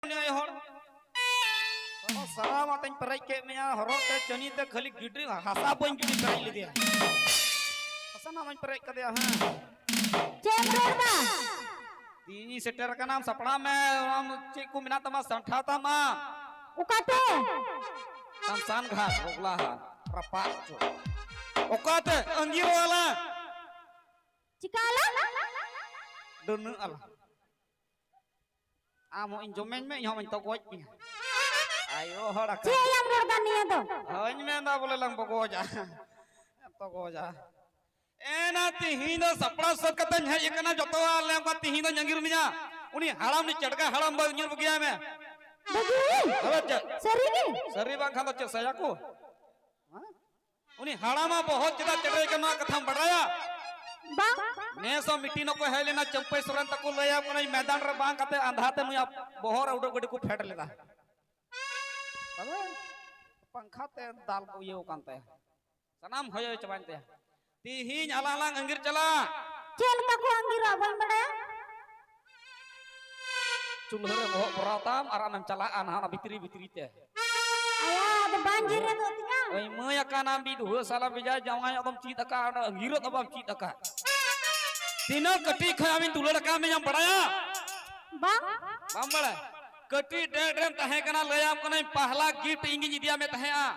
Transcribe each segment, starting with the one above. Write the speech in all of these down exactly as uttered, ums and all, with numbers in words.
ᱩᱱᱤ ᱟᱭᱳ ᱦᱚᱲ᱾ ᱥᱟᱨᱟ ᱢᱟᱛᱟᱧ ᱯᱮᱨᱮᱡ ᱠᱮᱫ ᱢᱮᱭᱟ, ᱦᱚᱨᱚᱜ ᱛᱮ, ᱪᱟᱹᱱᱤ ᱛᱮ, ᱠᱷᱟᱹᱞᱤ ᱜᱤᱰᱤ ᱦᱟᱥᱟ ᱵᱟᱹᱧ ᱜᱤᱰᱤ ᱯᱮᱨᱮᱡ ᱞᱮᱫᱮᱭᱟ᱾ ᱦᱟᱥᱟ ᱱᱟᱜ ᱢᱟᱧ ᱯᱮᱨᱮᱡ ᱠᱟᱫᱮᱭᱟ᱾ ᱦᱮᱸ, ᱪᱮᱫ ᱮᱢ ᱨᱚᱲ ᱫᱟ? ᱛᱤᱦᱤᱧ ᱥᱮᱴᱮᱨ ᱟᱠᱟᱱᱟᱢ, ᱥᱟᱯᱲᱟᱣ ᱢᱮ᱾ ᱟᱢ ᱪᱮᱫ ᱠᱚ ᱢᱮᱱᱟᱜ ᱛᱟᱢᱟ, ᱥᱟᱢᱴᱷᱟᱣ ᱛᱟᱢ ᱟᱢ᱾ ᱚᱠᱟᱛᱮ? ᱥᱟᱢᱥᱟᱱ ᱜᱷᱟᱴ, ᱵᱚᱜᱽᱞᱟ ᱦᱟᱴ, ᱨᱟᱯᱟᱜ ᱦᱚᱪᱚ᱾ ᱚᱠᱟᱛᱮ? ᱟᱺᱜᱤᱨᱚᱜ ᱟᱞᱟᱝ᱾ ᱪᱤᱠᱟ ᱟᱞᱟᱝ? ᱰᱟᱹᱱᱟᱹᱜ ᱟᱞᱟᱝ᱾ ᱟᱢ ᱦᱚᱸ ᱤᱧ ᱡᱚᱢᱮᱧ ᱢᱮ, ᱤᱧ ᱦᱚᱸ ᱤᱧ ᱛᱚᱜᱚᱡ ᱢᱮᱭᱟ᱾ ᱟᱭᱳ ᱦᱚᱲ ᱟᱠᱟᱱ᱾ ᱪᱮᱫ ᱭᱟᱢ ᱨᱚᱲ ᱫᱟ ᱱᱤᱭᱟᱹ ᱫᱚ? ᱦᱳᱭ, ᱤᱧ ᱢᱮᱱᱫᱟ ᱵᱚᱞᱮ ᱞᱟᱝ ᱵᱚᱜᱚᱡᱟ᱾ ᱛᱚᱜᱚᱡᱟ᱾ ᱮᱱᱟ ᱛᱤᱦᱤᱧ ᱫᱚ ᱥᱟᱯᱲᱟᱣ ᱥᱟᱹᱛ ᱠᱟᱛᱮᱧ ᱦᱮᱡ ᱟᱠᱟᱱᱟ, ᱡᱚᱛᱚᱣᱟᱜ ᱞᱮ ᱚᱱᱠᱟ ᱛᱤᱦᱤᱧ ᱫᱚ ᱧᱟᱺᱜᱤᱨ ᱢᱮᱭᱟ᱾ ᱩᱱᱤ ᱦᱟᱲᱟᱢ, ᱩᱱᱤ ᱪᱮᱰᱜᱟ ᱦᱟᱲᱟᱢ ᱵᱟᱹᱧ ᱧᱤᱨ ᱵᱟᱹᱜᱤᱭᱟᱭ ᱢᱮ᱾ ᱵᱟᱹᱜᱤ? ᱟᱫᱚ ᱪᱮᱫ? ᱥᱟᱹᱨᱤ ᱜᱮ? ᱥᱟᱹᱨᱤ ᱵᱟᱝᱠᱷᱟᱱ ᱫᱚ ᱪᱮᱫ ᱥᱟᱭᱟ ᱠᱚ? ᱦᱮᱸ? ᱩᱱᱤ ᱦᱟᱲᱟᱢᱟ ᱵᱚᱦᱚᱜ ᱪᱮᱫᱟᱜ ᱪᱮᱰᱮ ᱠᱟᱱᱟ, ᱱᱚᱣᱟ ᱠᱟᱛᱷᱟᱢ ᱵᱟᱰᱟᱭᱟ? ᱵᱟᱝ᱾ ᱱᱮᱥ ᱦᱚᱸ ᱢᱤᱴᱤᱝ ᱠᱚ ᱦᱮᱡ ᱞᱮᱱᱟ, ᱪᱟᱹᱢᱯᱟᱹᱭ ᱥᱚᱨᱮᱱ ᱛᱟᱠᱚ, ᱞᱟᱹᱭᱟ ᱠᱟᱹᱱᱟᱹᱧ ᱢᱮᱫᱟᱱ ᱨᱮ ᱵᱟᱝ ᱠᱟᱛᱮ ᱟᱸᱫᱷᱟ ᱛᱮ ᱱᱩᱭᱟᱜ ᱵᱚᱦᱚᱜ ᱨᱮ ᱩᱰᱟᱹᱜ ᱜᱟᱹᱰᱤ ᱠᱚ ᱯᱷᱮᱰ ᱞᱮᱫᱟ᱾ ᱛᱚᱵᱮ ᱯᱟᱝᱠᱷᱟ ᱛᱮ ᱫᱟᱞ ᱠᱚ ᱤᱭᱟᱹᱣ ᱠᱟᱱ ᱛᱟᱭᱟ, ᱥᱟᱱᱟᱢ ᱦᱚᱭᱚ ᱪᱟᱵᱟᱭᱮᱱ ᱛᱟᱭᱟ᱾ ᱛᱤᱦᱤᱧ ᱟᱞᱟᱝ ᱞᱟᱝ ᱟᱺᱜᱤᱨ ᱪᱟᱞᱟᱜ᱾ ᱪᱮᱫ ᱞᱮᱠᱟ ᱠᱚ ᱟᱺᱜᱤᱨᱚᱜᱼᱟ ᱵᱟᱹᱧ ᱵᱟᱰᱟᱭᱟ᱾ ᱪᱩᱞᱦᱟᱹ ᱨᱮ ᱵᱚᱦᱚᱜ ᱵᱷᱚᱨᱟᱣ ᱛᱟᱢ ᱟᱨ ᱟᱢᱮᱢ ᱪᱟᱞᱟᱜᱼᱟ ᱱᱟᱦᱟᱜ ᱚᱱᱟ ᱵᱷᱤᱛᱨᱤ ᱵᱷᱤᱛᱨᱤ ᱛᱮ᱾ ᱟᱭᱟ, ᱟᱫᱚ ᱵᱟᱝ ᱡᱮᱨᱮᱫᱚᱜ ᱛᱤᱧᱟ᱾ ᱳᱭ ᱢᱟᱹᱭ ᱟᱠᱟᱱᱟᱢ, ᱢᱤᱫ ᱦᱩᱣᱟᱹ ᱥᱟᱞᱟ ᱵᱮᱡᱟᱭ ᱡᱟᱶᱟᱭᱚᱜ ᱫᱚᱢ ᱪᱮᱫ ᱟᱠᱟᱫ, ᱚᱸᱰᱮ ᱟᱺᱜᱤᱨᱚᱜ ᱫᱚ ᱵᱟᱢ ᱪᱮᱫ ᱟᱠᱟᱫ᱾ ᱛᱤᱱᱟᱹᱜ ᱠᱟᱹᱴᱤᱡ ᱠᱷᱚᱱ ᱟᱢᱤᱧ ᱫᱩᱞᱟᱹᱲ ᱟᱠᱟᱫ ᱢᱮᱭᱟᱢ ᱵᱟᱲᱟᱭᱟ? ᱵᱟᱝ᱾ ᱵᱟᱢ ᱵᱟᱲᱟᱭᱟ? ᱠᱟᱹᱴᱤᱡ ᱰᱮᱲ ᱨᱮᱢ ᱛᱟᱦᱮᱸ ᱠᱟᱱᱟ, ᱞᱟᱹᱭᱟᱢ ᱠᱟᱹᱱᱟᱹᱧ, ᱯᱟᱦᱞᱟ ᱜᱤᱯᱷᱴ ᱤᱧ ᱜᱤᱧ ᱤᱫᱤᱭᱟᱢ ᱛᱟᱦᱮᱸᱜᱼᱟ᱾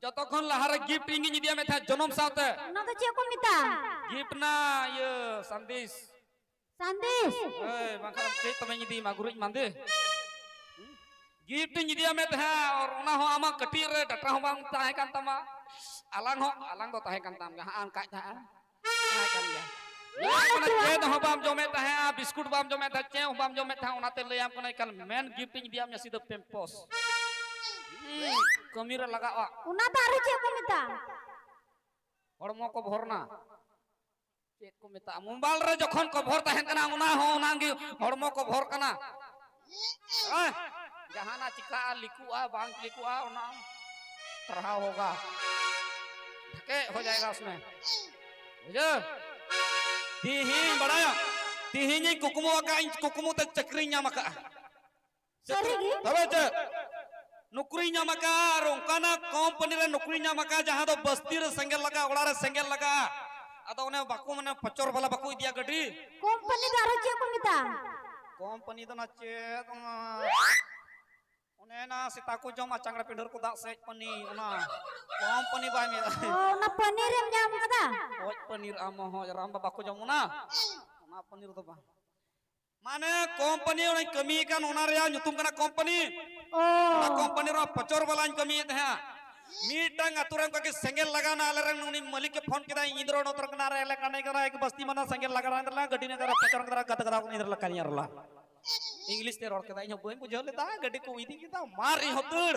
ᱡᱚᱛᱚ ᱠᱷᱚᱱ ᱞᱟᱦᱟ ᱨᱮ ᱜᱤᱯᱷᱴ ᱤᱧ ᱜᱤᱧ ᱤᱫᱤᱭᱟᱢ ᱛᱟᱦᱮᱸᱜ ᱡᱚᱱᱚᱢ ᱥᱟᱶᱛᱮ᱾ ᱚᱱᱟ ᱫᱚ ᱪᱮᱫ ᱠᱚ ᱢᱮᱛᱟᱜᱼᱟ? ᱜᱤᱯᱷᱴ ᱨᱮᱱᱟᱜ ᱤᱭᱟᱹ ᱥᱟᱸᱫᱮᱥ᱾ ᱥᱟᱸᱫᱮᱥ? ᱦᱳᱭ, ᱵᱟᱝᱠᱷᱟᱱ ᱪᱮᱫ ᱛᱚᱵᱮᱧ ᱤᱫᱤᱭᱟᱢᱟ, ᱜᱩᱨᱤᱡ ᱢᱟᱸᱫᱮ? ᱜᱤᱯᱷᱴ ᱤᱧ ᱤᱫᱤᱭᱟᱢ ᱛᱟᱦᱮᱸᱜ, ᱟᱨ ᱚᱱᱟ ᱦᱚᱸ ᱟᱢᱟᱜ ᱠᱟᱹᱴᱤᱡ ᱨᱮ ᱰᱟᱴᱟ ᱦᱚᱸ ᱵᱟᱝ ᱛᱟᱦᱮᱸ ᱠᱟᱱ ᱛᱟᱢᱟ᱾ ᱟᱞᱟᱝ ᱦᱚᱸ, ᱟᱞᱟᱝ ᱫᱚ ᱛᱟᱦᱮᱸ ᱠᱟᱱ ᱛᱟᱢ ᱜᱮᱭᱟ, ᱦᱟᱸᱜ ᱚᱱᱠᱟᱭ ᱛᱟᱦᱮᱸᱜᱼᱟ᱾ ᱛᱟᱦᱮᱸ ᱠᱟᱱ ᱜᱮᱭᱟ᱾ ᱞᱟᱹᱭᱟᱢ ᱠᱟᱱᱟ, ᱪᱮᱫ ᱦᱚᱸ ᱵᱟᱢ ᱡᱚᱢᱮᱫ ᱛᱟᱦᱮᱸᱜᱼᱟ, ᱵᱤᱥᱠᱩᱴ ᱵᱟᱢ ᱡᱚᱢᱮᱫ ᱛᱟᱦᱮᱸᱜ, ᱪᱮᱫ ᱦᱚᱸ ᱵᱟᱢ ᱡᱚᱢᱮᱫ ᱛᱟᱦᱮᱸᱜ, ᱚᱱᱟᱛᱮ ᱞᱟᱹᱭᱟᱢ ᱠᱟᱱᱟ, ᱮᱠᱟᱞ ᱢᱮᱱ ᱜᱤᱯᱷᱴ ᱤᱧ ᱤᱫᱤᱭᱟᱢ ᱢᱮᱭᱟ, ᱥᱤᱫᱷᱟᱹ ᱯᱮᱢᱯᱚᱥ᱾ ᱦᱩᱸ, ᱠᱟᱹᱢᱤ ᱨᱮ ᱞᱟᱜᱟᱜᱼᱟ᱾ ᱚᱱᱟ ᱫᱚ ᱟᱨᱦᱚᱸ ᱪᱮᱫ ᱠᱚ ᱢᱮᱛᱟᱜᱼᱟ? ᱦᱚᱲᱢᱚ ᱠᱚ ᱵᱷᱚᱨᱱᱟ᱾ ᱪᱮᱫ ᱠᱚ ᱢᱮᱛᱟᱜᱼᱟ? ᱢᱳᱵᱟᱭᱤᱞ ᱨᱮ ᱡᱚᱠᱷᱚᱱ ᱠᱚᱵᱷᱚᱨ ᱛᱟᱦᱮᱱ ᱠᱟᱱᱟ, ᱚᱱᱟ ᱦᱚᱸ ᱚᱱᱟ ᱜᱮ ᱦᱚᱲᱢᱚ ᱠᱚᱵᱷᱚᱨ ᱠᱟᱱᱟ᱾ ᱦᱮᱸ? ᱡᱟᱦᱟᱱᱟᱜ ᱪᱤᱠᱟᱹᱜᱼᱟ, ᱞᱤᱠᱩᱜᱼᱟ, ᱵᱟᱝ ᱞᱤᱠᱩᱜᱼᱟ, ᱚᱱᱟ ᱴᱟᱨᱦᱟᱣ ᱦᱳᱜᱟ᱾ ᱰᱷᱟᱠᱮᱡ ᱦᱳ ᱡᱟᱭᱜᱟ ᱩᱥᱢᱮ᱾ ᱵᱩᱡᱷᱟᱹᱣ? ᱛᱤᱦᱤᱧ ᱵᱟᱲᱟᱭᱟ, ᱛᱤᱦᱤᱧᱤᱧ ᱠᱩᱠᱢᱩ ᱟᱠᱟᱫ, ᱤᱧ ᱠᱩᱠᱢᱩ ᱛᱮ ᱪᱟᱹᱠᱨᱤᱧ ᱧᱟᱢ ᱟᱠᱟᱫᱼᱟ᱾ ᱥᱟᱹᱨᱤ ᱜᱮ? ᱛᱚᱵᱮ ᱪᱮᱫ? ᱱᱚᱠᱨᱤ ᱧᱟᱢ ᱟᱠᱟᱫ ᱟᱨ ᱚᱱᱠᱟᱱᱟᱜ ᱠᱳᱢᱯᱟᱱᱤ ᱨᱮ ᱱᱚᱠᱨᱤ ᱧᱟᱢ ᱟᱠᱟᱫ ᱡᱟᱦᱟᱸ ᱫᱚ ᱵᱟᱥᱛᱤ ᱨᱮ ᱥᱮᱸᱜᱮᱞ ᱞᱟᱜᱟᱜ, ᱚᱲᱟᱜ ᱨᱮ ᱥᱮᱸᱜᱮᱞ ᱞᱟᱜᱟᱜᱼᱟ᱾ ᱟᱫᱚ ᱚᱱᱮ ᱵᱟᱠᱚ ᱢᱟᱱᱮ ᱯᱚᱪᱚᱨ ᱵᱟᱞᱟ ᱵᱟᱠᱚ ᱤᱫᱤᱭᱟ ᱜᱟᱹᱰᱤ᱾ ᱠᱳᱢᱯᱟᱱᱤ ᱫᱚ ᱟᱨᱚ ᱪᱮᱫ ᱠᱚ ᱢᱮᱛᱟᱜᱼᱟ? ᱠᱳᱢᱯᱟᱱᱤ ᱫᱚ ᱚᱱᱟ ᱪᱮᱫ ᱚᱱᱟ, ᱚᱱᱮ ᱚᱱᱟ ᱥᱮᱛᱟ ᱠᱚ ᱡᱚᱢᱟ ᱪᱟᱝᱲᱟ ᱯᱤᱸᱰᱷᱟᱹᱨ ᱠᱚ ᱫᱟᱜ ᱥᱮᱡ ᱯᱟᱹᱱᱤ, ᱚᱱᱟ ᱠᱳᱢᱯᱟᱱᱤ ᱵᱟᱭ ᱢᱮᱱᱟ᱾ ᱚ, ᱚᱱᱟ ᱯᱟᱹᱱᱤᱨ ᱮᱢ ᱧᱟᱢ ᱠᱟᱫᱟ? ᱦᱚᱡ ᱯᱟᱹᱱᱤᱨ ᱟᱢ ᱦᱚᱸ ᱦᱚᱡ ᱨᱟᱢ ᱵᱟᱵᱟ ᱠᱚ ᱡᱚᱢ ᱚᱱᱟ, ᱚᱱᱟ ᱯᱟᱹᱱᱤᱨ ᱫᱚ ᱵᱟᱝ᱾ ᱢᱟᱱᱮ ᱠᱳᱢᱯᱟᱱᱤ ᱚᱱᱟᱧ ᱠᱟᱹᱢᱤᱭᱮ ᱠᱟᱱ ᱚᱱᱟ ᱨᱮᱭᱟᱜ ᱧᱩᱛᱩᱢ ᱠᱟᱱᱟ ᱠᱳᱢᱯᱟᱱᱤ᱾ ᱚ᱾ ᱚᱱᱟ ᱠᱳᱢᱯᱟᱱᱤ ᱨᱮ ᱯᱚᱪᱚᱨ ᱵᱟᱞᱟᱧ ᱠᱟᱹᱢᱤᱭᱮᱫ ᱛᱟᱦᱮᱸᱫ᱾ ᱢᱤᱫᱴᱟᱝ ᱟᱹᱛᱩ ᱨᱮ ᱚᱱᱠᱟ ᱜᱮ ᱥᱮᱸᱜᱮᱞ ᱞᱟᱜᱟᱣᱱᱟ, ᱟᱞᱮ ᱨᱮᱱ ᱩᱱᱤ ᱢᱟᱹᱞᱤᱠ ᱮ ᱯᱷᱳᱱ ᱠᱮᱫᱟ, "ᱤᱧ ᱫᱚ ᱱᱚᱛᱮ ᱨᱮ ᱠᱟᱱᱟ ᱨᱮ, ᱟᱞᱮ ᱠᱟᱱᱟ ᱠᱟᱱᱟ ᱮᱠ ᱵᱟᱥᱛᱤ ᱢᱟᱱᱟ ᱥᱮᱸᱜᱮᱞ ᱞᱟᱜᱟᱣ ᱨᱮ, ᱜᱟᱹᱰᱤ ᱱᱟᱜᱟᱨ ᱯᱚᱪᱚᱨ ᱠᱮᱫᱟ, ᱜᱟᱛ ᱜᱟᱫᱟ ᱩᱱᱤ ᱨᱮ ᱞᱟᱠᱟᱧ ᱨᱚᱞᱟ᱾" ᱤᱝᱞᱤᱥ ᱛᱮ ᱨᱚᱲ ᱠᱮᱫᱟ, ᱤᱧ ᱦᱚᱸ ᱵᱟᱹᱧ ᱵᱩᱡᱷᱟᱹᱣ ᱞᱮᱫᱟ, ᱜᱟᱹᱰᱤ ᱠᱚ ᱤᱫᱤ ᱠᱮᱫᱟ, ᱢᱟᱨ ᱤᱧ ᱦᱚᱸ ᱫᱟᱹᱲ᱾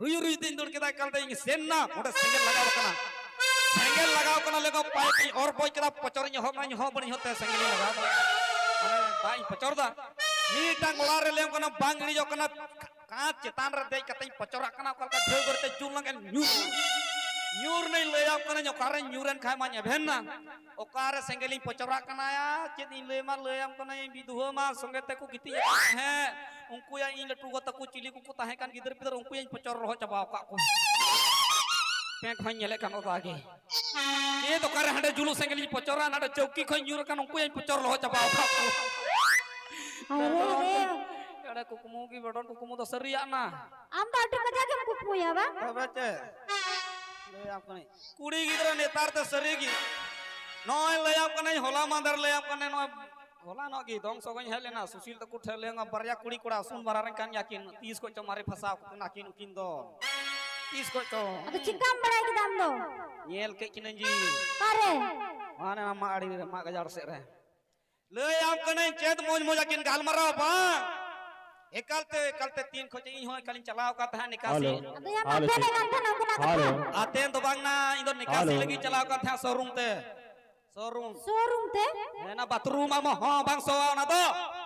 ᱨᱩᱭᱩ ᱨᱩᱭᱩ ᱛᱮᱧ ᱫᱟᱹᱲ ᱠᱮᱫᱟ, ᱮᱠᱟᱞ ᱛᱮ ᱤᱧ ᱥᱮᱱ ᱱᱟ, ᱚᱸᱰᱮ ᱥᱮᱸᱜᱮᱞ ᱞᱟᱜᱟᱣ ᱠᱟᱱᱟ᱾ ᱥᱮᱸᱜᱮᱞ ᱞᱟᱜᱟᱣ ᱠᱟᱱᱟ, ᱞᱮᱠᱟ ᱯᱟᱭᱤᱯ ᱤᱧ ᱚᱨ ᱵᱚᱡ ᱠᱮᱫᱟ, ᱯᱚᱪᱚᱨ ᱤᱧ ᱮᱦᱚᱵ ᱱᱟ, ᱤᱧ ᱦᱚᱸ ᱵᱟᱹᱧ ᱦᱚᱛᱮ ᱥᱮᱸᱜᱮᱞ ᱤᱧ ᱞᱟᱜᱟᱣ ᱫᱟ᱾ ᱢᱟᱱᱮ ᱫᱟᱜ ᱤᱧ ᱯᱚᱪᱚᱨ ᱫᱟ᱾ ᱢᱤᱫᱴᱟᱝ ᱚᱲᱟᱜ ᱨᱮ ᱞᱟᱹᱭᱟᱢ ᱠᱟᱱᱟ, ᱵᱟᱝ ᱤᱲᱤᱡᱚᱜ ᱠᱟᱱᱟ, ᱠᱟᱸᱛ ᱪᱮᱛᱟᱱ ᱨᱮ ᱫᱮᱡ ᱠᱟᱛᱮᱧ ᱯᱚᱪᱚᱨᱟᱜ ᱠᱟᱱᱟ, ᱚᱠᱟ ᱞᱮᱠᱟ ᱡᱷᱟᱹᱣ ᱜᱚᱨ ᱛᱮ ᱡᱩᱞ ᱞᱮᱱᱠᱷᱟᱱ ᱧᱩᱨ᱾ ᱧᱩᱨ ᱱᱟᱹᱧ, ᱞᱟᱹᱭᱟᱢ ᱠᱟᱹᱱᱟᱹᱧ, ᱚᱠᱟᱨᱮᱧ ᱧᱩᱨᱮᱱ ᱠᱷᱟᱡ ᱢᱟᱧ ᱮᱵᱷᱮᱱ ᱱᱟ᱾ ᱚᱠᱟᱨᱮ ᱥᱮᱸᱜᱮᱞᱤᱧ ᱯᱚᱪᱚᱨᱟᱜ ᱠᱟᱱᱟ ᱭᱟ, ᱪᱮᱫ ᱤᱧ ᱞᱟᱹᱭ ᱢᱟ, ᱞᱟᱹᱭᱟᱢ ᱠᱟᱹᱱᱟᱹᱧ, ᱵᱤᱫᱷᱩᱣᱟᱹ ᱢᱟ ᱥᱚᱸᱜᱮ ᱛᱮᱠᱚ ᱜᱤᱛᱤᱡ ᱟᱠᱟᱱ ᱛᱟᱦᱮᱸᱫ, ᱩᱱᱠᱩ ᱭᱟ ᱤᱧ ᱞᱟᱹᱴᱩ ᱜᱚ ᱛᱟᱠᱚ ᱪᱤᱞᱤ ᱠᱚᱠᱚ ᱛᱟᱦᱮᱸ ᱠᱟᱱ ᱜᱤᱫᱟᱹᱨ ᱯᱤᱫᱟᱹᱨ, ᱩᱱᱠᱩ ᱭᱟᱧ ᱯᱚᱪᱚᱨ ᱨᱚᱦᱚ ᱪᱟᱵᱟ ᱟᱠᱟᱫ ᱠᱚ᱾ ᱯᱮᱱᱴ ᱦᱚᱸᱧ ᱧᱮᱞᱮᱫ ᱠᱟᱱ ᱚᱫᱟ ᱜᱮ᱾ ᱪᱮᱫ ᱚᱠᱟᱨᱮ ᱦᱟᱸᱰᱮ ᱡᱩᱞᱩᱜ ᱥᱮᱸᱜᱮᱞᱤᱧ ᱯᱚᱪᱚᱨᱟ, ᱱᱟᱰᱮ ᱪᱟᱹᱣᱠᱤ ᱠᱷᱚᱱ ᱧᱩᱨ ᱟᱠᱟᱱ, ᱩᱱᱠᱩ ᱭᱟᱧ ᱯᱚᱪᱚᱨ ᱨᱚᱦᱚ ᱪᱟᱵᱟ ᱟᱠᱟᱫ ᱠᱚ᱾ ᱟᱨᱮ ᱨᱮ᱾ ᱮᱲᱮ ᱠᱩᱠᱢᱩ ᱜᱮ ᱵᱚᱰᱚᱱ ᱠᱩᱠᱢᱩ ᱫᱚ ᱥᱟᱹᱨᱤᱭᱟᱜ ᱱᱟ᱾ ᱟᱢ ᱫᱚ ᱟᱹᱰᱤ ᱠᱟᱡᱟᱠ ᱮᱢ ᱠᱩᱠᱢᱩᱭᱟ ᱵᱟᱝ? ᱛᱚᱵᱮ ᱪᱮᱫ? ᱞᱟᱹᱭᱟᱢ ᱠᱟᱹᱱᱟᱹᱧ᱾ ᱠᱩᱲᱤ ᱜᱤᱫᱽᱨᱟᱹ ᱱᱮᱛᱟᱨ ᱫᱚ ᱥᱟᱹᱨᱤ ᱜᱮ᱾ ᱱᱚᱜᱼᱚᱭ ᱞᱟᱹᱭᱟᱢ ᱠᱟᱹᱱᱟᱹᱧ, ᱦᱚᱞᱟ ᱢᱟᱫᱷᱮᱨ ᱞᱟᱹᱭᱟᱢ ᱠᱟᱹᱱᱟᱹᱧ, ᱱᱚᱜᱼᱚᱭ ᱦᱚᱞᱟ ᱱᱚᱜ ᱜᱮ ᱫᱚᱝ ᱥᱚᱜᱚᱭ ᱤᱧ ᱦᱮᱡ ᱞᱮᱱᱟ, ᱥᱩᱥᱤᱞ ᱛᱟᱠᱚ ᱴᱷᱮᱱ ᱞᱟᱹᱭᱟᱢ, ᱵᱟᱨᱭᱟ ᱠᱩᱲᱤ ᱠᱚᱲᱟ ᱥᱩᱱ ᱵᱟᱨᱟ ᱨᱮᱱ ᱠᱟᱱ ᱜᱮᱭᱟ ᱠᱤᱱ, ᱛᱤᱥ ᱠᱷᱚᱡ ᱪᱚ ᱢᱟᱨᱮ ᱯᱷᱟᱥᱟᱣ ᱠᱟᱱᱟ ᱠᱤᱱ ᱩᱱᱠᱤᱱ ᱫᱚ᱾ ᱛᱤᱥ ᱠᱷᱚᱡ ᱪᱚ᱾ ᱟᱫᱚ ᱪᱤᱠᱟᱢ ᱵᱟᱲᱟᱭ ᱠᱮᱫᱟ ᱟᱢ ᱫᱚ? ᱧᱮᱞ ᱠᱮᱫ ᱠᱤᱱᱟᱹᱧ ᱡᱤ᱾ ᱚᱠᱟᱨᱮ? ᱦᱟᱱᱮ ᱢᱟᱜ ᱟᱲᱮ ᱨᱮ, ᱢᱟᱜ ᱜᱟᱡᱟᱲ ᱥᱮᱫ ᱨᱮ᱾ ᱞᱟᱹᱭᱟᱢ ᱠᱟᱹᱱᱟᱹᱧ, ᱪᱮᱫ ᱢᱚᱡᱽ ᱢᱚᱡᱽ ᱟᱹᱠᱤᱱ ᱜᱟᱞᱢᱟᱨᱟᱣ ᱵᱟᱝ᱾ ᱮᱠᱟᱞ ᱛᱮ, ᱮᱠᱟᱞ ᱛᱮ ᱛᱤᱱ ᱠᱷᱚᱡ ᱤᱧ ᱦᱚᱸ ᱮᱠᱟᱞᱤᱧ ᱪᱟᱞᱟᱣ ᱟᱠᱟᱱ ᱛᱟᱦᱮᱸᱫ ᱱᱤᱠᱟᱥᱤ᱾ ᱦᱮᱞᱳ᱾ ᱟᱫᱚ ᱭᱟ, ᱦᱮᱞᱳ᱾ ᱟᱯᱮ ᱞᱮ ᱠᱟᱱ ᱛᱟᱦᱮᱱᱟ ᱚᱱᱠᱟᱱᱟᱜ ᱠᱟᱛᱷᱟ᱾ ᱦᱮᱞᱳ᱾ ᱟᱛᱮᱱ ᱫᱚ ᱵᱟᱝ ᱱᱟ, ᱤᱧ ᱫᱚ ᱱᱤᱠᱟᱥᱤ ᱦᱮᱞᱳ᱾ ᱞᱟᱹᱜᱤᱫ ᱪᱟᱞᱟᱣ ᱟᱠᱟᱱ ᱛᱟᱦᱮᱸᱫ ᱥᱳᱨᱩᱢ ᱛᱮ᱾ ᱥᱳᱨᱩᱢ᱾ ᱥᱳᱨᱩᱢ ᱛᱮ? ᱦᱮᱸ, ᱚᱱᱟ ᱵᱟᱛᱷᱨᱩᱢ ᱟᱢ ᱦᱚᱸ ᱵᱟᱝ ᱥᱚᱣᱟ ᱚᱱᱟ ᱫᱚ᱾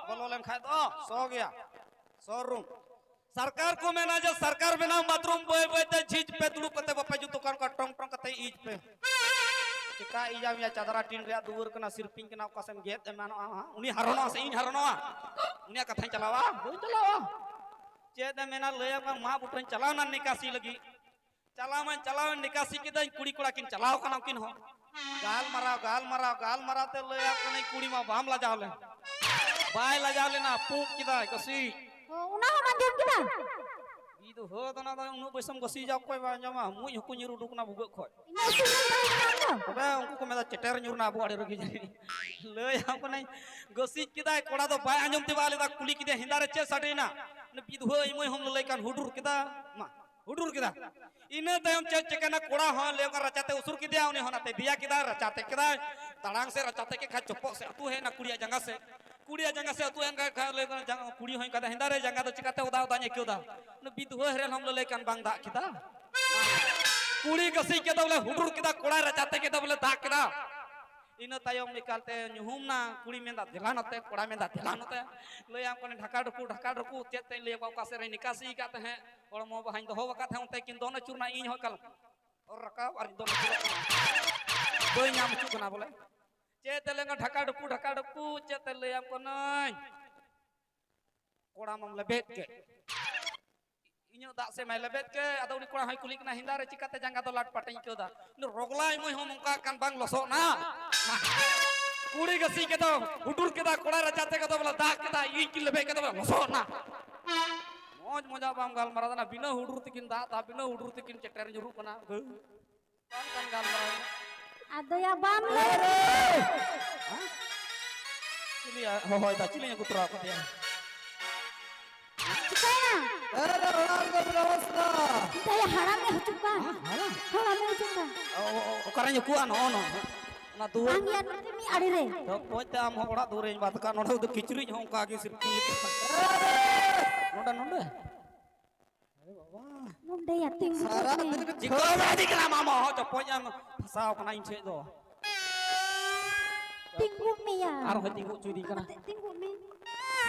ᱵᱚᱞᱚ ᱞᱮᱱ ᱠᱷᱟᱡ ᱫᱚ ᱥᱚ ᱜᱮᱭᱟ᱾ ᱥᱳᱨᱩᱢ᱾ ᱥᱚᱨᱠᱟᱨ ᱠᱚ ᱢᱮᱱᱟ ᱡᱮ ᱥᱚᱨᱠᱟᱨ ᱵᱮᱱᱟᱣ ᱵᱟᱛᱷᱨᱩᱢ, ᱵᱟᱹᱭ ᱵᱟᱹᱭ ᱛᱮ ᱡᱷᱤᱡ ᱯᱮ, ᱫᱩᱲᱩᱵ ᱠᱟᱛᱮ ᱵᱟᱯᱮ ᱡᱩᱛ ᱠᱟᱱ, ᱚᱱᱠᱟ ᱴᱚᱝ ᱴᱚᱝ ᱠᱟᱛᱮ ᱤᱡ ᱯᱮ᱾ ᱪᱮᱠᱟ ᱤᱡᱟᱢ ᱭᱟ, ᱪᱟᱫᱽᱨᱟ ᱴᱤᱱ ᱨᱮᱭᱟᱜ ᱫᱩᱣᱟᱹᱨ ᱠᱟᱱᱟ, ᱥᱤᱨᱯᱤᱧ ᱠᱟᱱᱟ, ᱚᱠᱟ ᱥᱮᱢ ᱜᱮᱫ ᱮᱢᱟᱱᱚᱜᱼᱟ ᱦᱟᱸᱜ? ᱩᱱᱤ ᱦᱟᱨᱚᱱᱚᱜᱼᱟ ᱥᱮ ᱤᱧ ᱦᱟᱨᱚᱱᱚᱜᱼᱟ? ᱩᱱᱤᱭᱟᱜ ᱠᱟᱛᱷᱟᱧ ᱪᱟᱞᱟᱣᱟ? ᱵᱟᱹᱧ ᱪᱟᱞᱟᱣᱟ᱾ ᱪᱮᱫ ᱮ ᱢᱮᱱᱟ, ᱞᱟᱹᱭᱟᱢ ᱠᱟᱱ ᱢᱟᱜ ᱵᱩᱴᱟᱹᱧ ᱪᱟᱞᱟᱣ ᱮᱱᱟ ᱱᱤᱠᱟᱥᱤ ᱞᱟᱹᱜᱤᱫ᱾ ᱪᱟᱞᱟᱣ ᱢᱟᱧ ᱪᱟᱞᱟᱣ ᱮᱱ, ᱱᱤᱠᱟᱥᱤ ᱠᱤᱫᱟᱹᱧ, ᱠᱩᱲᱤ ᱠᱚᱲᱟ ᱠᱤᱱ ᱪᱟᱞᱟᱣ ᱠᱟᱱᱟ ᱩᱱᱠᱤᱱ ᱦᱚᱸ᱾ ᱜᱟᱞᱢᱟᱨᱟᱣ, ᱜᱟᱞᱢᱟᱨᱟᱣ, ᱜᱟᱞᱢᱟᱨᱟᱣ ᱛᱮ ᱞᱟᱹᱭᱟᱢ ᱠᱟᱹᱱᱟᱹᱧ, ᱠᱩᱲᱤ ᱢᱟ ᱵᱟᱢ ᱞᱟᱡᱟᱣ ᱞᱮᱱ᱾ ᱵᱟᱭ ᱞᱟᱡᱟᱣ ᱞᱮᱱᱟ, ᱯᱩᱸᱜ ᱠᱮᱫᱟᱭ ᱠᱟᱹᱥᱤ᱾ ᱚ, ᱚᱱᱟ ᱦᱚᱸᱢ ᱟᱸᱡᱚᱢ ᱠᱮᱫᱟ? ᱵᱤᱫᱩ ᱦᱚ ᱫᱚ ᱚᱱᱟ ᱫᱚ ᱩᱱᱟᱹᱜ ᱵᱚᱭᱮᱥ ᱮᱢ ᱜᱟᱹᱥᱤ ᱡᱟ, ᱚᱠᱚᱭ ᱵᱟᱭ ᱟᱸᱡᱚᱢᱟ? ᱢᱩᱡ ᱦᱚᱸᱠᱚ ᱧᱩᱨ ᱩᱰᱩᱠ ᱮᱱᱟ ᱵᱷᱩᱜᱟᱹᱜ ᱠᱷᱚᱡ᱾ ᱤᱱᱟᱹᱜ ᱩᱥᱩᱞ ᱦᱚᱸ ᱵᱟᱭ ᱟᱸᱡᱚᱢ ᱫᱟ᱾ ᱛᱚᱵᱮ ᱩᱱᱠᱩ ᱠᱚ ᱢᱮᱱᱫᱟ, ᱪᱮᱴᱮᱨ ᱧᱩᱨ ᱮᱱᱟ ᱟᱵᱚ ᱟᱲᱮ ᱨᱮᱜᱮ ᱡᱟᱹᱱᱤᱡ᱾ ᱞᱟᱹᱭᱟᱢ ᱠᱟᱹᱱᱟᱹᱧ, ᱜᱟᱹᱥᱤᱡ ᱠᱮᱫᱟᱭ, ᱠᱚᱲᱟ ᱫᱚ ᱵᱟᱭ ᱟᱸᱡᱚᱢ ᱛᱮ ᱵᱟᱭ ᱞᱟᱹᱭᱫᱟ, ᱠᱩᱞᱤ ᱠᱮᱫᱮᱭᱟ, ᱦᱮᱸᱫᱟ ᱨᱮ ᱪᱮᱫ ᱥᱟᱰᱮᱭᱮᱱᱟ? ᱩᱱᱤ ᱵᱤᱫᱷᱩᱣᱟᱹ ᱤᱢᱟᱹᱭ ᱦᱚᱸᱢ ᱞᱟᱹᱞᱟᱹᱭ ᱠᱟᱱ ᱦᱩᱰᱩᱨ ᱠᱮᱫᱟ, ᱢᱟ, ᱦᱩᱰᱩᱨ ᱠᱮᱫᱟ᱾ ᱤᱱᱟᱹ ᱛᱟᱭᱚᱢ ᱪᱮᱫ ᱪᱤᱠᱟᱹᱭᱮᱱᱟ? ᱠᱚᱲᱟ ᱦᱚᱸ ᱞᱟᱹᱭ ᱠᱟᱱ ᱨᱟᱪᱟ ᱛᱮ ᱩᱥᱩᱨ ᱠᱮᱫᱮᱭᱟ, ᱩᱱᱤ ᱦᱚᱸ ᱱᱟᱛᱮ ᱫᱮᱭᱟ ᱠᱮᱫᱟᱭ, ᱨᱟᱪᱟ ᱛᱮ ᱠᱮᱫᱟᱭ, ᱫᱟᱲᱟᱝ ᱥᱮᱫ ᱨᱟᱪᱟ ᱛᱮ ᱠᱮᱫ ᱠᱷᱟᱡ ᱪᱚᱯᱚᱜ ᱥᱮᱫ ᱟᱹᱛᱩ ᱦᱮᱡ ᱮᱱᱟ ᱠᱩᱲᱤᱭᱟᱜ ᱡᱟᱸᱜᱟ ᱥᱮᱫ᱾ ᱠᱩᱲᱤᱭᱟᱜ ᱡᱟᱸᱜᱟ ᱥᱮᱫ ᱟᱹᱛᱩ ᱮᱱ ᱠᱷᱟᱡ ᱞᱟᱹᱭ ᱠᱟᱱᱟ, ᱡᱟᱸᱜᱟ, ᱠᱩᱲᱤ ᱦᱚᱸ ᱚᱱᱠᱟ ᱫᱚ, ᱦᱮᱸᱫᱟ ᱨᱮ ᱡᱟᱸᱜᱟ ᱫᱚ ᱪᱤᱠᱟᱹᱛᱮ ᱚᱫᱟ ᱚᱫᱟᱧ ᱟᱹᱭᱠᱟᱹᱣ ᱫᱟ? ᱩᱱᱤ ᱵᱤᱫᱷᱩᱣᱟᱹ ᱦᱮᱨᱮᱞ ᱦᱚᱸᱢ ᱞᱟᱹᱞᱟᱹᱭ ᱠᱟᱱ ᱵᱟᱝ ᱫᱟᱜ ᱠᱮᱫᱟ? ᱠᱩᱲᱤ ᱜᱟᱹᱥᱤ ᱠᱮᱫᱟ ᱵᱚᱞᱮ ᱦᱩᱰᱩᱨ ᱠᱮᱫᱟ, ᱠᱚᱲᱟᱭ ᱨᱟᱪᱟ ᱛᱮ ᱠᱮᱫᱟ ᱵᱚᱞᱮ ᱫᱟᱜ ᱠᱮᱫᱟ᱾ ᱤᱱᱟᱹ ᱛᱟᱭᱚᱢ ᱮᱠᱟᱞ ᱛᱮ ᱧᱩᱦᱩᱢ ᱱᱟ, ᱠᱩᱲᱤ ᱢᱮᱱᱫᱟ ᱫᱮᱞᱟ ᱱᱚᱛᱮ, ᱠᱚᱲᱟ ᱢᱮᱱᱫᱟ ᱫᱮᱞᱟ ᱱᱚᱛᱮ᱾ ᱞᱟᱹᱭᱟᱢ ᱠᱟᱹᱱᱟᱹᱧ ᱰᱷᱟᱠᱟ ᱰᱷᱩᱠᱩ, ᱰᱷᱟᱠᱟ ᱰᱷᱩᱠᱩ, ᱪᱮᱫ ᱛᱮᱧ ᱞᱟᱹᱭ ᱟᱠᱚᱣᱟ, ᱚᱠᱟ ᱥᱮᱫ ᱨᱮ ᱱᱤᱠᱟᱥᱤ ᱟᱠᱟᱫ ᱛᱟᱦᱮᱸᱫ, ᱦᱚᱲᱢᱚ ᱵᱟᱦᱟᱧ ᱫᱚᱦᱚ ᱟᱠᱟᱫ ᱛᱟᱦᱮᱸᱫ, ᱚᱱᱛᱮ ᱠᱤᱱ ᱫᱚᱱ ᱟᱹᱪᱩᱨ ᱱᱟ, ᱤᱧ ᱦᱚᱸ ᱮᱠᱟᱞ ᱚᱨ ᱨᱟᱠᱟᱵ ᱟᱨ ᱤᱧ ᱫᱚᱱ ᱟᱹᱪᱩᱨᱚᱜ ᱠᱟᱱᱟ᱾ ᱵᱟᱹᱧ ᱧᱟᱢ ᱦᱚᱪᱚᱜ ᱠᱟᱱᱟ ᱵᱚᱞᱮ᱾ ᱪᱮᱫ ᱛᱮ ᱞᱟᱹᱭ ᱢᱮ, ᱰᱷᱟᱠᱟ ᱰᱷᱩᱠᱩ, ᱰᱷᱟᱠᱟ ᱰᱷᱩᱠᱩ, ᱪᱮᱫ ᱛᱮ ᱞᱟᱹᱭᱟᱢ ᱠᱟᱹᱱᱟᱹᱧ? ᱠᱚᱲᱟ ᱢᱟᱢ ᱞᱮᱵᱮᱫ ᱠᱮᱫ᱾ ᱤᱧᱟᱹᱜ ᱫᱟᱜ ᱥᱮᱫ ᱢᱟᱭ ᱞᱮᱵᱮᱫ ᱠᱮᱫ᱾ ᱟᱫᱚ ᱩᱱᱤ ᱠᱚᱲᱟ ᱦᱚᱸᱭ ᱠᱩᱞᱤ ᱠᱟᱱᱟ, ᱦᱮᱸᱫᱟ ᱨᱮ ᱪᱤᱠᱟᱛᱮ ᱡᱟᱸᱜᱟ ᱫᱚ ᱞᱟᱴ ᱯᱟᱴᱮᱧ ᱟᱹᱭᱠᱟᱹᱣ ᱫᱟ? ᱩᱱᱤ ᱨᱚᱜᱽᱞᱟ ᱤᱢᱟᱹᱭ ᱦᱚᱸ ᱱᱚᱝᱠᱟ ᱠᱟᱱ ᱵᱟᱝ ᱞᱚᱥᱚᱫ ᱱᱟ? ᱠᱩᱲᱤ ᱜᱟᱹᱥᱤ ᱠᱮᱫᱟ, ᱦᱩᱰᱩᱨ ᱠᱮᱫᱟ, ᱠᱚᱲᱟ ᱨᱟᱪᱟ ᱛᱮ ᱠᱮᱫᱟ ᱵᱚᱞᱮ ᱫᱟᱜ ᱠᱮᱫᱟ, ᱤᱧ ᱠᱤᱱ ᱞᱮᱵᱮᱫ ᱠᱮᱫᱟ ᱵᱚᱞᱮ ᱞᱚᱥᱚᱫ ᱱᱟ᱾ ᱢᱚᱡᱽ ᱢᱚᱡᱟ ᱵᱟᱢ ᱜᱟᱞᱢᱟᱨᱟᱣ ᱫᱟ ᱱᱟ, ᱵᱤᱱᱟᱹ ᱦᱩᱰᱩᱨ ᱛᱮᱠᱤᱱ ᱫᱟᱜ ᱫᱟ, ᱵᱤᱱᱟᱹ ᱦᱩᱰᱩᱨ ᱛᱮᱠᱤᱱ ᱪᱮᱴᱮᱨ ᱧᱩᱨᱩᱜ ᱠᱟᱱᱟ᱾ ᱵᱟᱝ ᱠᱟᱱ ᱜᱟᱞᱢᱟᱨᱟᱣ᱾ ᱟᱫᱚᱭᱟ ᱵᱟᱢ ᱞᱟᱹᱭ᱾ ᱪᱤᱞᱤᱭᱟ ᱦᱚᱦᱚᱭ ᱫᱟ? ᱪᱤᱞᱤᱧ ᱟᱹᱜᱩ ᱛᱚᱨᱟ ᱠᱟᱫᱮᱭᱟ? ᱪᱤᱠᱟᱹᱭᱟ? ᱮᱨᱮ, ᱚᱲᱟᱜ ᱨᱮᱫᱚ ᱵᱮᱵᱚᱥᱛᱟ᱾ ᱫᱟᱭᱟ ᱦᱟᱲᱟᱢ ᱮ ᱦᱤᱡᱩᱜ ᱠᱟᱱ᱾ ᱦᱮᱸ, ᱦᱟᱲᱟᱢ? ᱦᱟᱲᱟᱢ ᱮ ᱦᱤᱡᱩᱜ ᱠᱟᱱ᱾ ᱚ, ᱚ, ᱚ, ᱚᱠᱟᱨᱮᱧ ᱩᱠᱩᱜᱼᱟ? ᱱᱚᱜᱼᱚ ᱱᱚᱣᱟ᱾ ᱚᱱᱟ ᱫᱩᱣᱟᱹᱨ᱾ ᱵᱟᱝ ᱜᱮᱭᱟ, ᱱᱚᱛᱮ ᱢᱤᱫ ᱟᱲᱮ ᱨᱮ᱾ ᱛᱚ, ᱯᱚᱡᱽ ᱛᱮ ᱟᱢ ᱦᱚᱸ ᱚᱲᱟᱜ ᱫᱩᱣᱟᱹᱨ ᱨᱮᱧ ᱵᱟᱫ ᱠᱟᱜ᱾ ᱱᱚᱰᱮ ᱫᱚ ᱠᱤᱪᱨᱤᱡ ᱦᱚᱸ ᱚᱱᱠᱟ ᱜᱮ ᱥᱤᱨᱯᱤ᱾ ᱱᱚᱰᱮ, ᱱᱚᱰᱮ᱾ ᱟᱨᱮ ᱵᱟᱵᱟ᱾ ᱱᱚᱰᱮᱭᱟ, ᱛᱤᱸᱜᱩ ᱥᱟᱨᱟ ᱠᱚᱜ ᱢᱮ᱾ ᱫᱤᱱ ᱪᱤᱠᱟᱹ ᱢᱮ ᱤᱫᱤ ᱠᱟᱱᱟ ᱢᱟᱢᱟ ᱦᱚᱸ ᱪᱚᱯᱚᱡ ᱮᱢ ᱯᱷᱟᱥᱟᱣ ᱠᱟᱱᱟ ᱤᱧ ᱴᱷᱮᱡ ᱫᱚ᱾ ᱛᱤᱸᱜᱩ ᱢᱮᱭᱟ᱾ ᱟᱨᱦᱚᱸᱭ ᱛᱤᱸᱜᱩ ᱦᱚᱪᱚᱭᱤᱫᱤᱧ ᱠᱟᱱᱟ᱾ ᱠᱟᱛᱮ ᱛᱤᱸᱜᱩ ᱢᱮ᱾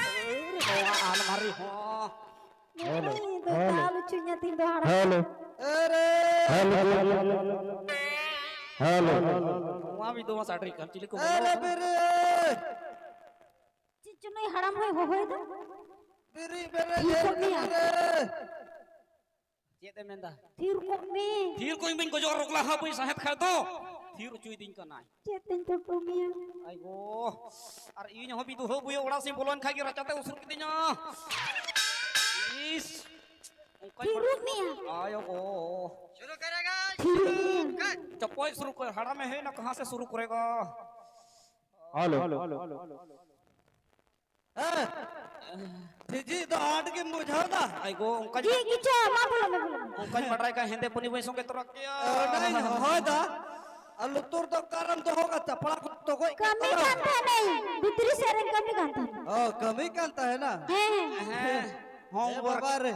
ᱟᱨᱮ ᱱᱚᱣᱟ ᱟᱞᱢᱟᱨᱤ ᱦᱚᱸ᱾ ᱱᱚᱜᱼᱚᱭ ᱫᱚ ᱦᱮᱞᱳ᱾ ᱫᱟᱞ ᱦᱚᱪᱚᱧᱟ ᱛᱤᱧ ᱫᱚ ᱦᱟᱲᱟᱢ᱾ ᱦᱮᱞᱳ᱾ ᱟᱨᱮ᱾ ᱦᱮᱞᱳ᱾ ᱦᱮᱞᱳ᱾ ᱱᱚᱣᱟ ᱢᱤᱫ ᱫᱚᱢ ᱥᱟᱰᱮ ᱠᱟᱱ ᱪᱤᱞᱤ ᱠᱚ ᱟᱨᱮ ᱵᱚᱞᱚ ᱠᱟᱱᱟ? ᱵᱮᱨᱮ᱾ ᱪᱮᱫ ᱪᱚ ᱱᱩᱭ ᱦᱟᱲᱟᱢ ᱦᱚᱸᱭ ᱦᱚᱦᱚᱭᱮᱫᱟ? ᱵᱮᱨᱮᱫ, ᱵᱮᱨᱮᱫ, ᱛᱷᱤᱨ ᱠᱚᱜ ᱢᱮᱭᱟ᱾ ᱵᱮᱨᱮᱫ᱾ ᱪᱮᱫ ᱮ ᱢᱮᱱᱫᱟ? ᱛᱷᱤᱨ ᱠᱚᱜ ᱢᱮ᱾ ᱛᱷᱤᱨ ᱠᱚᱧ ᱵᱟᱹᱧ ᱜᱚᱡᱚᱜ ᱨᱳᱜᱽᱞᱟ ᱦᱟᱸᱜ ᱵᱟᱹᱧ ᱥᱟᱦᱮᱫ ᱠᱷᱟᱡ ᱫᱚ ᱛᱷᱤᱨ ᱦᱚᱪᱚᱭᱤᱫᱤᱧ ᱠᱟᱱᱟᱭ᱾ ᱪᱮᱫ ᱛᱮᱧ ᱪᱚᱯᱚ ᱢᱮᱭᱟ? ᱟᱭ ᱜᱳ, ᱟᱨ ᱤᱧ ᱦᱚᱸ ᱵᱤᱫᱩ ᱦᱚᱸ ᱵᱩᱭᱟᱹ ᱚᱲᱟᱜ ᱥᱮᱫ ᱵᱚᱞᱚᱭᱮᱱ ᱠᱷᱟᱡ ᱜᱮ ᱨᱟᱪᱟᱛᱮ ᱩᱥᱩᱨ ᱠᱤᱫᱤᱧᱟ᱾ ᱤᱥ, ᱚᱱᱠᱟᱧ ᱛᱷᱤᱨᱚᱜ ᱢᱮᱭᱟ᱾ ᱟᱭ ᱜᱳ᱾ ᱛᱷᱤᱨᱚᱜ ᱢᱮᱭᱟ᱾ ᱪᱚᱯᱚᱭ ᱥᱩᱨᱩ ᱠᱚᱨᱮ, ᱦᱟᱲᱟᱢᱮ ᱦᱮᱡ ᱮᱱᱟ, ᱠᱟᱦᱟᱸ ᱥᱮ ᱥᱩᱨᱩ ᱠᱚᱨᱮ ᱜᱳ᱾ ᱦᱮᱞᱳ᱾ ᱦᱮᱸ, ᱴᱷᱤᱠ ᱫᱚ ᱟᱸᱴ ᱜᱮᱢ ᱵᱩᱡᱷᱟᱹᱣ ᱫᱟ᱾ ᱟᱭ ᱜᱳ, ᱚᱱᱠᱟᱧ ᱪᱮᱫ ᱜᱮᱪᱚ, ᱢᱟ ᱵᱚᱞᱚ ᱢᱮ, ᱵᱚᱞᱚ ᱢᱮ᱾ ᱚᱱᱠᱟᱧ ᱵᱟᱰᱟᱭ ᱠᱷᱟᱱ ᱦᱮᱸᱫᱮ ᱯᱩᱱᱤ ᱵᱟᱹᱧ ᱥᱚᱸᱜᱮ ᱛᱚᱨᱟ ᱠᱮᱭᱟ᱾ ᱚᱱᱟᱧ ᱦᱚᱦᱚᱭ ᱫᱟ᱾ ᱟᱨ ᱞᱩᱛᱩᱨ ᱫᱚ ᱚᱠᱟᱨᱮᱢ ᱫᱚᱦᱚ ᱠᱟᱜ, ᱪᱟᱯᱲᱟ ᱠᱚ ᱛᱚᱜᱚᱡ ᱠᱟᱜ ᱠᱟᱹᱢᱤ ᱛᱟᱢᱟ᱾ ᱠᱟᱱ ᱛᱟᱦᱮᱱᱟᱹᱧ, ᱵᱷᱤᱛᱨᱤ ᱥᱮᱫ ᱨᱮᱧ ᱠᱟᱹᱢᱤ ᱠᱟᱱ ᱛᱟᱦᱮᱱᱟ᱾ ᱚ, ᱠᱟᱹᱢᱤ ᱠᱟᱱ ᱛᱟᱦᱮᱱᱟ? ᱦᱮᱸ᱾ ᱦᱮᱸ, ᱮ ᱦᱳᱢᱣᱟᱨᱠ᱾ ᱵᱟᱵᱟ ᱨᱮ᱾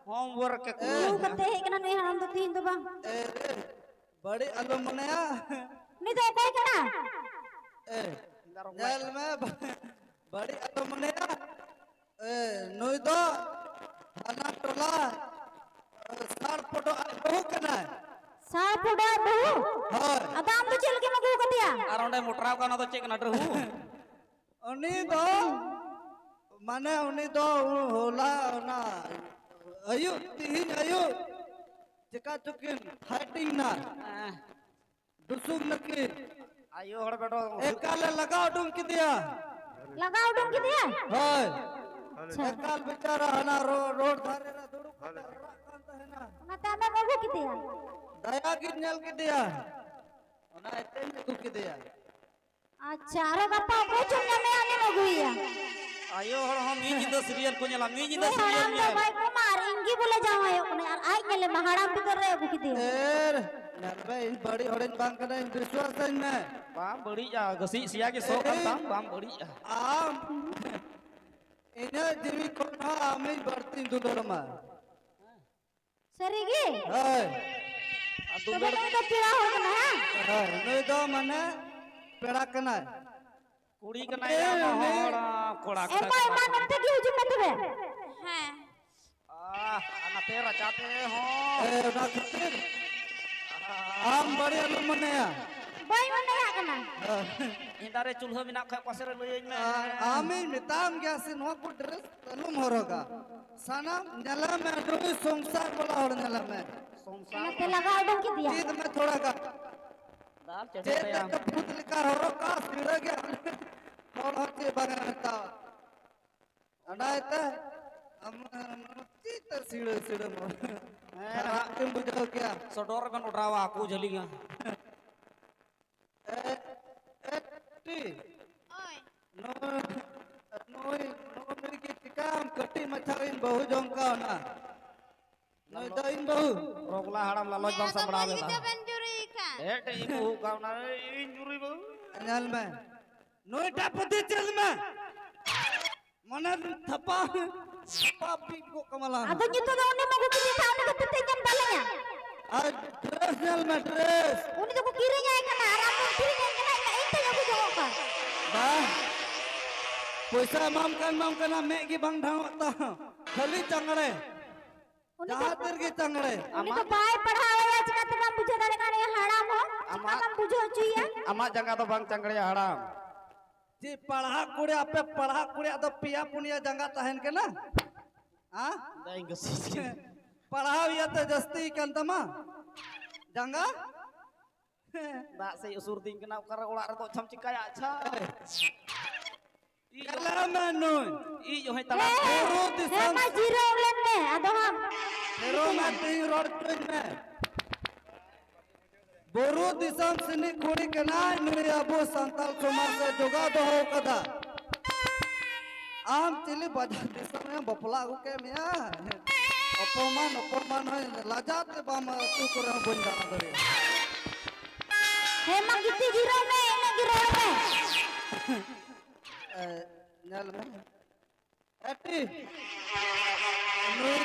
ᱦᱳᱢᱣᱟᱨᱠ ᱮ ᱠᱩᱞ ᱮ᱾ ᱨᱩ ᱠᱟᱛᱮ ᱦᱮᱡ ᱠᱟᱱᱟ ᱱᱩᱭ ᱦᱟᱲᱟᱢ ᱫᱚ ᱛᱤᱦᱤᱧ ᱫᱚ ᱵᱟᱝ᱾ ᱮ, ᱮ, ᱵᱟᱹᱲᱤᱡ ᱟᱞᱚᱢ ᱢᱚᱱᱮᱭᱟ᱾ ᱩᱱᱤ ᱫᱚ ᱚᱠᱚᱭ ᱠᱟᱱᱟ? ᱮ, ᱧᱮᱞ ᱢᱮ, ᱵᱟᱹᱲᱤᱡ ᱟᱞᱚᱢ ᱢᱚᱱᱮᱭᱟ᱾ ᱮ, ᱱᱩᱭ ᱫᱚ ᱦᱟᱱᱟ ᱴᱚᱞᱟ, ᱮ, ᱥᱟᱲ ᱯᱚᱴᱚ ᱟᱡ ᱵᱟᱹᱦᱩ ᱠᱟᱱᱟᱭ᱾ ᱥᱟᱲ ᱯᱚᱴᱚ ᱟᱡ ᱵᱟᱹᱦᱩ? ᱦᱳᱭ᱾ ᱟᱫᱚ ᱟᱢ ᱫᱚ ᱪᱮᱫ ᱞᱟᱹᱜᱤᱫ ᱮᱢ ᱟᱹᱜᱩ ᱟᱠᱟᱫᱮᱭᱟ? ᱟᱨ ᱚᱸᱰᱮ ᱢᱚᱴᱨᱟᱣ ᱠᱟᱱ ᱚᱱᱟ ᱫᱚ ᱪᱮᱫ ᱠᱟᱱᱟ, ᱰᱟᱹᱦᱩ? ᱩᱱᱤ ᱫᱚ, ᱢᱟᱱᱮ ᱩᱱᱤ ᱫᱚ ᱦᱚᱞᱟ ᱚᱱᱟ ᱟᱹᱭᱩᱵ, ᱛᱤᱦᱤᱧ ᱟᱹᱭᱩᱵ ᱪᱮᱠᱟ ᱪᱚᱠᱤᱱ ᱯᱷᱟᱭᱴᱤᱝ ᱱᱟ᱾ ᱦᱮᱸ᱾ ᱫᱩᱥᱩᱢ ᱱᱟᱹᱠᱤᱱ᱾ ᱟᱭᱳ ᱦᱚᱲ ᱵᱮᱴᱟ᱾ ᱮᱠᱟᱞᱮ ᱞᱟᱜᱟ ᱩᱰᱩᱝ ᱠᱮᱫᱮᱭᱟ᱾ ᱞᱟᱜᱟ ᱩᱰᱩᱝ ᱠᱮᱫᱮᱭᱟ? ᱦᱳᱭ᱾ ᱟᱪᱪᱷᱟ᱾ ᱮᱠᱟᱞ ᱵᱮᱪᱟᱨᱟ ᱦᱟᱱᱟ ᱨᱳ-, ᱨᱳᱰ ᱫᱷᱟᱨᱮ ᱨᱮ ᱫᱩᱲᱩᱵ ᱠᱟᱛᱮ ᱨᱟᱜ ᱠᱟᱱ ᱛᱟᱦᱮᱱᱟ᱾ ᱚᱱᱟᱛᱮ ᱟᱢᱮᱢ ᱟᱹᱜᱩ ᱠᱮᱫᱮᱭᱟ? ᱫᱟᱭᱟ ᱜᱤᱧ ᱧᱮᱞ ᱠᱮᱫᱮᱭᱟ᱾ ᱚᱱᱟ ᱤᱭᱟᱹᱛᱮᱧ ᱟᱹᱜᱩ ᱠᱮᱫᱮᱭᱟ᱾ ᱟᱪᱪᱷᱟ, ᱟᱨᱚ ᱜᱟᱯᱟ ᱚᱠᱚᱭ ᱪᱚᱢ ᱧᱟᱢᱮᱭᱟ, ᱩᱱᱤᱢ ᱟᱹᱜᱩᱭᱮᱭᱟ᱾ ᱟᱭᱳ ᱦᱚᱲ ᱦᱚᱸ ᱢᱤᱫ ᱧᱤᱫᱟᱹ ᱥᱤᱨᱤᱭᱟᱞ ᱠᱚ ᱧᱮᱞᱟ, ᱢᱤᱫ ᱧᱤᱫᱟᱹ ᱱᱩᱭ ᱥᱤᱨᱤᱭᱟᱞ ᱦᱟᱲᱟᱢ ᱫᱚ ᱧᱮᱞ᱾ ᱵᱟᱭ ᱠᱚᱢᱟ, ᱟᱨ ᱤᱧ ᱜᱮ ᱵᱚᱞᱮ ᱡᱟᱶᱟᱭᱚᱜ ᱠᱟᱱᱟᱭ, ᱟᱨ ᱟᱡ ᱧᱮᱞᱮ ᱢᱟ, ᱦᱟᱲᱟᱢ ᱵᱤᱫᱟᱹᱞ ᱨᱮ ᱟᱹᱜᱩ ᱠᱮᱫᱮᱭᱟ᱾ ᱮᱨ, ᱧᱮᱞ ᱢᱮ, ᱤᱧ ᱵᱟᱹᱲᱤᱡ ᱦᱚᱲᱤᱧ ᱵᱟᱝ ᱠᱟᱱᱟ, ᱤᱧ ᱵᱤᱥᱣᱟᱥ ᱟᱹᱧ ᱢᱮ᱾ ᱵᱟᱢ ᱵᱟᱹᱲᱤᱡᱼᱟ, ᱜᱟᱹᱥᱤᱡ ᱥᱮᱭᱟ ᱜᱮ ᱥᱚ ᱠᱟᱱ ᱮᱭ, ᱛᱟᱢ, ᱵᱟᱢ ᱵᱟᱹᱲᱤᱡᱼᱟ᱾ ᱟᱢ ᱤᱧᱟᱹᱜ ᱡᱤᱣᱤ ᱠᱷᱚᱱ ᱦᱚᱸ ᱟᱢᱤᱧ ᱵᱟᱹᱲᱛᱤᱧ ᱫᱩᱞᱟᱹᱲ ᱟᱢᱟ᱾ ᱥᱟᱹᱨᱤ ᱜᱮ? ᱦᱳᱭ᱾ ᱟᱨ ᱛᱚᱵᱮ ᱫᱩᱞᱟᱹᱲ ᱱᱩᱭ ᱫᱚ ᱯᱮᱲᱟ ᱦᱚᱲ ᱠᱟᱱᱟᱭ, ᱦᱮᱸ? ᱦᱳᱭ, ᱱᱩᱭ ᱫᱚ ᱢᱟᱱᱮ ᱯᱮᱲᱟ ᱠᱟᱱᱟᱭ᱾ ᱠᱩᱲᱤ ᱠᱟᱱᱟᱭ ᱩᱱᱤ, ᱭᱟ, ᱩᱱᱤ᱾ ᱦᱚᱲ, ᱠᱚᱲᱟ ᱮ ᱠᱟᱱᱟᱭ, ᱢᱟᱹᱭ, ᱠᱚᱲᱟ ᱢᱟ ᱠᱟᱱᱟᱭ᱾ ᱱᱚᱛᱮ ᱜᱮ ᱦᱤᱡᱩᱜ ᱢᱮ ᱛᱚᱵᱮ᱾ ᱦᱮᱸ᱾ ᱟᱦ, ᱟᱨ ᱱᱟᱛᱮ ᱨᱟᱪᱟ ᱛᱮ ᱦᱚᱸ᱾ ᱮ, ᱚᱱᱟ ᱠᱷᱟᱹᱛᱤᱨ ᱟᱢ ᱵᱟᱹᱲᱤᱡ ᱟᱞᱚᱢ ᱢᱚᱱᱮᱭᱟ᱾ ᱵᱟᱹᱧ ᱢᱚᱱᱮᱭᱟᱜ ᱠᱟᱱᱟ᱾ ᱦᱮᱸ᱾ ᱦᱮᱸᱫᱟ ᱨᱮ ᱪᱩᱞᱦᱟᱹ ᱢᱮᱱᱟᱜ ᱠᱷᱟᱡ ᱚᱠᱟ ᱥᱮᱫ ᱨᱮ ᱞᱟᱹᱭᱟᱹᱧ ᱢᱮ᱾ ᱟ-, ᱟᱢᱤᱧ ᱢᱮᱛᱟᱢ ᱜᱮᱭᱟ ᱥᱮ, ᱱᱚᱣᱟ ᱠᱚ dress ᱟᱞᱚᱢ ᱦᱚᱨᱚᱜᱟ᱾ ᱥᱟᱱᱟᱢ ᱧᱮᱞᱮ ᱢᱮ, ᱱᱩᱭ ᱥᱚᱝᱥᱟᱨ ᱵᱟᱞᱟ ᱦᱚᱲ ᱧᱮᱞᱮ ᱢᱮ᱾ ᱥᱚᱝᱥᱟᱨ ᱚᱱᱟᱛᱮ ᱞᱟᱜᱟ ᱩᱰᱩᱝ ᱠᱮᱫᱮᱭᱟ᱾ ᱪᱮᱫ ᱢᱮ ᱛᱷᱚᱲᱟ ᱜᱟᱱ᱾ ᱫᱟᱞ ᱪᱮᱫ ᱪᱮᱴᱮᱭᱟᱢ᱾ ᱛᱮ ᱵᱷᱩᱛ ᱞᱮᱠᱟ ᱦᱚᱨᱚᱜ ᱠᱟᱜ, ᱥᱤᱲᱟᱹ ᱜᱮ ᱦᱚᱲ ᱦᱚᱸ ᱪᱮᱫ ᱵᱟᱝ ᱮ ᱢᱮᱛᱟᱣᱟ᱾ ᱚᱱᱟ ᱤᱭᱟᱹᱛᱮ ᱟᱢ, ᱟᱢ ᱪᱮᱫ ᱛᱮ ᱥᱤᱲᱟᱹ, ᱥᱤᱲᱟᱹ ᱢᱚ-, ᱦᱮᱸ, ᱠᱷᱟᱨᱟᱯ ᱜᱮᱢ ᱵᱩᱡᱷᱟᱹᱣ ᱠᱮᱭᱟ᱾ ᱥᱚᱰᱚᱨ ᱨᱮᱵᱮᱱ ᱚᱰᱟᱣᱟ, ᱠᱚ ᱡᱷᱟᱹᱞᱤᱜᱼᱟ᱾ ᱮ, ᱮ, ᱴᱤ᱾ ᱳᱭ᱾ ᱱᱩᱭ, ᱱᱩᱭ, ᱱᱩᱭ ᱜᱮ ᱪᱤᱠᱟᱢ ᱠᱟᱹᱴᱤᱡ ᱢᱟᱪᱷᱟ ᱨᱤᱧ ᱵᱟᱹᱦᱩ ᱡᱚᱝ ᱠᱟᱣᱱᱟ᱾ ᱱᱩᱭ ᱫᱚ ᱤᱧ ᱵᱟᱹᱦᱩ᱾ ᱨᱚᱜᱽᱞᱟ ᱦᱟᱲᱟᱢ ᱞᱟᱞᱚᱪ ᱵᱟᱢ ᱟᱫᱚ ᱥᱟᱢᱵᱲᱟᱣ ᱵᱟᱹᱧ ᱞᱮᱫᱟ᱾ ᱤᱫᱤ ᱵᱮᱱ ᱡᱩᱨᱤ ᱠᱷᱟᱱ᱾ ᱮᱴ ᱤᱧ ᱵᱟᱹᱦᱩ ᱠᱟᱣᱱᱟ, ᱤᱧ ᱡᱩᱨᱤ ᱵᱟᱹᱦᱩ᱾ ᱧᱮᱞ ᱢᱮ, ᱱᱩᱭᱴᱟᱜ ᱯᱩᱛᱤ ᱪᱮᱫ ᱢᱮ? ᱢᱚᱱᱮ ᱛᱷᱟᱯᱟ, ᱛᱷᱟᱯᱟ ᱯᱤᱠ ᱠᱚ ᱠᱟᱢᱟᱞᱟ᱾ ᱟᱫᱚ ᱱᱤᱛᱚᱜ ᱫᱚ ᱩᱱᱤ ᱢᱟ ᱜᱩᱯᱤ ᱫᱤ ᱛᱷᱟ, ᱩᱱᱤ ᱠᱷᱟᱹᱛᱤᱨ ᱛᱮ ᱧᱟᱢ ᱵᱟᱞᱮ ᱧᱟᱢ᱾ ᱟᱨ dress ᱧᱮᱞ ᱢᱮ, dress᱾ ᱩᱱᱤ ᱫᱚᱠᱚ ᱠᱤᱨᱤᱧ ᱟᱭ ᱠᱟᱱᱟ, ᱟᱨ ᱟᱢ ᱫᱚᱢ ᱠᱤᱨᱤᱧ ᱟᱭ ᱠᱟᱱᱟ, ᱤᱧ ᱢᱟ ᱤᱧ ᱴᱷᱮᱱ ᱟᱹᱜᱩ ᱡᱚᱝᱚᱜ ᱠᱟᱱ᱾ ᱵᱟ, ᱯᱚᱭᱥᱟ ᱮᱢᱟᱢ ᱠᱟᱱ, ᱮᱢᱟᱢ ᱠᱟᱱᱟ, ᱢᱮᱫ ᱜᱮ ᱵᱟᱝ ᱰᱷᱟᱝᱚᱜ ᱛᱟᱢ, ᱠᱷᱟᱹᱞᱤ ᱪᱟᱝᱲᱮ᱾ ᱩᱱᱤ ᱫᱚ, ᱡᱟᱦᱟᱸ ᱛᱤ ᱨᱮᱜᱮ ᱪᱟᱝᱲᱮ᱾ ᱩᱱᱤ ᱫᱚ ᱟᱢᱟᱜ ᱵᱟᱭ ᱯᱟᱲᱦᱟᱣ ᱮᱭᱟ, ᱪᱤᱠᱟᱹᱛᱮ ᱵᱟᱢ ᱵᱩᱡᱷᱟᱹᱣ ᱫᱟᱲᱮᱭᱟᱜ ᱠᱟᱱᱟ? ᱦᱟᱲᱟᱢ ᱦᱚᱸ ᱪᱤᱠᱟᱹ ᱟᱢᱟᱜ, ᱵᱟᱢ ᱵᱩᱡᱷᱟᱹᱣ ᱦᱚᱪᱚᱭᱮᱭᱟ? ᱟᱢᱟᱜ ᱡᱟᱸᱜᱟ ᱫᱚ ᱵᱟᱝ ᱪᱟᱝᱲᱮᱭᱟ, ᱦᱟᱲᱟᱢ᱾ ᱪᱮᱫ ᱯᱟᱲᱦᱟᱜ ᱠᱩᱲᱤ, ᱟᱯᱮ ᱯᱟᱲᱦᱟᱜ ᱠᱩᱲᱤᱭᱟᱜ ᱫᱚ ᱯᱮᱭᱟ ᱯᱩᱱᱭᱟ ᱡᱟᱸᱜᱟ ᱛᱟᱦᱮᱱ ᱠᱟᱱᱟ? ᱦᱮᱸ? ᱫᱟᱹᱧ ᱜᱟᱹᱥᱤ᱾ ᱯᱟᱲᱦᱟᱣ ᱤᱭᱟᱹᱛᱮ ᱡᱟᱹᱥᱛᱤ ᱠᱟᱱ ᱛᱟᱢᱟ ᱡᱟᱸᱜᱟ? ᱫᱟᱜ ᱥᱮᱡ ᱩᱥᱩᱨ ᱫᱤᱧ ᱠᱟᱱᱟ, ᱚᱠᱟᱨᱮ ᱚᱲᱟᱜ ᱨᱮᱫᱚ ᱟᱪᱪᱷᱟᱢ ᱪᱤᱠᱟᱹᱭᱟ, ᱟᱪᱪᱷᱟ? ᱤᱧ ᱠᱟᱞᱟ ᱢᱮ ᱱᱩᱭ᱾ ᱤᱧ ᱦᱚᱸᱭ ᱛᱟᱲᱟᱢ᱾ ᱦᱮᱸ, ᱦᱮᱸ᱾ ᱵᱩᱨᱩ ᱫᱤᱥᱚᱢ᱾ ᱦᱮᱸ, ᱢᱟ ᱡᱤᱨᱟᱹᱣ ᱞᱮᱱ ᱢᱮ, ᱟᱫᱚ ᱦᱟᱸᱜ ᱦᱮᱨᱳ ᱢᱟ ᱛᱤᱧ ᱨᱚᱲ ᱦᱚᱪᱚᱧ ᱢᱮ᱾ ᱵᱩᱨᱩ ᱫᱤᱥᱚᱢ ᱥᱮᱱᱤᱡ ᱠᱩᱲᱤ ᱠᱟᱱᱟᱭ ᱱᱩᱭ, ᱟᱵᱚ ᱥᱟᱱᱛᱟᱲ ᱥᱚᱢᱟᱡᱽ ᱨᱮ ᱡᱚᱜᱟᱣ ᱫᱚᱦᱚ ᱠᱟᱫᱟ᱾ ᱟᱢ ᱪᱤᱞᱤ ᱵᱟᱡᱟᱨ ᱫᱤᱥᱚᱢ ᱮ ᱵᱟᱯᱞᱟ ᱟᱹᱜᱩ ᱠᱮᱫ ᱢᱮᱭᱟ? ᱚᱯᱚᱢᱟᱱ, ᱚᱯᱚᱢᱟᱱ ᱦᱚᱸ, ᱞᱟᱡᱟ ᱛᱮ ᱵᱟᱢ ᱟᱹᱛᱩ ᱠᱚᱨᱮ ᱦᱚᱸ ᱵᱟᱹᱧ ᱫᱟᱬᱟ ᱫᱟᱲᱮᱭᱟᱜᱼᱟ᱾ ᱦᱮᱸ ᱢᱟ ᱜᱤᱛᱤᱡ ᱡᱤᱨᱟᱹᱣ ᱢᱮ, ᱤᱱᱟᱹᱜ ᱜᱮ ᱨᱚᱲ ᱢᱮ᱾ ᱮ, ᱧᱮᱞ ᱢᱮ᱾ ᱮᱴᱤ, ᱱᱩᱭ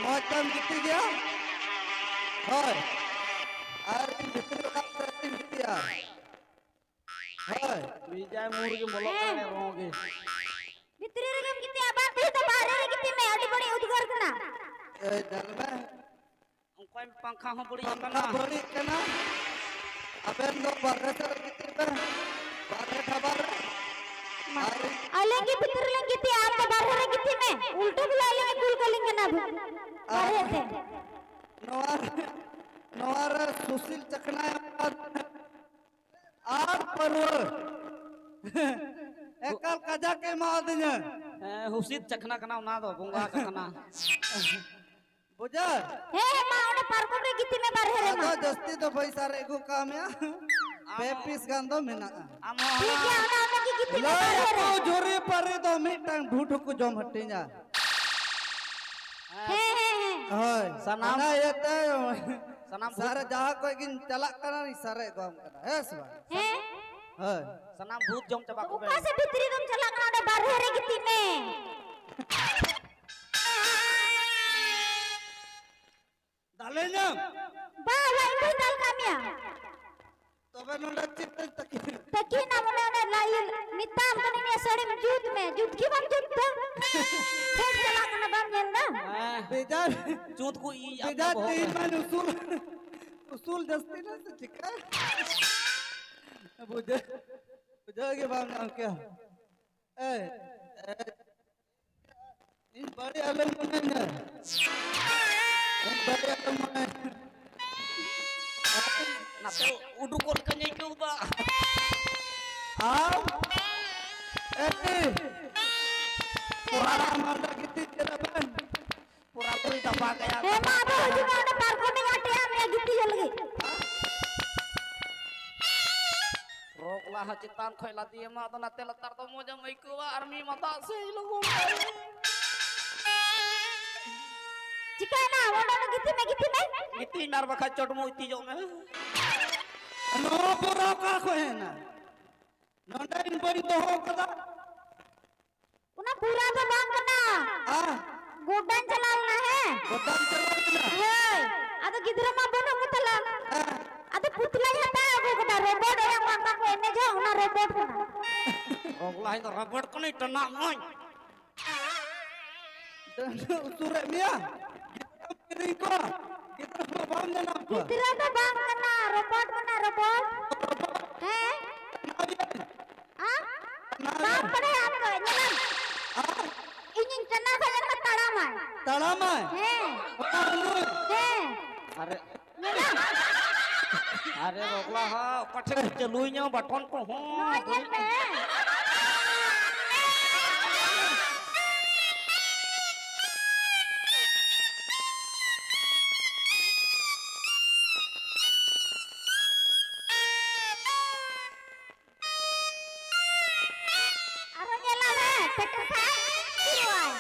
ᱢᱚᱡᱽ ᱛᱮᱢ ᱜᱤᱛᱤᱡ ᱜᱮᱭᱟ? ᱦᱳᱭ᱾ ᱟᱨ ᱤᱧ ᱵᱷᱤᱛᱨᱤ ᱚᱲᱟᱜ ᱨᱮ ᱤᱧ ᱜᱤᱛᱤᱡᱼᱟ᱾ ᱦᱳᱭ᱾ ᱵᱤᱡᱟᱭ ᱢᱩᱨ ᱜᱮ ᱵᱚᱞᱚᱜ ᱠᱟᱱᱟ, ᱦᱮᱸ᱾ ᱨᱚᱝ ᱜᱮ᱾ ᱵᱷᱤᱛᱨᱤ ᱨᱮᱜᱮᱢ ᱜᱤᱛᱤᱡᱼᱟ, ᱵᱟᱝ ᱛᱮᱦᱮᱧ ᱫᱚ ᱵᱟᱦᱨᱮ ᱨᱮ ᱜᱤᱛᱤᱡ ᱢᱮ, ᱟᱹᱰᱤ ᱵᱟᱹᱲᱤᱡ ᱩᱫᱽᱜᱟᱹᱨ ᱠᱟᱱᱟ᱾ ᱮ, ᱧᱮᱞ ᱢᱮ᱾ ᱚᱱᱠᱟᱱ ᱯᱟᱝᱠᱷᱟ ᱦᱚᱸ ᱵᱟᱹᱲᱤᱡ ᱯᱟᱝᱠᱷᱟ ᱟᱠᱟᱱᱟ᱾ ᱵᱟᱹᱲᱤᱡ ᱠᱟᱱᱟ᱾ ᱟᱵᱮᱱ ᱫᱚ ᱵᱟᱨᱦᱮ ᱥᱮᱫ ᱨᱮ ᱜᱤᱛᱤᱡ ᱵᱮᱱ, ᱵᱟᱨᱦᱮ ᱰᱷᱟᱵᱟ ᱨᱮ᱾ ᱢᱟ, ᱟᱨ ᱟᱹᱞᱤᱧ ᱜᱮ ᱵᱷᱤᱛᱨᱤ ᱨᱮᱞᱤᱧ ᱜᱤᱛᱤᱡᱼᱟ, ᱟᱢ ᱫᱚ ᱵᱟᱨᱦᱮ ᱨᱮ ᱜᱤᱛᱤᱡ ᱢᱮ᱾ ᱩᱞᱴᱟᱹ ᱵᱚᱞᱮ ᱟᱹᱞᱤᱧ ᱮ ᱠᱩᱞ ᱠᱟᱹᱞᱤᱧ ᱠᱟᱱᱟ ᱵᱷᱤ-, ᱵᱟᱨᱦᱮ ᱛᱮ᱾ ᱱᱚᱣᱟ ᱨᱮ, ᱱᱚᱣᱟ ᱨᱮ ᱥᱩᱥᱤᱞ ᱪᱟᱠᱷᱱᱟ ᱟᱨ ᱯᱟᱹᱨᱣᱟᱹ᱾ ᱮᱠᱟᱞ ᱠᱟᱡᱟᱠ ᱮ ᱮᱢᱟᱣᱟᱫᱤᱧᱟ᱾ ᱦᱮᱸ, ᱦᱩᱥᱤᱫ ᱪᱟᱠᱷᱱᱟ ᱠᱟᱱᱟ ᱚᱱᱟ ᱫᱚ, ᱵᱚᱸᱜᱟ ᱪᱟᱠᱷᱱᱟ᱾ ᱵᱩᱡᱷᱟᱹᱣ? ᱦᱮᱸ, ᱦᱮᱸ, ᱢᱟ, ᱚᱸᱰᱮ ᱯᱟᱨᱠᱚᱢ ᱨᱮ ᱜᱤᱛᱤᱡ ᱢᱮ, ᱵᱟᱨᱦᱮ ᱨᱮ, ᱢᱟ᱾ ᱟᱫᱚ ᱡᱟᱹᱥᱛᱤ ᱫᱚ ᱵᱟᱹᱧ ᱥᱟᱨᱮᱡ ᱟᱹᱜᱩ ᱠᱟᱣ ᱢᱮᱭᱟ᱾ ᱟᱢ ᱯᱮ ᱦᱚᱸ᱾ ᱯᱤᱥ ᱜᱟᱱ ᱫᱚ ᱢᱮᱱᱟᱜᱼᱟ᱾ ᱟᱢ ᱦᱚᱸ ᱴᱷᱤᱠ ᱦᱟᱱᱟ ᱜᱮᱭᱟ, ᱚᱱᱟ, ᱚᱱᱟ ᱜᱮ ᱜᱤᱛᱤᱡ ᱢᱮ, ᱞᱟᱹᱭ ᱵᱟᱨᱦᱮ ᱨᱮ᱾ ᱟᱠᱚ ᱡᱷᱩᱨᱤ ᱯᱟᱹᱨᱤ ᱫᱚ ᱢᱤᱫᱴᱟᱝ ᱵᱷᱩᱴ ᱦᱚᱸᱠᱚ ᱡᱚᱢ ᱦᱟᱹᱴᱤᱧᱟ᱾ ᱦᱮᱸ, ᱦᱮᱸ, ᱦᱮᱸ᱾ ᱦᱳᱭ᱾ ᱥᱟᱱᱟᱢ ᱚᱱᱟ ᱤᱭᱟᱹᱛᱮ ᱥᱟᱱᱟᱢ ᱵᱷᱩᱛ ᱥᱟᱨᱮ ᱡᱟᱦᱟᱸ ᱠᱷᱚᱡ ᱜᱤᱧ ᱪᱟᱞᱟᱜ ᱠᱟᱱᱟ, ᱥᱟᱨᱮᱡ ᱜᱚᱢ ᱠᱟᱱᱟ᱾ ᱦᱮᱸ ᱥᱮ ᱵᱟᱝ? ᱦᱮᱸ᱾ ᱦᱳᱭ᱾ ᱥᱟᱱᱟᱢ ᱵᱷᱩᱛ ᱡᱚᱢ ᱪᱟᱵᱟ ᱠᱚᱵᱮᱱ᱾ ᱚᱠᱟ ᱥᱮᱫ ᱵᱷᱤᱛᱨᱤ ᱫᱚᱢ ᱪᱟᱞᱟᱜ ᱠᱟᱱᱟ? ᱚᱸᱰᱮ ᱵᱟᱨᱦᱮ ᱨᱮ ᱜᱤᱛᱤᱡ ᱢᱮ᱾ ᱫᱟᱞᱮᱧᱟᱢ? ᱵᱟ, ᱵᱟ, ᱤᱧ ᱵᱟᱹᱧ ᱫᱟᱞ ᱠᱟᱜ ᱢᱮᱭᱟ᱾ ᱛᱚᱵᱮ ᱱᱚᱰᱮ ᱪᱮᱫ ᱛᱮᱧ ᱛᱟᱹᱠᱤᱱ? ᱛᱟᱹᱠᱤᱱ ᱟᱢ ᱚᱱᱮ, ᱚᱱᱮ ᱞᱟᱭᱤᱱ ᱢᱮᱛᱟᱢ ᱠᱟᱹᱱᱟᱹᱧ, ᱱᱤᱭᱟᱹ ᱥᱟᱹᱲᱤᱢ ᱡᱩᱛ ᱢᱮ, ᱡᱩᱛ ᱜᱮ ᱵᱟᱢ ᱡᱩᱛ ᱫᱟ᱾ ᱪᱮᱫ ᱪᱟᱞᱟᱜ ᱠᱟᱱᱟ ᱵᱟᱢ ᱧᱮᱞ ᱫᱟ? ᱦᱮᱸ᱾ ᱵᱮᱡᱟᱨ᱾ ᱪᱩᱸᱛ ᱠᱚ ᱤᱧ ᱟᱯᱱᱟ ᱵᱮᱡᱟᱨ ᱵᱚᱦᱚᱜ ᱛᱮ ᱨᱮ᱾ ᱤᱧ ᱢᱟ ᱩᱥᱩᱞ, ᱩᱥᱩᱞ ᱡᱟᱹᱥᱛᱤ ᱱᱟ ᱥᱮ ᱪᱤᱠᱟ? ᱵᱩᱡᱷᱟᱹᱣ, ᱵᱩᱡᱷᱟᱹᱣ ᱜᱮ ᱵᱟᱢ ᱧᱟᱢ ᱠᱮᱭᱟ᱾ ᱮᱭ, ᱮᱭ, ᱤᱧ ᱵᱟᱹᱲᱤᱡ ᱟᱞᱚᱢ ᱢᱚᱱᱮᱧᱟ᱾ ᱤᱧ ᱵᱟᱹᱲᱤᱡ ᱟᱞᱚᱢ ᱢᱚᱱᱮᱧᱟ᱾ ᱱᱟᱛᱮ ᱩᱰᱩᱠᱚᱜ ᱞᱮᱠᱟᱧ ᱟᱹᱭᱠᱟᱹᱣ ᱫᱟ᱾ ᱟᱢ? ᱮᱴᱤ? ᱯᱚᱨᱟ ᱟᱢ ᱟᱢ ᱜᱤᱛᱤᱡ ᱠᱮᱫᱟ ᱵᱮᱱ? ᱯᱚᱨᱟ ᱯᱚᱨᱤ ᱫᱟᱵᱟ ᱜᱟᱭᱟ᱾ ᱦᱮᱸ, ᱢᱟ ᱟᱫᱚ ᱦᱤᱡᱩᱜ ᱢᱮ, ᱚᱸᱰᱮ ᱯᱟᱨᱠᱚᱢ ᱤᱧ ᱟᱴᱮᱫ ᱟᱫ ᱢᱮᱭᱟ ᱜᱤᱛᱤᱡᱚᱜ ᱞᱟᱹᱜᱤᱫ᱾ ᱨᱚᱜᱽ ᱞᱟᱦᱟ ᱪᱮᱛᱟᱱ ᱠᱷᱚᱡ ᱞᱟᱫᱮᱭᱟᱢᱟ, ᱟᱫᱚ ᱱᱟᱛᱮ ᱞᱟᱛᱟᱨ ᱫᱚ ᱢᱚᱡᱮᱢ ᱟᱹᱭᱠᱟᱹᱣᱟ, ᱟᱨ ᱢᱤᱫ ᱢᱟᱫᱟ ᱥᱮ ᱞᱚᱜᱚᱱ᱾ ᱪᱤᱠᱟᱭᱱᱟ? ᱚᱸᱰᱮ ᱫᱚ ᱜᱤᱛᱤᱡ ᱢᱮ, ᱜᱤᱛᱤᱡ ᱢᱮ᱾ ᱜᱤᱛᱤᱡ ᱢᱮ, ᱟᱨ ᱵᱟᱠᱷᱟᱡ ᱪᱚᱴ ᱢᱩ ᱤᱛᱤᱡᱚᱜ ᱢᱮ᱾ ᱱᱚᱣᱟ ᱵᱚᱨᱟ ᱚᱠᱟ ᱠᱷᱚᱡ ᱦᱮᱡ ᱮᱱᱟ? ᱱᱚᱰᱮ ᱤᱧ ᱵᱟᱹᱧ ᱫᱚᱦᱚ ᱠᱟᱫᱟ᱾ ᱚᱱᱟ ᱯᱩᱨᱟ ᱫᱚ ᱵᱟᱝ ᱠᱟᱱᱟ᱾ ᱦᱮᱸ᱾ ᱜᱚᱰᱰᱟᱧ ᱪᱟᱞᱟᱣ ᱞᱮᱱᱟ, ᱦᱮᱸ? ᱜᱚᱰᱰᱟᱢ ᱪᱟᱞᱟᱣ ᱞᱮᱱᱟ? ᱦᱳᱭ᱾ ᱟᱫᱚ ᱜᱤᱫᱽᱨᱟᱹ ᱢᱟ ᱵᱟᱹᱱᱩᱜ ᱠᱚ ᱛᱟᱞᱮ᱾ ᱦᱮᱸ᱾ ᱟᱫᱚ ᱯᱩᱛᱞᱟᱹᱧ ᱦᱟᱛᱟᱣ ᱟᱹᱜᱩ ᱠᱟᱫᱟ, ᱨᱚᱵᱚᱴ ᱮ ᱚᱱᱠᱟ ᱠᱚ ᱮᱱᱮᱡᱟ, ᱚᱱᱟ ᱨᱚᱵᱚᱴ ᱠᱟᱱᱟ᱾ ᱨᱚᱜᱽᱞᱟ, ᱤᱧ ᱫᱚ ᱨᱚᱵᱚᱴ ᱠᱟᱹᱱᱟᱹᱧ, ᱴᱟᱱᱟᱜ ᱢᱟᱹᱧ᱾ ᱰᱟᱹᱱ ᱩᱥᱩᱨᱮᱫ ᱢᱮᱭᱟ? ᱜᱤᱫᱽᱨᱟᱹᱢ ᱠᱤᱨᱤᱧ ᱠᱚᱣᱟ? ᱜᱤᱫᱽᱨᱟᱹ ᱠᱚ ᱵᱟᱢ ᱡᱟᱱᱟᱢ ᱠᱚᱣᱟ? ᱜᱤᱫᱽᱨᱟᱹ ᱫᱚ ᱵᱟᱝ ᱠᱟᱱᱟ, ᱨᱚᱵᱚᱴ ᱠᱟᱱᱟ, ᱨᱚᱵᱚᱴ᱾ ᱦᱮᱸ? ᱟᱢ ᱵᱟᱢ ᱵᱟᱲᱟᱭᱟ ᱟᱢ ᱫᱚ, ᱧᱮᱞᱟᱢ᱾ ᱤᱧᱤᱧ ᱠᱟᱱᱟ ᱥᱮ ᱧᱮᱞ ᱢᱮ, ᱛᱟᱲᱟᱢᱟᱭ᱾ ᱛᱟᱲᱟᱢᱟᱭ? ᱦᱮᱸ᱾ ᱚᱠᱟ ᱦᱤᱞᱳᱜ? ᱦᱮᱸ᱾ ᱟᱨᱮ, ᱧᱮᱞᱟᱢ᱾ ᱟᱨᱮ ᱨᱚᱜᱽᱞᱟ ᱦᱟ, ᱚᱠᱟ ᱴᱷᱮᱱ ᱪᱟᱹᱞᱩᱭᱧᱟ ᱵᱟᱴᱚᱱ ᱠᱚᱦᱚᱸ᱾ ᱱᱚᱜᱼᱚᱭ ᱧᱮᱞ ᱢᱮ᱾ ᱟᱨᱚ ᱧᱮᱞᱟᱢ, ᱦᱮᱸ, ᱯᱮᱴᱮᱨ ᱠᱷᱟᱡ ᱛᱤᱭᱳᱜᱟᱭ᱾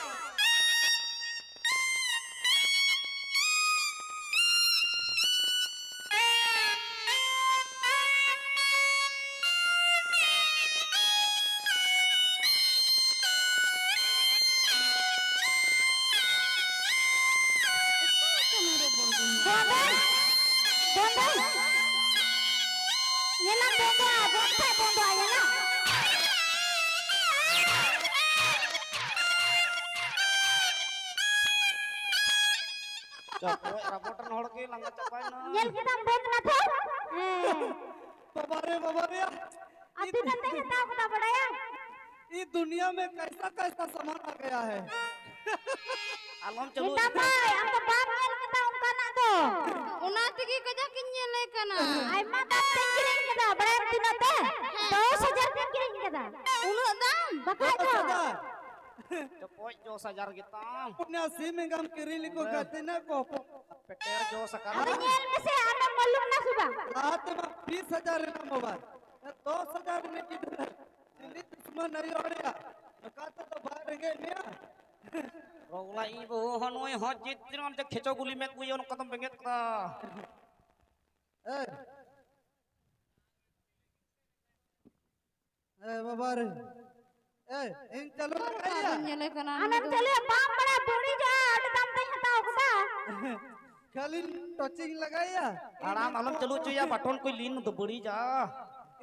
ᱵᱚᱱᱫᱚᱭ, ᱵᱚᱱᱫᱚᱭ᱾ ᱧᱮᱞᱟᱢ ᱵᱚᱱᱫᱚᱜᱼᱟ, ᱵᱚᱱᱫᱚ ᱠᱷᱟᱡ ᱵᱚᱱᱫᱚᱜᱼᱟ, ᱧᱮᱞᱟᱢ᱾ ᱪᱟᱯᱚᱡ ᱨᱟᱵᱚᱴ ᱨᱮᱱ ᱦᱚᱲ ᱜᱮ ᱞᱟᱸᱜᱟ ᱪᱟᱵᱟᱭᱮᱱᱟ᱾ ᱧᱮᱞ ᱠᱮᱫᱟᱢ ᱵᱚᱱᱫᱚ ᱱᱟ ᱛᱚ? ᱦᱮᱸ᱾ ᱵᱟᱵᱟ ᱨᱮ, ᱵᱟᱵᱟ ᱨᱮ᱾ ᱟᱨ ᱛᱤᱱᱟᱹᱜ ᱛᱮᱧ ᱦᱟᱛᱟᱣ ᱠᱮᱫᱟ ᱵᱟᱲᱟᱭᱟᱢ? ᱤᱥ ᱫᱩᱱᱤᱭᱟ ᱢᱮ ᱠᱟᱭᱥᱟ ᱠᱟᱭᱥᱟ ᱥᱟᱢᱟᱱ ᱟ ᱜᱟᱭᱟ ᱦᱮ᱾ ᱟᱞᱚᱢ ᱪᱟᱹᱞᱩ ᱢᱮᱛᱟᱢ ᱦᱚᱪᱚᱭᱟ᱾ ᱵᱷᱟᱭ, ᱟᱢ ᱫᱚ ᱵᱟᱢ ᱧᱮᱞ ᱠᱮᱫᱟ ᱚᱱᱠᱟᱱᱟᱜ ᱫᱚ᱾ ᱚᱱᱟ ᱛᱮᱜᱮ ᱠᱟᱡᱟᱠ ᱤᱧ ᱧᱮᱞᱮ ᱠᱟᱱᱟ᱾ ᱟᱭᱢᱟ ᱫᱟᱢ ᱛᱮᱧ ᱠᱤᱨᱤᱧ ᱠᱮᱫᱟ, ᱵᱟᱲᱟᱭᱟᱢ ᱛᱤᱱᱟᱹᱜ ᱛᱮ? ᱦᱮᱸ᱾ ᱫᱚᱥ ᱦᱟᱡᱟᱨ ᱛᱮᱧ ᱠᱤᱨᱤᱧ ᱠᱮᱫᱟ᱾ ᱩᱱᱟᱹᱜ ᱫᱟᱢ? ᱵᱟᱠᱷᱟᱡ ᱫᱚ᱾ ᱫᱚᱥ ᱦᱟᱡᱟᱨ? ᱪᱚᱯᱚᱡ ᱫᱚᱥ ᱦᱟᱡᱟᱨ ᱜᱮᱛᱟᱢ᱾ ᱯᱩᱱᱭᱟ ᱥᱤᱢ ᱮᱸᱜᱟᱢ ᱠᱤᱨᱤᱧ ᱞᱮᱠᱚ ᱚᱸᱰᱮ᱾ ᱠᱷᱟᱡ ᱛᱤᱱᱟᱹᱜ ᱠᱚ ᱦᱚᱯᱚᱱ? ᱯᱮᱴᱮᱨ ᱡᱚᱥ ᱟᱠᱟᱱᱟ᱾ ᱟᱫᱚ ᱧᱮᱞ ᱢᱮᱥᱮ, ᱟᱢᱮᱢ ᱢᱟᱞᱩᱢ ᱱᱟ ᱥᱮ ᱵᱟᱝ? ᱞᱟᱦᱟ ᱛᱮᱢᱟ ᱵᱤᱥ ᱦᱟᱡᱟᱨ ᱨᱮᱱᱟᱜ ᱢᱳᱵᱟᱭᱤᱞ, ᱫᱚᱥ ᱦᱟᱡᱟᱨ ᱨᱤᱱᱤᱡ ᱜᱤᱫᱽᱨᱟᱹ ᱪᱤᱞᱤ ᱫᱩᱥᱢᱟᱱ ᱟᱭᱳ ᱦᱚᱲᱮᱭᱟ? ᱱᱚᱝᱠᱟ ᱛᱮᱫᱚ ᱵᱟᱭ ᱨᱮᱸᱜᱮᱡ ᱢᱮᱭᱟ᱾ ᱨᱚᱜᱽᱞᱟ ᱤᱧ ᱵᱟᱹᱦᱩ ᱦᱚᱸ ᱱᱩᱭ ᱦᱚᱸ ᱪᱮᱫ ᱪᱚᱝ ᱟᱢ ᱪᱮᱫ ᱠᱷᱮᱪᱚ ᱜᱩᱞᱤ ᱢᱮᱫ ᱠᱚ ᱤᱭᱟᱹ ᱱᱚᱝᱠᱟ ᱫᱚᱢ ᱵᱮᱸᱜᱮᱫ ᱠᱚᱣᱟ᱾ ᱮ, ᱮ ᱵᱟᱵᱟ ᱨᱮ, ᱮ, ᱤᱧ ᱪᱟᱹᱞᱩ ᱞᱟᱜᱟᱭᱟ᱾ ᱟᱫᱚᱧ ᱧᱮᱞᱮ ᱠᱟᱱᱟ ᱱᱩᱭ ᱟᱢᱮᱢ ᱫᱚ᱾ ᱪᱟᱹᱞᱩᱭᱟ, ᱵᱟᱢ ᱵᱟᱲᱟᱭᱟ, ᱵᱟᱹᱲᱤᱡᱚᱜᱼᱟ, ᱟᱹᱰᱤ ᱫᱟᱢ ᱛᱮᱧ ᱦᱟᱛᱟᱣ ᱠᱟᱫᱟ᱾ ᱠᱷᱟᱹᱞᱤ ᱴᱚᱪᱤᱝ ᱞᱟᱜᱟᱭᱟ᱾ ᱦᱟᱲᱟᱢ, ᱟᱞᱚᱢ ᱪᱟᱹᱞᱩ ᱦᱚᱪᱚᱭᱟ, ᱵᱟᱴᱚᱱ ᱠᱚ ᱞᱤᱱ ᱫᱚ ᱵᱟᱹᱲᱤᱡᱟ᱾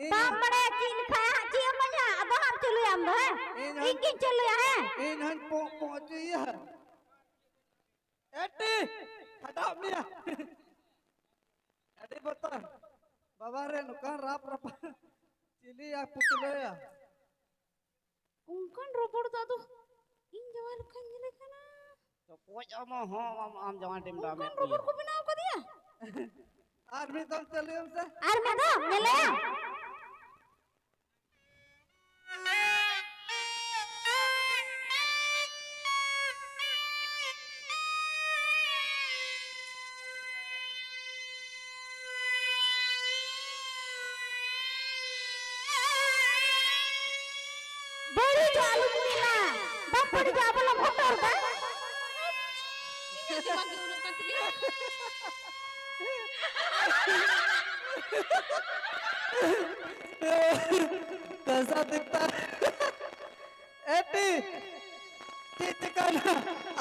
ᱤᱧ ᱵᱟᱢ ᱵᱟᱲᱟᱭᱟ ᱪᱮᱫ ᱞᱮᱠᱷᱟᱡ ᱦᱟᱸᱜ ᱪᱮᱫ ᱮᱢ ᱢᱮᱱᱟ, ᱟᱫᱚ ᱦᱟᱸᱜ ᱪᱟᱹᱞᱩᱭᱟ ᱟᱢ ᱫᱚ, ᱦᱮᱸ? ᱤᱧ ᱦᱚᱸ ᱤᱧ ᱜᱤᱧ ᱪᱟᱹᱞᱩᱭᱟ, ᱦᱮᱸ? ᱤᱧ ᱦᱚᱸᱧ ᱯᱚᱜ ᱯᱚᱜ ᱦᱚᱪᱚᱭᱟ᱾ ᱮᱴᱤ! ᱠᱷᱟᱰᱟᱜ ᱢᱮᱭᱟ᱾ ᱟᱹᱰᱤ ᱵᱚᱛᱚᱨ᱾ ᱵᱟᱵᱟ ᱨᱮ, ᱱᱚᱝᱠᱟᱱ ᱨᱟᱯ ᱨᱟᱯᱟ᱾ ᱪᱤᱞᱤᱭᱟ ᱯᱩᱛᱞᱟᱹᱭᱟ? ᱚᱱᱠᱟᱱ ᱨᱚᱵᱚᱲ ᱫᱚ ᱟᱫᱚ ᱤᱧ ᱡᱟᱶᱟᱭ ᱞᱮᱠᱟᱧ ᱧᱮᱞᱮ ᱠᱟᱱᱟ᱾ ᱪᱚᱯᱚᱡ ᱟᱢ ᱦᱚᱸ, ᱟᱢ, ᱟᱢ ᱡᱟᱶᱟᱭ ᱰᱤᱢ ᱰᱟᱢ ᱚᱱᱠᱟᱱ ᱮᱫ ᱨᱚᱵᱚᱲ ᱢᱮᱭᱟ᱾ ᱠᱚ ᱵᱮᱱᱟᱣ ᱠᱟᱫᱮᱭᱟ᱾ ᱟᱨ ᱢᱤᱫ ᱫᱚᱢ ᱪᱟᱹᱞᱩᱭᱟᱢ ᱥᱮ᱾ ᱟᱨ ᱢᱤᱫ ᱫᱚᱢ ᱧᱮᱞᱮᱭᱟ᱾ ᱵᱟᱹᱲᱤᱡ ᱟᱞᱚ ᱠᱩᱞᱤ ᱢᱟ᱾ ᱵᱟᱢ ᱵᱟᱹᱲᱤᱡᱟ, ᱟᱵᱚ ᱞᱮ ᱵᱷᱚᱴᱚᱨ ᱫᱟ᱾ ᱤᱧᱟᱹᱜ ᱫᱤᱢᱟᱜ ᱜᱮ ᱩᱲᱟᱹᱜ ᱠᱟᱱ ᱛᱤᱧᱟᱹ᱾ ᱠᱟᱥᱟ ᱫᱤᱠᱛᱟ᱾ ᱮᱴᱤ, ᱪᱮᱫ ᱪᱤᱠᱟᱹᱭᱱᱟ?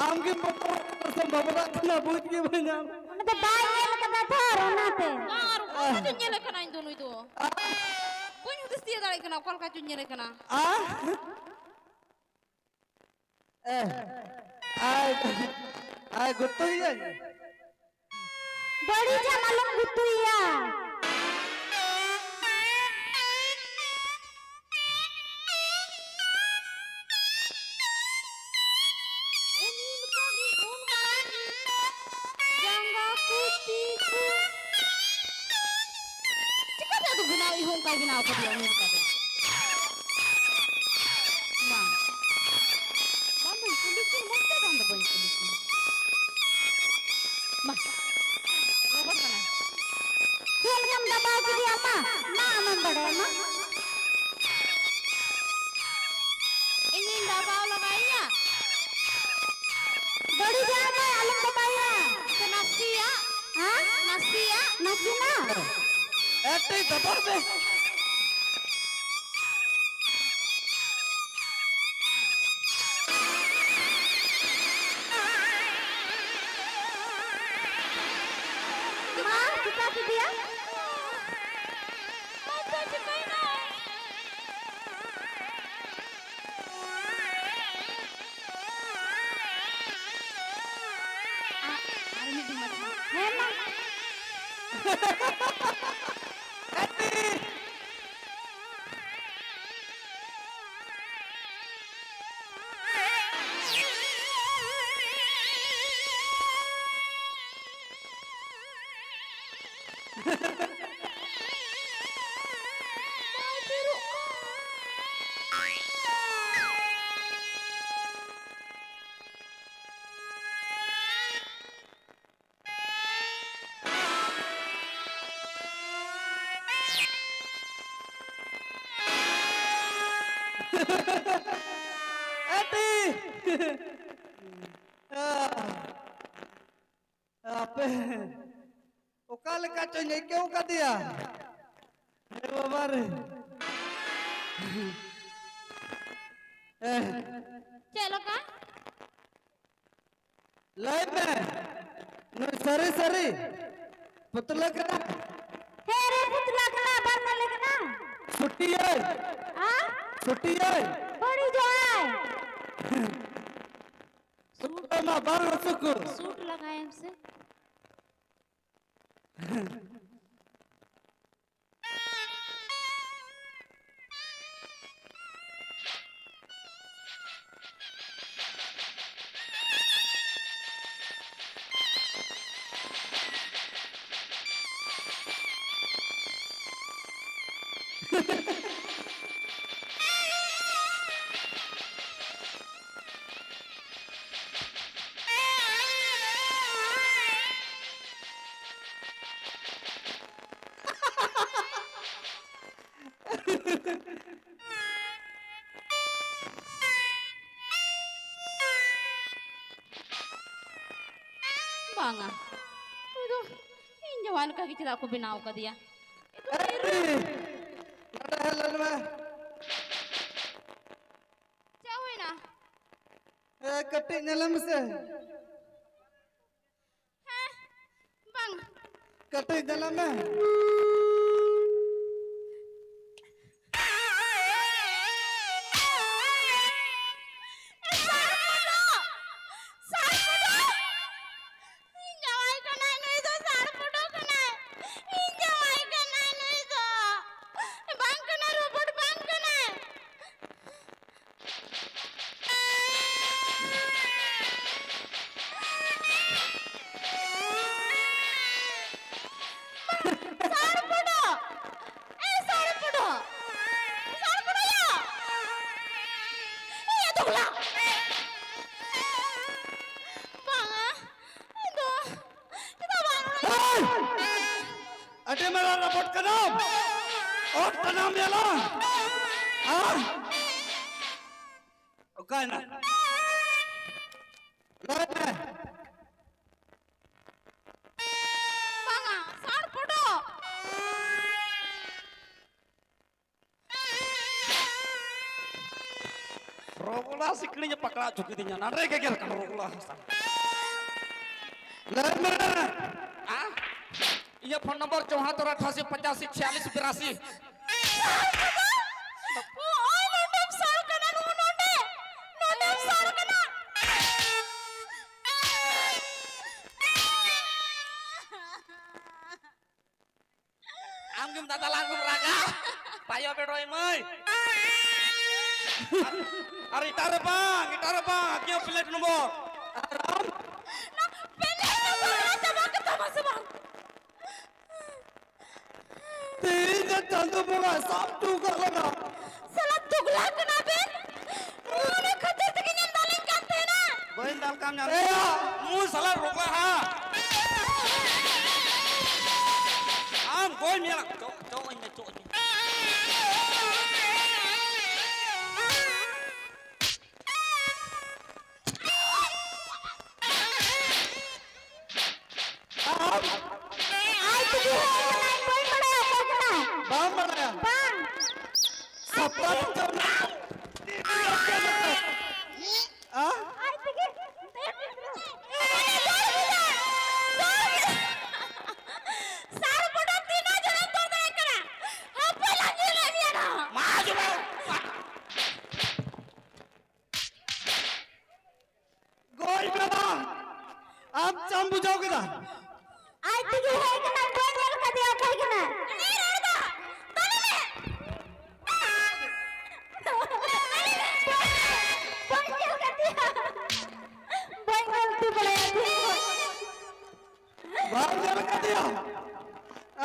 ᱟᱢ ᱜᱮᱢ ᱵᱚᱛᱚᱨᱚᱜ ᱠᱟᱱᱟ ᱥᱮᱢ ᱵᱷᱟᱵᱽᱱᱟᱜ ᱠᱟᱱᱟ? ᱵᱩᱡᱽ ᱜᱮ ᱵᱟᱹᱧ ᱧᱟᱢ᱾ ᱩᱱᱤ ᱫᱚ ᱵᱟᱭ ᱧᱮᱞ ᱠᱟᱫᱟ ᱛᱷᱚᱨ, ᱚᱱᱟᱛᱮ᱾ ᱟᱨ ᱚᱠᱟ ᱞᱮᱠᱟ ᱪᱚᱧ ᱧᱮᱞᱮ ᱠᱟᱱᱟ ᱤᱧ ᱫᱚ ᱱᱩᱭ ᱫᱚ᱾ ᱟ? ᱵᱟᱹᱧ ᱦᱩᱫᱤᱥ ᱛᱤᱭᱳᱜ ᱫᱟᱲᱮᱭᱟᱜ ᱠᱟᱱᱟ ᱚᱠᱟ ᱞᱮᱠᱟ ᱪᱚᱧ ᱧᱮᱞᱮ ᱠᱟᱱᱟ᱾ ᱟ? ᱮ, ᱟᱭ, ᱟᱭ ᱜᱩᱛᱩᱭᱟᱹᱧ᱾ ᱵᱟᱹᱲᱤᱡᱟᱜ ᱟᱞᱚᱢ ᱜᱩᱛᱩᱭᱟ᱾ ᱩᱱᱤ ᱞᱮᱠᱟ ᱜᱮ ᱩᱱ ᱢᱟᱨᱟᱝ ᱡᱟᱸᱜᱟ ᱠᱚ ᱛᱤ ᱠᱚ᱾ ᱪᱤᱠᱟᱹᱛᱮ ᱟᱫᱚ ᱵᱮᱱᱟᱣ ᱤᱧ ᱦᱚᱸ ᱚᱱᱠᱟᱭ ᱵᱮᱱᱟᱣ ᱠᱟᱫᱮᱭᱟ ᱩᱱᱤ ᱞᱮᱠᱟ ᱫᱚ? ᱵᱟᱝ᱾ ᱵᱟᱝ ᱫᱚᱧ ᱠᱩᱞᱤ ᱠᱤᱱ ᱢᱚᱡᱽ ᱛᱮ, ᱵᱟᱝ ᱫᱚ ᱵᱟᱹᱧ ᱠᱩᱞᱤ ᱠᱤᱱ᱾ ᱢᱟ, ᱨᱚᱵᱚᱲ ᱠᱟᱱᱟ᱾ ᱪᱮᱫ ᱞᱮᱠᱟᱢ ᱫᱟᱵᱟᱣ ᱠᱮᱫᱮᱭᱟ? ᱢᱟ, ᱢᱟ ᱟᱢᱮᱢ ᱵᱟᱰᱟᱭᱟ, ᱢᱟ᱾ ᱤᱧᱤᱧ ᱫᱟᱵᱟᱣ ᱞᱟᱜᱟᱭᱮᱭᱟ᱾ ᱵᱟᱹᱲᱤᱡᱟᱜ ᱫᱚ ᱟᱞᱚᱢ ᱫᱟᱵᱟᱭᱟ᱾ ᱥᱮ ᱱᱟᱥᱮᱭᱟᱜ? ᱦᱮᱸ? ᱱᱟᱥᱮᱭᱟᱜ? ᱱᱟᱥᱮᱱᱟᱜ? ᱮᱠᱴᱩ ᱫᱟᱵᱟᱣ ᱢᱮ᱾ ᱢᱟ, ᱪᱤᱠᱟ ᱠᱮᱫᱮᱭᱟ? ᱢᱟ, ᱪᱮᱫ ᱪᱤᱠᱟᱹᱭᱮᱱᱟ? ᱟ-, ᱟᱨ ᱦᱮᱸ ᱢᱟ᱾ ᱟᱹᱰᱤ ᱟᱯᱮ ᱚᱠᱟ ᱞᱮᱠᱟ ᱪᱚᱧ ᱟᱹᱭᱠᱟᱹᱣ ᱠᱟᱫᱮᱭᱟ᱾ ᱦᱮ ᱵᱟᱵᱟ ᱨᱮ᱾ ᱮ, ᱪᱮᱫ ᱞᱮᱠᱟ? ᱞᱟᱹᱭ ᱢᱮ, ᱱᱩᱭ ᱥᱟᱹᱨᱤ ᱥᱟᱹᱨᱤ ᱯᱩᱛᱞᱟᱹ ᱠᱟᱱᱟ? ᱦᱮᱸ ᱨᱮ, ᱯᱩᱛᱞᱟᱹ ᱠᱟᱱᱟ, ᱵᱟᱨ ᱛᱟᱞᱮ ᱠᱟᱱᱟ᱾ ᱥᱩᱴᱤᱭᱟᱹᱭ᱾ ᱦᱮᱸ? ᱥᱩᱴᱤᱭᱟᱹᱭ᱾ ᱵᱟᱹᱲᱤ ᱡᱚᱦᱟᱭ᱾ ᱥᱩᱴ ᱢᱟ ᱵᱟᱨ ᱦᱚᱲ ᱥᱩᱠᱩ᱾ ᱥᱩᱴ ᱞᱟᱜᱟᱭᱮᱢ ᱥᱮ᱾ ᱵᱟᱝᱟ, ᱩᱱᱤ ᱫᱚ ᱤᱧ ᱡᱟᱶᱟᱭ ᱞᱮᱠᱟ ᱜᱮ ᱪᱮᱫᱟᱜ ᱠᱚ ᱵᱮᱱᱟᱣ ᱠᱟᱫᱮᱭᱟ? ᱮᱭ! ᱱᱚᱰᱮ ᱦᱮᱡ ᱞᱮᱱ ᱢᱮ᱾ ᱪᱮᱫ ᱦᱩᱭᱱᱟ? ᱮ, ᱠᱟᱹᱴᱤᱡ ᱧᱮᱞᱮ ᱢᱮᱥᱮ᱾ ᱦᱮᱸ, ᱵᱟᱝ᱾ ᱠᱟᱹᱴᱤᱡ ᱧᱮᱞᱮ ᱢᱮ᱾ ᱮ, ᱥᱟᱨ ᱠᱚᱫᱚ! ᱥᱟᱨ ᱠᱚᱫᱚ! ᱤᱧ ᱢᱮᱞᱟ ᱨᱟᱵᱚᱴ ᱠᱟᱱᱟᱢ᱾ ᱚᱛ ᱴᱟᱱᱟᱢ ᱧᱮᱞᱟ᱾ ᱦᱮᱸ? ᱚᱠᱟᱭᱮᱱᱟ? ᱞᱟᱹᱭ ᱢᱮ᱾ ᱵᱟᱝᱟ, ᱥᱟᱲ ᱯᱷᱚᱴᱚ᱾ ᱨᱚᱜᱚᱞᱟ ᱥᱤᱠᱲᱤᱧ ᱯᱟᱠᱲᱟ ᱦᱚᱪᱚ ᱠᱤᱫᱤᱧᱟ, ᱱᱟᱰᱮ ᱜᱮᱜᱮᱨ ᱠᱟᱱᱟ ᱨᱚᱜᱚᱞᱟ᱾ ᱞᱟᱹᱭ ᱢᱮ᱾ ᱟ? ᱤᱧᱟᱹᱜ ᱯᱷᱳᱱ ᱱᱚᱢᱵᱚᱨ ᱪᱳᱦᱟᱛᱛᱚᱨ ᱟᱴᱷᱟᱥᱤ ᱯᱚᱸᱪᱟᱥᱤ ᱪᱷᱤᱭᱟᱞᱤᱥ ᱵᱤᱨᱟᱥᱤ᱾ ᱱᱚᱜᱼᱚᱭ ᱱᱚᱰᱮᱢ ᱥᱟᱲ ᱠᱟᱱᱟ, ᱱᱚᱜᱼᱚ ᱱᱚᱰᱮ, ᱱᱚᱰᱮᱢ ᱥᱟᱲ ᱠᱟᱱᱟ᱾ ᱟᱢ ᱜᱮᱢ ᱫᱟᱫᱟᱞᱟ, ᱟᱢ ᱜᱮᱢ ᱨᱟᱜᱟ᱾ ᱯᱟᱭᱚ ᱵᱮᱰᱚᱭ ᱢᱟᱹᱭ᱾ ᱟᱨ, ᱟᱨ ᱮᱴᱟᱜ ᱨᱮ ᱵᱟᱝ, ᱮᱴᱟᱜ ᱨᱮ ᱵᱟᱝ, ᱟᱹᱠᱤᱱᱟᱜ ᱯᱞᱮᱴ ᱱᱚᱢᱵᱚᱨ᱾ ᱟᱨ ᱟᱢ? ᱱᱚᱣᱟ ᱯᱞᱮᱴ ᱱᱚᱢᱵᱚᱨ ᱨᱮ ᱪᱟᱵᱟ ᱠᱟᱛᱟᱢᱟ ᱥᱮ ᱵᱟᱝ? ᱛᱮᱦᱮᱧ ᱫᱚ ᱪᱟᱸᱫᱚ ᱵᱚᱸᱜᱟ ᱥᱟᱵ ᱦᱚᱴᱚ ᱠᱟᱜ ᱞᱟᱝᱟ᱾ ᱥᱟᱞᱟ ᱫᱩᱜᱽᱞᱟ ᱠᱟᱱᱟ ᱵᱮᱱ᱾ ᱩᱱᱤ ᱠᱷᱟᱹᱛᱤᱨ ᱛᱮᱜᱮ ᱧᱮᱞ ᱫᱟᱞᱤᱧ ᱠᱟᱱ ᱛᱟᱦᱮᱱᱟ᱾ ᱵᱟᱹᱧ ᱫᱟᱞ ᱠᱟᱢ ᱧᱟᱢ᱾ ᱮᱭᱟ! ᱱᱩᱭ ᱥᱟᱞᱟ ᱨᱚᱜᱟ ᱦᱟ᱾ ᱟᱢ ᱜᱚᱡ ᱢᱮᱭᱟ᱾ ᱪᱚᱜ, ᱪᱚᱜ ᱟᱹᱧ ᱢᱮ, ᱪᱚᱜ ᱟᱹᱧ ᱢᱮ᱾ ᱟᱢ? ᱟᱡ ᱛᱮᱜᱮ ᱦᱮᱡ ᱠᱟᱱᱟᱭ, ᱵᱟᱹᱧ ᱵᱟᱲᱟᱭᱟ ᱚᱠᱚᱭ ᱠᱟᱱᱟᱭ᱾ ᱵᱟᱢ ᱵᱟᱲᱟᱭᱟ? ᱵᱟᱝ᱾ ᱥᱟᱯᱲᱟᱣ ᱛᱮ ᱪᱟᱞᱟᱜ᱾ ᱟ? ᱟᱡ ᱛᱮᱜᱮ᱾ ᱥᱟᱨ ᱵᱚᱰᱟ ᱛᱤᱱᱟᱹᱜ ᱡᱚᱱᱮᱢ ᱛᱚᱞ ᱫᱟᱲᱮᱭᱟᱜ ᱠᱟᱱᱟ? ᱦᱟᱯᱮ ᱞᱟᱝ ᱧᱮᱞᱮᱫ ᱢᱮᱭᱟ ᱱᱟᱦᱟᱜ᱾ ᱢᱟ ᱡᱚᱢᱟ᱾ ᱜᱚᱡ ᱢᱮ ᱵᱟᱝ! ᱟᱢ ᱪᱮᱫ ᱮᱢ ᱵᱩᱡᱷᱟᱹᱣ ᱠᱮᱫᱟ? ᱟᱡ ᱛᱮᱜᱮ ᱦᱮᱡ ᱠᱟᱱᱟ, ᱵᱟᱹᱧ ᱧᱮᱞ ᱠᱟᱫᱮᱭᱟ, ᱚᱠᱚᱭ ᱠᱟᱱᱟ? ᱩᱱᱤ ᱨᱚᱲ ᱫᱟ᱾ ᱵᱟᱹᱧ ᱧᱮᱞ ᱠᱟᱫᱮᱭᱟ᱾ ᱵᱟᱹᱧ ᱜᱟᱹᱞᱛᱤ ᱵᱟᱲᱟᱭᱟ ᱛᱤᱥ ᱦᱚᱸ᱾ ᱵᱟᱢ ᱧᱮᱞ ᱠᱟᱫᱮᱭᱟ? ᱟ?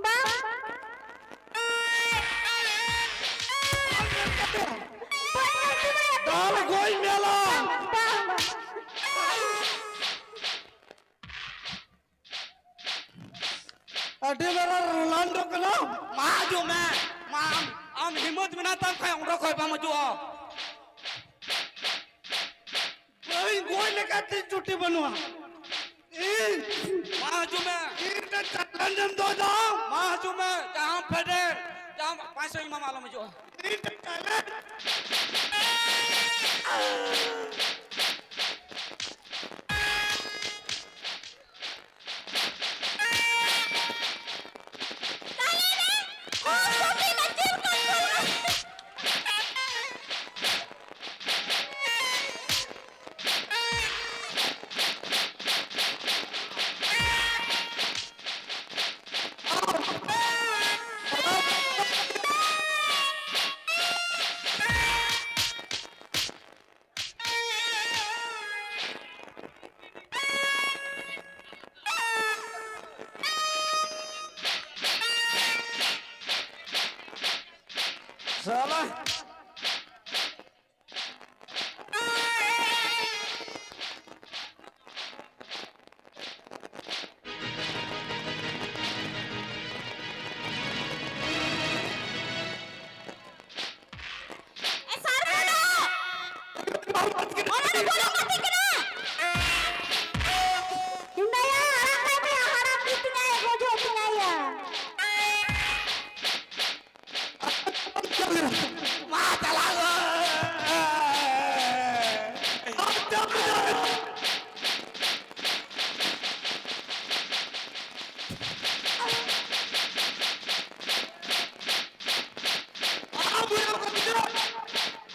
ᱵᱟᱝ᱾ ᱵᱟᱢ ᱧᱮᱞ ᱠᱟᱫᱮᱭᱟ? ᱵᱟᱹᱧ ᱜᱟᱹᱞᱛᱤ ᱵᱟᱲᱟᱭᱟ ᱛᱤᱥ ᱦᱚᱸ᱾ ᱫᱟᱞ ᱜᱚᱡ ᱢᱮᱞᱟ᱾ ᱵᱟᱝ, ᱵᱟᱝ᱾ ᱟᱹᱰᱤ ᱢᱟᱨᱟᱝ ᱨᱳᱞᱟᱱᱰᱳ ᱠᱟᱱᱟᱢ᱾ ᱢᱟ ᱦᱤᱡᱩᱜ ᱢᱮ᱾ ᱢᱟ ᱟᱢ, ᱟᱢ ᱦᱤᱢᱢᱚᱛ ᱢᱮᱱᱟᱜ ᱛᱟᱢ ᱠᱷᱟᱱ ᱚᱸᱰᱮ ᱠᱷᱚᱱ ᱵᱟᱢ ᱦᱤᱡᱩᱜᱼᱟ᱾ ᱵᱟᱹᱧ ᱜᱚᱡ ᱞᱮᱠᱟ ᱛᱤᱧ ᱪᱩᱴᱤ ᱵᱟᱹᱱᱩᱜᱼᱟ᱾ ᱤᱧ ᱢᱟ ᱦᱤᱡᱩᱜ ᱢᱮ᱾ ᱤᱧ ᱴᱷᱮᱱ challenge ᱮᱢ ᱫᱚᱦᱚᱭ ᱫᱟ᱾ ᱢᱟ ᱦᱤᱡᱩᱜ ᱢᱮ, ᱡᱟᱦᱟᱸ ᱯᱷᱮᱰᱮᱱ, ᱡᱟᱦᱟᱸ ᱯᱟᱸᱪᱥᱚ ᱮᱢᱟᱢᱟ, ᱟᱞᱚᱢ ᱦᱤᱡᱩᱜᱼᱟ᱾ ᱤᱧ ᱴᱷᱮᱱ challenge᱾ ᱥᱟᱞᱟ᱾ ᱮ, ᱥᱟᱨ ᱵᱚᱞᱚ! ᱚᱲᱟᱜ ᱨᱮ ᱵᱚᱞᱚ ᱠᱟᱛᱮ ᱠᱟᱱᱟ! ᱦᱤᱱᱫᱟᱭᱟ, ᱟᱲᱟᱜ ᱠᱟᱭ ᱢᱮ, ᱦᱟᱲᱟᱢ ᱜᱮ ᱛᱤᱧᱟᱭ, ᱜᱚᱡᱚᱜ ᱛᱤᱧᱟᱭ ᱭᱟ᱾ ᱢᱟ ᱪᱟᱞᱟᱣ ᱜᱚ᱾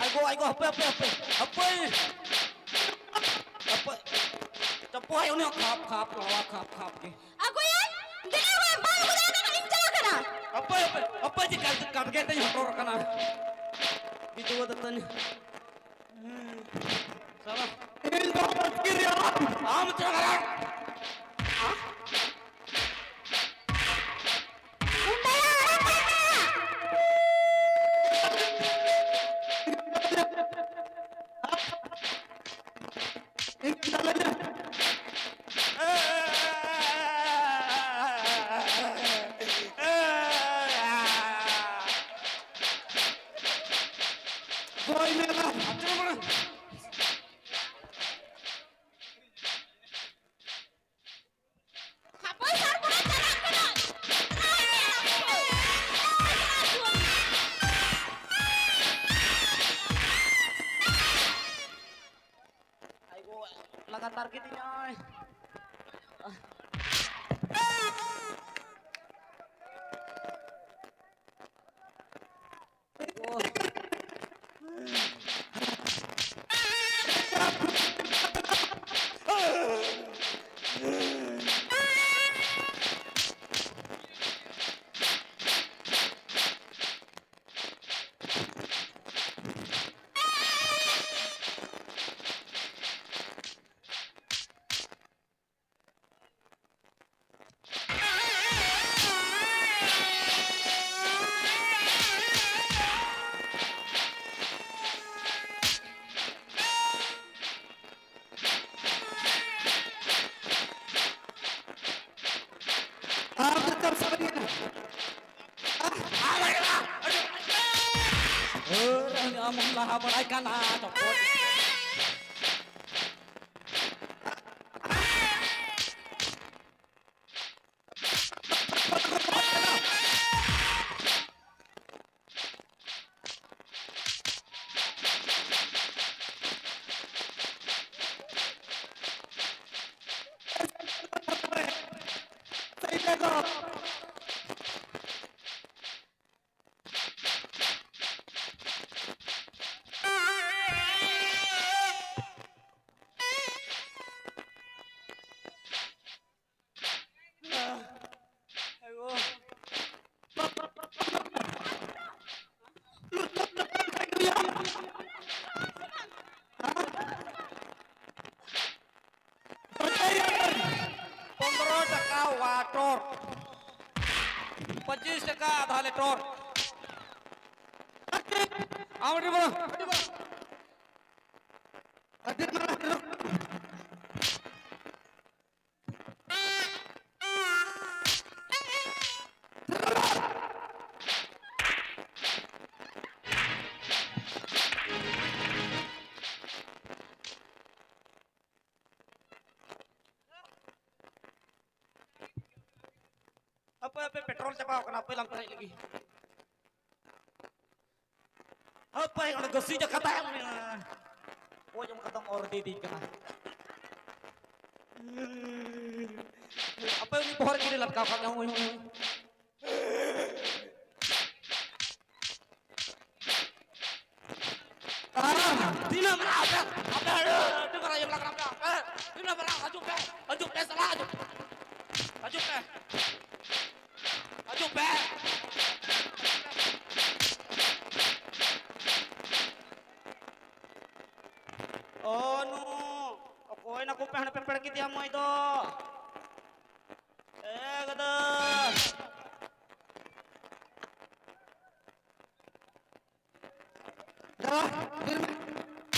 ᱟᱭᱜᱚ, ᱟᱭᱜᱚ, ᱦᱟᱯᱮ, ᱦᱟᱯᱮ, ᱦᱟᱯᱮ, ᱦᱟᱯᱮ᱾ ᱦᱟᱯᱮ᱾ ᱪᱟᱯᱚᱭ, ᱩᱱᱤ ᱦᱚᱸ ᱠᱷᱟᱯ, ᱠᱷᱟᱯ, ᱞᱟᱣᱟ, ᱠᱷᱟᱯ, ᱠᱷᱟᱯ ᱜᱮ᱾ ᱟᱹᱜᱩᱭᱮᱢ? ᱫᱮᱞᱟ ᱦᱳᱭ, ᱵᱟᱝ ᱟᱹᱜᱩ ᱫᱟᱲᱮᱭᱟᱜ ᱠᱷᱟᱱ ᱤᱧ ᱪᱟᱞᱟᱜ ᱠᱟᱱᱟ᱾ ᱦᱟᱯᱮ, ᱦᱟᱯᱮ, ᱦᱟᱯᱮ, ᱪᱮᱫ ᱠᱟᱴ-, ᱠᱟᱴᱜᱮ ᱛᱮᱧ ᱦᱚᱴᱚᱨ ᱠᱟᱱᱟ᱾ ᱵᱤᱫᱩᱣᱟᱹ ᱫᱟᱹᱛᱟᱹᱱᱤ᱾ ᱥᱟᱞᱟ᱾ ᱤᱧ ᱫᱚ ᱟᱹᱛᱠᱤᱨ ᱨᱮᱭᱟᱜ᱾ ᱟᱢ ᱪᱟᱞᱟᱜ᱾ ᱦᱮᱸ? ᱞᱟᱜᱟᱛᱟᱨ ᱠᱤᱫᱤᱧᱟᱭ᱾ ᱟᱨ ᱱᱤᱛᱚᱜ ᱥᱟᱹᱨᱤᱭᱮᱱᱟ᱾ ᱟᱨ ᱟᱢ ᱦᱚᱸᱢ ᱞᱟᱦᱟ ᱵᱟᱲᱟᱭ ᱠᱟᱱᱟ, ᱪᱚᱯᱚᱴ᱾ ᱯᱚᱱᱫᱽᱨᱚ ᱴᱟᱠᱟ ᱣᱟᱴᱚᱨ, ᱯᱚᱸᱪᱤᱥ ᱴᱟᱠᱟ ᱟᱫᱷᱟ ᱞᱤᱴᱚᱨ᱾ ᱟᱢ ᱟᱹᱰᱤ ᱵᱚᱲᱚ, ᱟᱹᱰᱤ ᱵᱚᱲᱚ᱾ ᱦᱟᱯᱮ, ᱦᱟᱯᱮ, ᱯᱮᱴᱨᱳᱞ ᱪᱟᱵᱟᱣ ᱠᱟᱱᱟ, ᱦᱟᱯᱮ ᱞᱟᱝ ᱯᱮᱨᱮᱡ ᱞᱮᱜᱮ᱾ ᱦᱟᱯᱮ, ᱚᱸᱰᱮ ᱜᱟᱹᱥᱤ ᱡᱟᱠᱟ ᱛᱟᱦᱮᱸ ᱞᱮᱱᱟ᱾ ᱚᱡᱚᱢ ᱠᱟᱛᱮᱢ ᱚᱨ ᱤᱫᱤᱭ ᱠᱟᱱᱟ᱾ ᱟᱯᱮ ᱩᱱᱤ ᱵᱚᱦᱚᱜ ᱨᱮ ᱜᱤᱨᱟᱹ ᱞᱟᱴᱠᱟᱣ ᱠᱟᱜ ᱢᱮ, ᱦᱳᱭ, ᱦᱳᱭ, ᱦᱳᱭ᱾ ᱛᱤᱱᱟᱹᱜ ᱢᱮᱱᱟᱜᱼᱟ ᱟᱯᱮ? ᱟᱯᱮ ᱟᱹᱰᱤ ᱢᱟᱨᱟᱝ ᱤᱭᱟᱹ ᱢᱮᱱᱟᱜ ᱠᱟᱱᱟ ᱯᱮ᱾ ᱦᱮᱸ? ᱛᱤᱱᱟᱹᱜ ᱢᱮᱱᱟᱜᱼᱟ? ᱦᱤᱡᱩᱜ ᱯᱮ, ᱦᱤᱡᱩᱜ ᱯᱮ, ᱥᱟᱞᱟ, ᱦᱤᱡᱩᱜ ᱯᱮ᱾ ᱦᱤᱡᱩᱜ ᱯᱮ᱾ ᱦᱤᱡᱩᱜ ᱯᱮ᱾ ᱚ, ᱱᱩ, ᱚᱠᱚᱭ ᱱᱟᱠᱚ ᱯᱮ ᱦᱟᱸᱰᱮ ᱯᱮ ᱯᱮᱲ ᱠᱮᱫᱮᱭᱟ ᱢᱟᱹᱭ ᱫᱚ? ᱮᱠᱫᱚᱢ᱾ ᱫᱟᱫᱟ, ᱵᱤᱨ ᱢᱮ᱾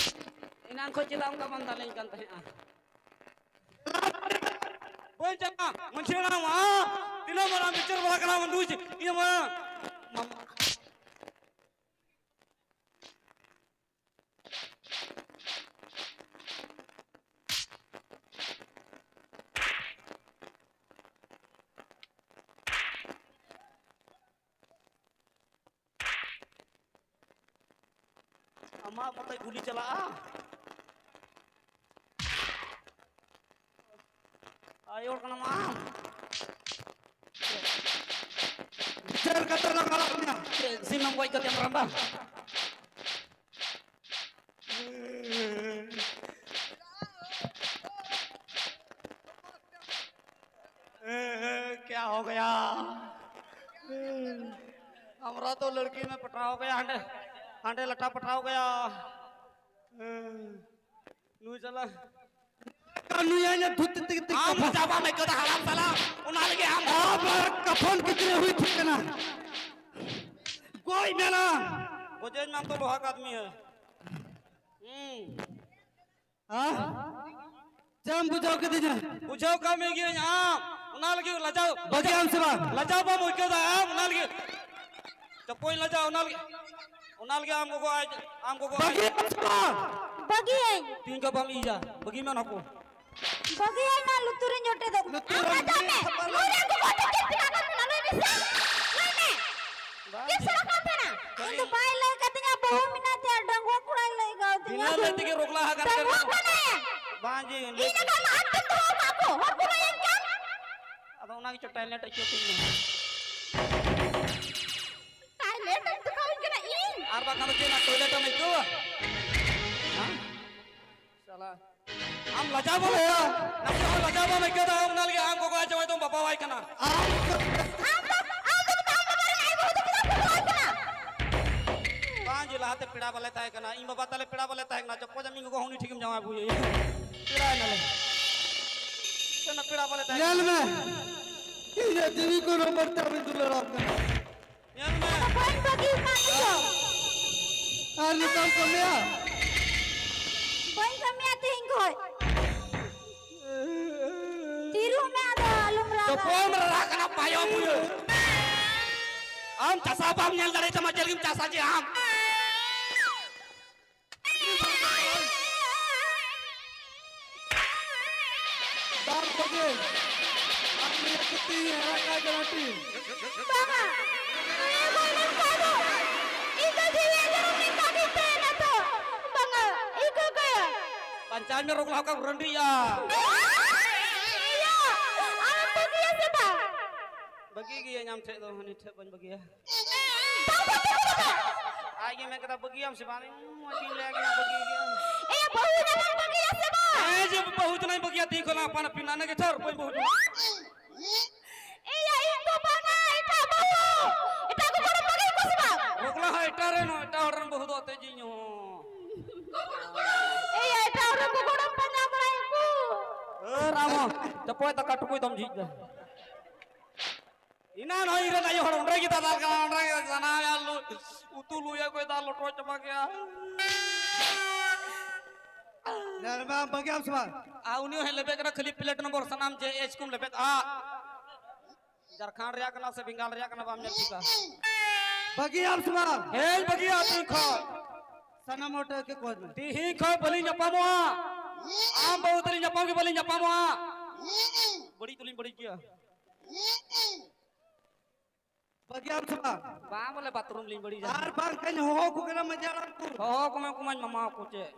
ᱮᱱᱟᱝ ᱠᱷᱚᱱ ᱪᱮᱫᱟᱜ ᱚᱱᱠᱟ ᱵᱟᱢ ᱫᱟᱞᱮᱧ ᱠᱟᱱ ᱛᱟᱦᱮᱸᱜᱼᱟ? ᱵᱟᱹᱧ ᱪᱟᱞᱟᱜᱼᱟ, ᱢᱟᱹᱡᱷᱤ ᱦᱟᱲᱟᱢ, ᱟ? ᱛᱤᱱᱟᱹᱜ ᱢᱟᱨᱟᱝ ᱵᱤᱪᱟᱹᱨ ᱵᱟᱞᱟ ᱠᱟᱱᱟᱢ, ᱫᱩ ᱤᱭᱟᱹ ᱢᱟ᱾ ᱟᱢᱟᱜ ᱢᱚᱛᱚᱡ ᱜᱩᱞᱤ ᱪᱟᱞᱟᱜᱼᱟ᱾ ᱟᱭᱳ ᱦᱚᱲ ᱠᱟᱱᱟᱢ ᱟᱢ᱾ ᱵᱤᱪᱟᱹᱨ ᱠᱟᱛᱮ ᱞᱟᱜᱟᱣ ᱢᱮᱭᱟ᱾ ᱪᱮᱫ ᱥᱤᱢ ᱮᱢ ᱜᱚᱡ ᱠᱟᱛᱮ ᱨᱟᱱᱫᱟ? क्या हो गया? हमरा तो लड़की में पटाव गया, हंडे, हंडे लटा पटाव गया। ᱱᱩᱭ ᱪᱟᱞᱟ ᱠᱟᱱᱩᱭᱟ ᱧᱟ ᱫᱷᱩᱛᱤ ᱛᱤᱜᱤ ᱛᱤᱜᱤ ᱟᱢ ᱠᱟᱯᱷᱚᱱ᱾ ᱪᱟᱵᱟ ᱢᱮ ᱠᱟᱫᱟ ᱦᱟᱲᱟᱢ ᱥᱟᱞᱟ, ᱚᱱᱟ ᱞᱟᱹᱜᱤᱫ ᱟᱢ ᱟᱵᱟᱨ ᱠᱟᱯᱷᱚᱱ ᱠᱤᱪᱨᱤᱡ ᱦᱩᱭ ᱴᱷᱤᱠ ᱠᱟᱱᱟ᱾ ᱜᱚᱡ ᱢᱮᱱᱟ᱾ ᱜᱚᱡᱮᱧ ᱢᱮ, ᱟᱢ ᱫᱚ ᱞᱳᱦᱟ ᱠᱟ ᱟᱫᱢᱤ ᱦᱮ᱾ ᱦᱩᱸ᱾ ᱦᱮᱸ? ᱪᱮᱫ ᱮᱢ ᱵᱩᱡᱷᱟᱹᱣ ᱠᱤᱫᱤᱧᱟ? ᱵᱩᱡᱷᱟᱹᱣ ᱠᱟᱜ ᱢᱮ ᱜᱤᱭᱟᱹᱧ ᱟᱢ᱾ ᱚᱱᱟ ᱞᱟᱹᱜᱤᱫ ᱞᱟᱡᱟᱣ, ᱵᱟᱹᱜᱤᱭᱟᱢ ᱥᱮ ᱵᱟᱝ? ᱞᱟᱡᱟᱣ ᱵᱟᱢ ᱟᱹᱭᱠᱟᱹᱣ ᱫᱟ ᱟᱢ? ᱚᱱᱟ ᱞᱟᱹᱜᱤᱫ ᱪᱟᱯᱚᱧ ᱞᱟᱡᱟᱣ, ᱚᱱᱟ ᱞᱟᱹᱜᱤᱫ, ᱚᱱᱟ ᱞᱟᱹᱜᱤᱫ ᱟᱢ ᱜᱚᱜᱚ ᱟᱡ, ᱟᱢ ᱜᱚᱜᱚ ᱟᱡ᱾ ᱵᱟᱹᱜᱤᱭᱟᱢ ᱥᱮ ᱵᱟᱝ? ᱵᱟᱹᱜᱤᱭᱟᱹᱧ᱾ ᱛᱤᱦᱤᱧ ᱠᱷᱚᱱ ᱵᱟᱢ ᱤᱡᱟ, ᱵᱟᱹᱜᱤ ᱢᱮ ᱚᱱᱟ ᱠᱚ᱾ ᱵᱟᱹᱜᱤᱭᱟᱹᱧ ᱱᱟ ᱞᱩᱛᱩᱨ ᱨᱤᱧ ᱡᱚᱴᱮᱫᱚᱜ᱾ ᱞᱩᱛᱩᱨ ᱟᱢ ᱨᱮᱢ ᱞᱟᱡᱟᱣ ᱢᱮ᱾ ᱛᱷᱟᱯᱟ ᱱᱩᱭ ᱨᱮᱱ ᱜᱚᱜᱚ ᱫᱚ ᱪᱮᱫ ᱯᱮᱲᱟ ᱠᱟᱱ ᱛᱟᱦᱮᱱᱟ? ᱞᱟᱹᱭ ᱢᱮᱥᱮ᱾ ᱞᱟᱹᱭ ᱢᱮ᱾ ᱵᱟᱝ᱾ ᱪᱮᱫ ᱥᱟᱞᱟ ᱠᱟᱱ ᱛᱟᱦᱮᱱᱟ? ᱵᱟᱝ᱾ ᱤᱧ ᱫᱚ ᱵᱟᱭ ᱞᱟᱹᱭ ᱠᱟᱫᱤᱧᱟ, ᱵᱟᱹᱦᱩ ᱢᱮᱱᱟᱭ ᱛᱮ ᱰᱟᱺᱜᱩᱣᱟᱹ ᱠᱚᱲᱟᱭ ᱞᱟᱹᱭ ᱠᱟᱣᱫᱤᱧᱟ᱾ ᱵᱤᱱᱟᱹ ᱞᱟᱹᱭ ᱛᱮᱜᱮ ᱨᱚᱜᱽᱞᱟ ᱦᱟᱠᱟᱱ ᱰᱟᱺᱜᱩᱣᱟᱹ ᱠᱟᱱᱟ᱾ ᱠᱟᱱᱟᱭ᱾ ᱵᱟᱝ ᱡᱮ ᱤᱧ ᱞᱮᱠᱟ ᱢᱟ ᱟᱢ ᱴᱷᱮᱱ ᱫᱚᱦᱚ ᱠᱟᱜ ᱠᱚ, ᱦᱚᱲ ᱠᱚ ᱢᱮᱱ ᱠᱟᱱ᱾ ᱟᱫᱚ ᱚᱱᱟ ᱜᱮᱪᱚ ᱴᱚᱭᱞᱮᱴ ᱟᱹᱭᱠᱟᱹᱣ ᱠᱤᱧ ᱢᱮ᱾ ᱴᱚᱭᱞᱮᱴ ᱮᱢ ᱫᱮᱠᱷᱟᱣᱟᱹᱧ ᱠᱟᱱᱟ ᱤᱧ? ᱟᱨ ᱵᱟᱠᱷᱟᱱ ᱫᱚ ᱪᱮᱫ ᱚᱱᱟ ᱴᱚᱭᱞᱮᱴ ᱮᱢ ᱟᱹᱭᱠᱟᱹᱣᱟ? ᱦᱮᱸ? ᱥᱟᱞᱟ᱾ ᱟᱢ ᱞᱟᱡᱟᱣ ᱵᱟᱢ ᱟᱹᱭᱠᱟᱹᱣᱟ? ᱱᱟᱥᱮ ᱦᱚᱸ ᱞᱟᱡᱟᱣ ᱵᱟᱢ ᱟᱹᱭᱠᱟᱹᱣ ᱫᱟ? ᱚᱱᱟ ᱞᱟᱹᱜᱤᱫ ᱟᱢ ᱜᱚᱜᱚ ᱟᱡ ᱡᱟᱶᱟᱭ ᱫᱚᱢ ᱵᱟᱯᱟᱣᱟᱭ ᱠᱟᱱᱟ᱾ ᱟᱢ ᱫᱚ, ᱟᱢ ᱫᱚ ᱢᱮᱛᱟᱢ ᱠᱟᱱᱟ, ᱟᱡ ᱵᱟᱹᱦᱩ ᱫᱚ ᱪᱮᱫᱟᱜ ᱵᱟᱯᱟᱣᱟᱭ ᱠᱟᱱᱟ? ᱵᱟᱝ ᱡᱮ ᱞᱟᱦᱟᱛᱮ ᱯᱮᱲᱟ ᱵᱟᱞᱮ ᱛᱟᱦᱮᱸ ᱠᱟᱱᱟ, ᱤᱧ ᱵᱟᱵᱟ ᱛᱟᱞᱮ ᱯᱮᱲᱟ ᱵᱟᱞᱮ ᱛᱟᱦᱮᱸ ᱠᱟᱱᱟ, ᱪᱚᱯᱚᱡ ᱟᱢ ᱤᱧ ᱜᱚᱜᱚ ᱩᱱᱤ ᱴᱷᱤᱠᱮᱢ ᱡᱟᱶᱟᱭ ᱟᱹᱜᱩᱭᱮᱭᱟ᱾ ᱯᱮᱲᱟ ᱮᱱᱟᱞᱮ᱾ ᱪᱚ ᱱᱟ ᱯᱮᱲᱟ ᱵᱟᱞᱮ ᱛᱟᱦᱮᱸ ᱧᱮᱞ ᱠᱟᱱᱟ᱾ ᱢᱮ, ᱤᱧᱟᱹᱜ ᱡᱤᱣᱤ ᱠᱚ ᱱᱚᱢᱵᱚᱨ ᱛᱮ ᱟᱢᱤᱧ ᱫᱩᱞᱟᱹᱲ ᱟᱢ ᱠᱟᱱᱟ᱾ ᱧᱮᱞ ᱢᱮ᱾ ᱟᱫᱚ ᱵᱟᱹᱧ ᱵᱟᱹᱜᱤ ᱟᱢᱟ ᱤᱧ ᱫᱚ᱾ ᱟᱨ ᱱᱤᱛᱚᱜ ᱠᱟᱹᱢᱤᱭᱟ? ᱵᱟᱹᱧ ᱠᱟᱹᱢᱤᱭᱟ ᱛᱮᱦᱮᱧ ᱠᱷᱚᱡ᱾ ᱛᱤᱨᱩᱜ ᱢᱮ, ᱟᱫᱚ ᱟᱞᱚᱢ ᱨᱟᱜᱟ᱾ ᱪᱚᱯᱚᱞ ᱨᱟᱜ ᱠᱟᱱᱟ ᱯᱟᱭᱚᱢ ᱵᱩᱭᱟᱹ᱾ ᱟᱢ ᱪᱟᱥᱟ ᱵᱟᱢ ᱧᱮᱞ ᱫᱟᱲᱮᱭᱟᱜ ᱛᱟᱢᱟ, ᱪᱮᱫ ᱞᱟᱹᱜᱤᱫ ᱪᱟᱥᱟ ᱡᱮ ᱟᱢ? ᱵᱟᱝ ᱵᱷᱟᱜᱮ᱾ ᱟᱢ ᱱᱤᱭᱟᱹ ᱠᱷᱟᱹᱛᱤᱨ ᱦᱟᱨᱟ ᱠᱟᱭ ᱠᱟᱱᱟ ᱴᱤ᱾ ᱵᱟᱝᱟ᱾ ᱱᱤᱭᱟᱹ ᱠᱚ ᱢᱮᱱ ᱠᱷᱟᱱ ᱫᱚ ᱤᱧ ᱫᱚ ᱡᱤᱣᱤ ᱡᱟᱹᱱᱩᱢ ᱤᱧ ᱵᱟᱹᱜᱤ ᱩᱛᱟᱹᱨ ᱮᱱᱟ ᱛᱚ᱾ ᱵᱟᱝᱟ, ᱤᱧ ᱠᱚ ᱠᱚᱭᱟ᱾ ᱵᱟᱧᱪᱟᱣ ᱢᱮ, ᱨᱳᱜᱽ ᱞᱟᱦᱟ ᱠᱷᱚᱱ ᱨᱟᱺᱰᱤᱜᱼᱟ᱾ ᱤᱭᱟᱹ, ᱟᱢ ᱵᱟᱹᱜᱤᱭᱟ ᱥᱮ ᱵᱟᱝ? ᱵᱟᱹᱜᱤ ᱜᱤᱭᱟᱹᱧ ᱟᱢ ᱴᱷᱮᱡ ᱫᱚ, ᱦᱟᱹᱱᱤ ᱴᱷᱮᱡ ᱵᱟᱹᱧ ᱵᱟᱹᱜᱤᱭᱟ᱾ ᱵᱟᱝ ᱵᱟᱹᱜᱤ ᱠᱟᱱᱟ᱾ ᱟᱡ ᱜᱮ ᱢᱮᱱ ᱠᱮᱫᱟ, "ᱵᱟᱹᱜᱤᱭᱟᱢ ᱥᱮ ᱵᱟᱝ?" ᱤᱧ ᱢᱚᱡᱽ ᱜᱤᱧ ᱞᱟᱹᱭ ᱟᱭ ᱠᱟᱱᱟ, "ᱵᱟᱹᱜᱤ ᱜᱮᱭᱟᱢ᱾ ᱮᱭᱟ, ᱵᱟᱹᱦᱩ ᱡᱟᱶᱟᱭ ᱵᱟᱹᱜᱤᱭᱟ ᱥᱮ ᱵᱟᱝ?" ᱦᱮᱸ, ᱡᱮ ᱵᱟᱹᱦᱩ ᱡᱟᱶᱟᱭ ᱵᱟᱹᱜᱤᱭᱟ, ᱛᱤᱦᱤᱧ ᱠᱷᱚᱱ ᱟᱯᱟᱱ ᱟᱹᱯᱤᱱ, ᱟᱱᱟ ᱜᱮ ᱪᱷᱚᱨ, ᱵᱟᱹᱧ ᱵᱟᱹᱦᱩ ᱡᱟᱶᱟᱭ᱾ ᱮᱭᱟ, ᱤᱧ ᱫᱚ ᱵᱟᱝᱟ, ᱮᱴᱟᱜ ᱵᱟᱹᱦᱩ᱾ ᱮᱴᱟᱜ ᱠᱚ ᱠᱚᱲᱟ ᱵᱟᱹᱜᱤ ᱠᱚ ᱥᱮ ᱵᱟᱝ? ᱵᱟᱯᱞᱟ ᱦᱚᱸ ᱮᱴᱟᱜ ᱨᱮᱱ, ᱮᱴᱟᱜ ᱦᱚᱲ ᱨᱮᱱ ᱵᱟᱹᱦᱩ ᱫᱚ ᱟᱛᱮ ᱡᱤᱧ ᱦᱚᱸ᱾ ᱮᱭᱟ, ᱮᱴᱟᱜ ᱦᱚᱲ ᱨᱮᱱ ᱠᱚ ᱠᱚᱲᱟᱢ ᱯᱟᱸᱡᱟ ᱵᱟᱲᱟᱭᱟ ᱠᱚ᱾ ᱟᱨ ᱟᱢ ᱦᱚᱸ ᱪᱟᱯᱚᱭ ᱫᱟᱠᱟ ᱴᱩᱠᱩᱡ ᱫᱚᱢ ᱡᱷᱤᱡ ᱫᱟ᱾ ᱮᱱᱟᱱ ᱦᱚᱸ ᱤᱧ ᱨᱮᱱ ᱟᱭᱳ ᱦᱚᱲ ᱚᱸᱰᱮ ᱜᱮ ᱫᱟᱫᱟᱞ ᱠᱟᱱᱟ, ᱚᱸᱰᱮ ᱜᱮ ᱥᱟᱱᱟᱭᱟ, ᱞᱩ-, ᱩᱛᱩ ᱞᱩᱭᱟ ᱠᱚ ᱫᱟᱞ ᱞᱚᱴᱚ ᱪᱟᱵᱟ ᱠᱮᱜᱼᱟ᱾ ᱧᱮᱞ ᱢᱮ, ᱟᱢ ᱵᱟᱹᱜᱤᱭᱟᱢ ᱥᱮ ᱵᱟᱝ? ᱟᱨ ᱩᱱᱤ ᱦᱚᱸᱭ ᱞᱮᱵᱮᱫ ᱠᱟᱱᱟ, ᱠᱷᱟᱹᱞᱤ ᱯᱞᱮᱴ ᱱᱚᱢᱵᱚᱨ ᱥᱟᱱᱟᱢ ᱡᱮ ᱮᱪ ᱠᱚᱢ ᱞᱮᱵᱮᱫᱼᱟ᱾ ᱡᱷᱟᱲᱠᱷᱚᱸᱰ ᱨᱮᱭᱟᱜ ᱠᱟᱱᱟ ᱥᱮ ᱵᱮᱝᱜᱟᱞ ᱨᱮᱭᱟᱜ ᱠᱟᱱᱟ, ᱵᱟᱢ ᱧᱮᱞ ᱴᱷᱤᱠᱟ᱾ ᱵᱟᱹᱜᱤᱭᱟᱢ ᱥᱮ ᱵᱟᱝ? ᱦᱮᱸᱧ ᱵᱟᱹᱜᱤᱭᱟ ᱛᱤᱦᱤᱧ ᱠᱷᱚᱱ᱾ ᱥᱟᱱᱟᱢ ᱦᱚᱲ ᱴᱷᱮᱱ ᱜᱮ ᱠᱚ ᱢᱮ᱾ ᱛᱤᱦᱤᱧ ᱠᱷᱚᱱ ᱵᱟᱹᱞᱤᱧ ᱧᱟᱯᱟᱢᱚᱜᱼᱟ᱾ ᱟᱢ ᱵᱟᱹᱦᱩ ᱛᱟᱹᱞᱤᱧ ᱧᱟᱯᱟᱢ ᱜᱮ ᱵᱟᱹᱞᱤᱧ ᱧᱟᱯᱟᱢᱚᱜᱼᱟ᱾ ᱵᱟᱹᱲᱤᱡ ᱫᱚᱞᱤᱧ ᱵᱟᱹᱲᱤᱡ ᱜᱮᱭᱟ᱾ ᱵᱟᱹᱜᱤᱭᱟᱢ ᱥᱮ ᱵᱟᱝ? ᱵᱟᱝ ᱵᱚᱞᱮ, ᱵᱟᱛᱷᱨᱩᱢ ᱞᱤᱧ ᱵᱟᱹᱲᱤᱡᱟ᱾ ᱟᱨ ᱵᱟᱝ ᱠᱷᱟᱱ ᱦᱚᱦᱚ ᱠᱚ ᱠᱟᱱᱟ ᱢᱟᱹᱡᱷᱤ ᱦᱟᱲᱟᱢ ᱠᱚ᱾ ᱦᱚᱦᱚ ᱠᱚᱢᱮ, ᱠᱚᱢᱟᱧ ᱢᱟᱢᱟ ᱠᱚ ᱪᱮᱫ?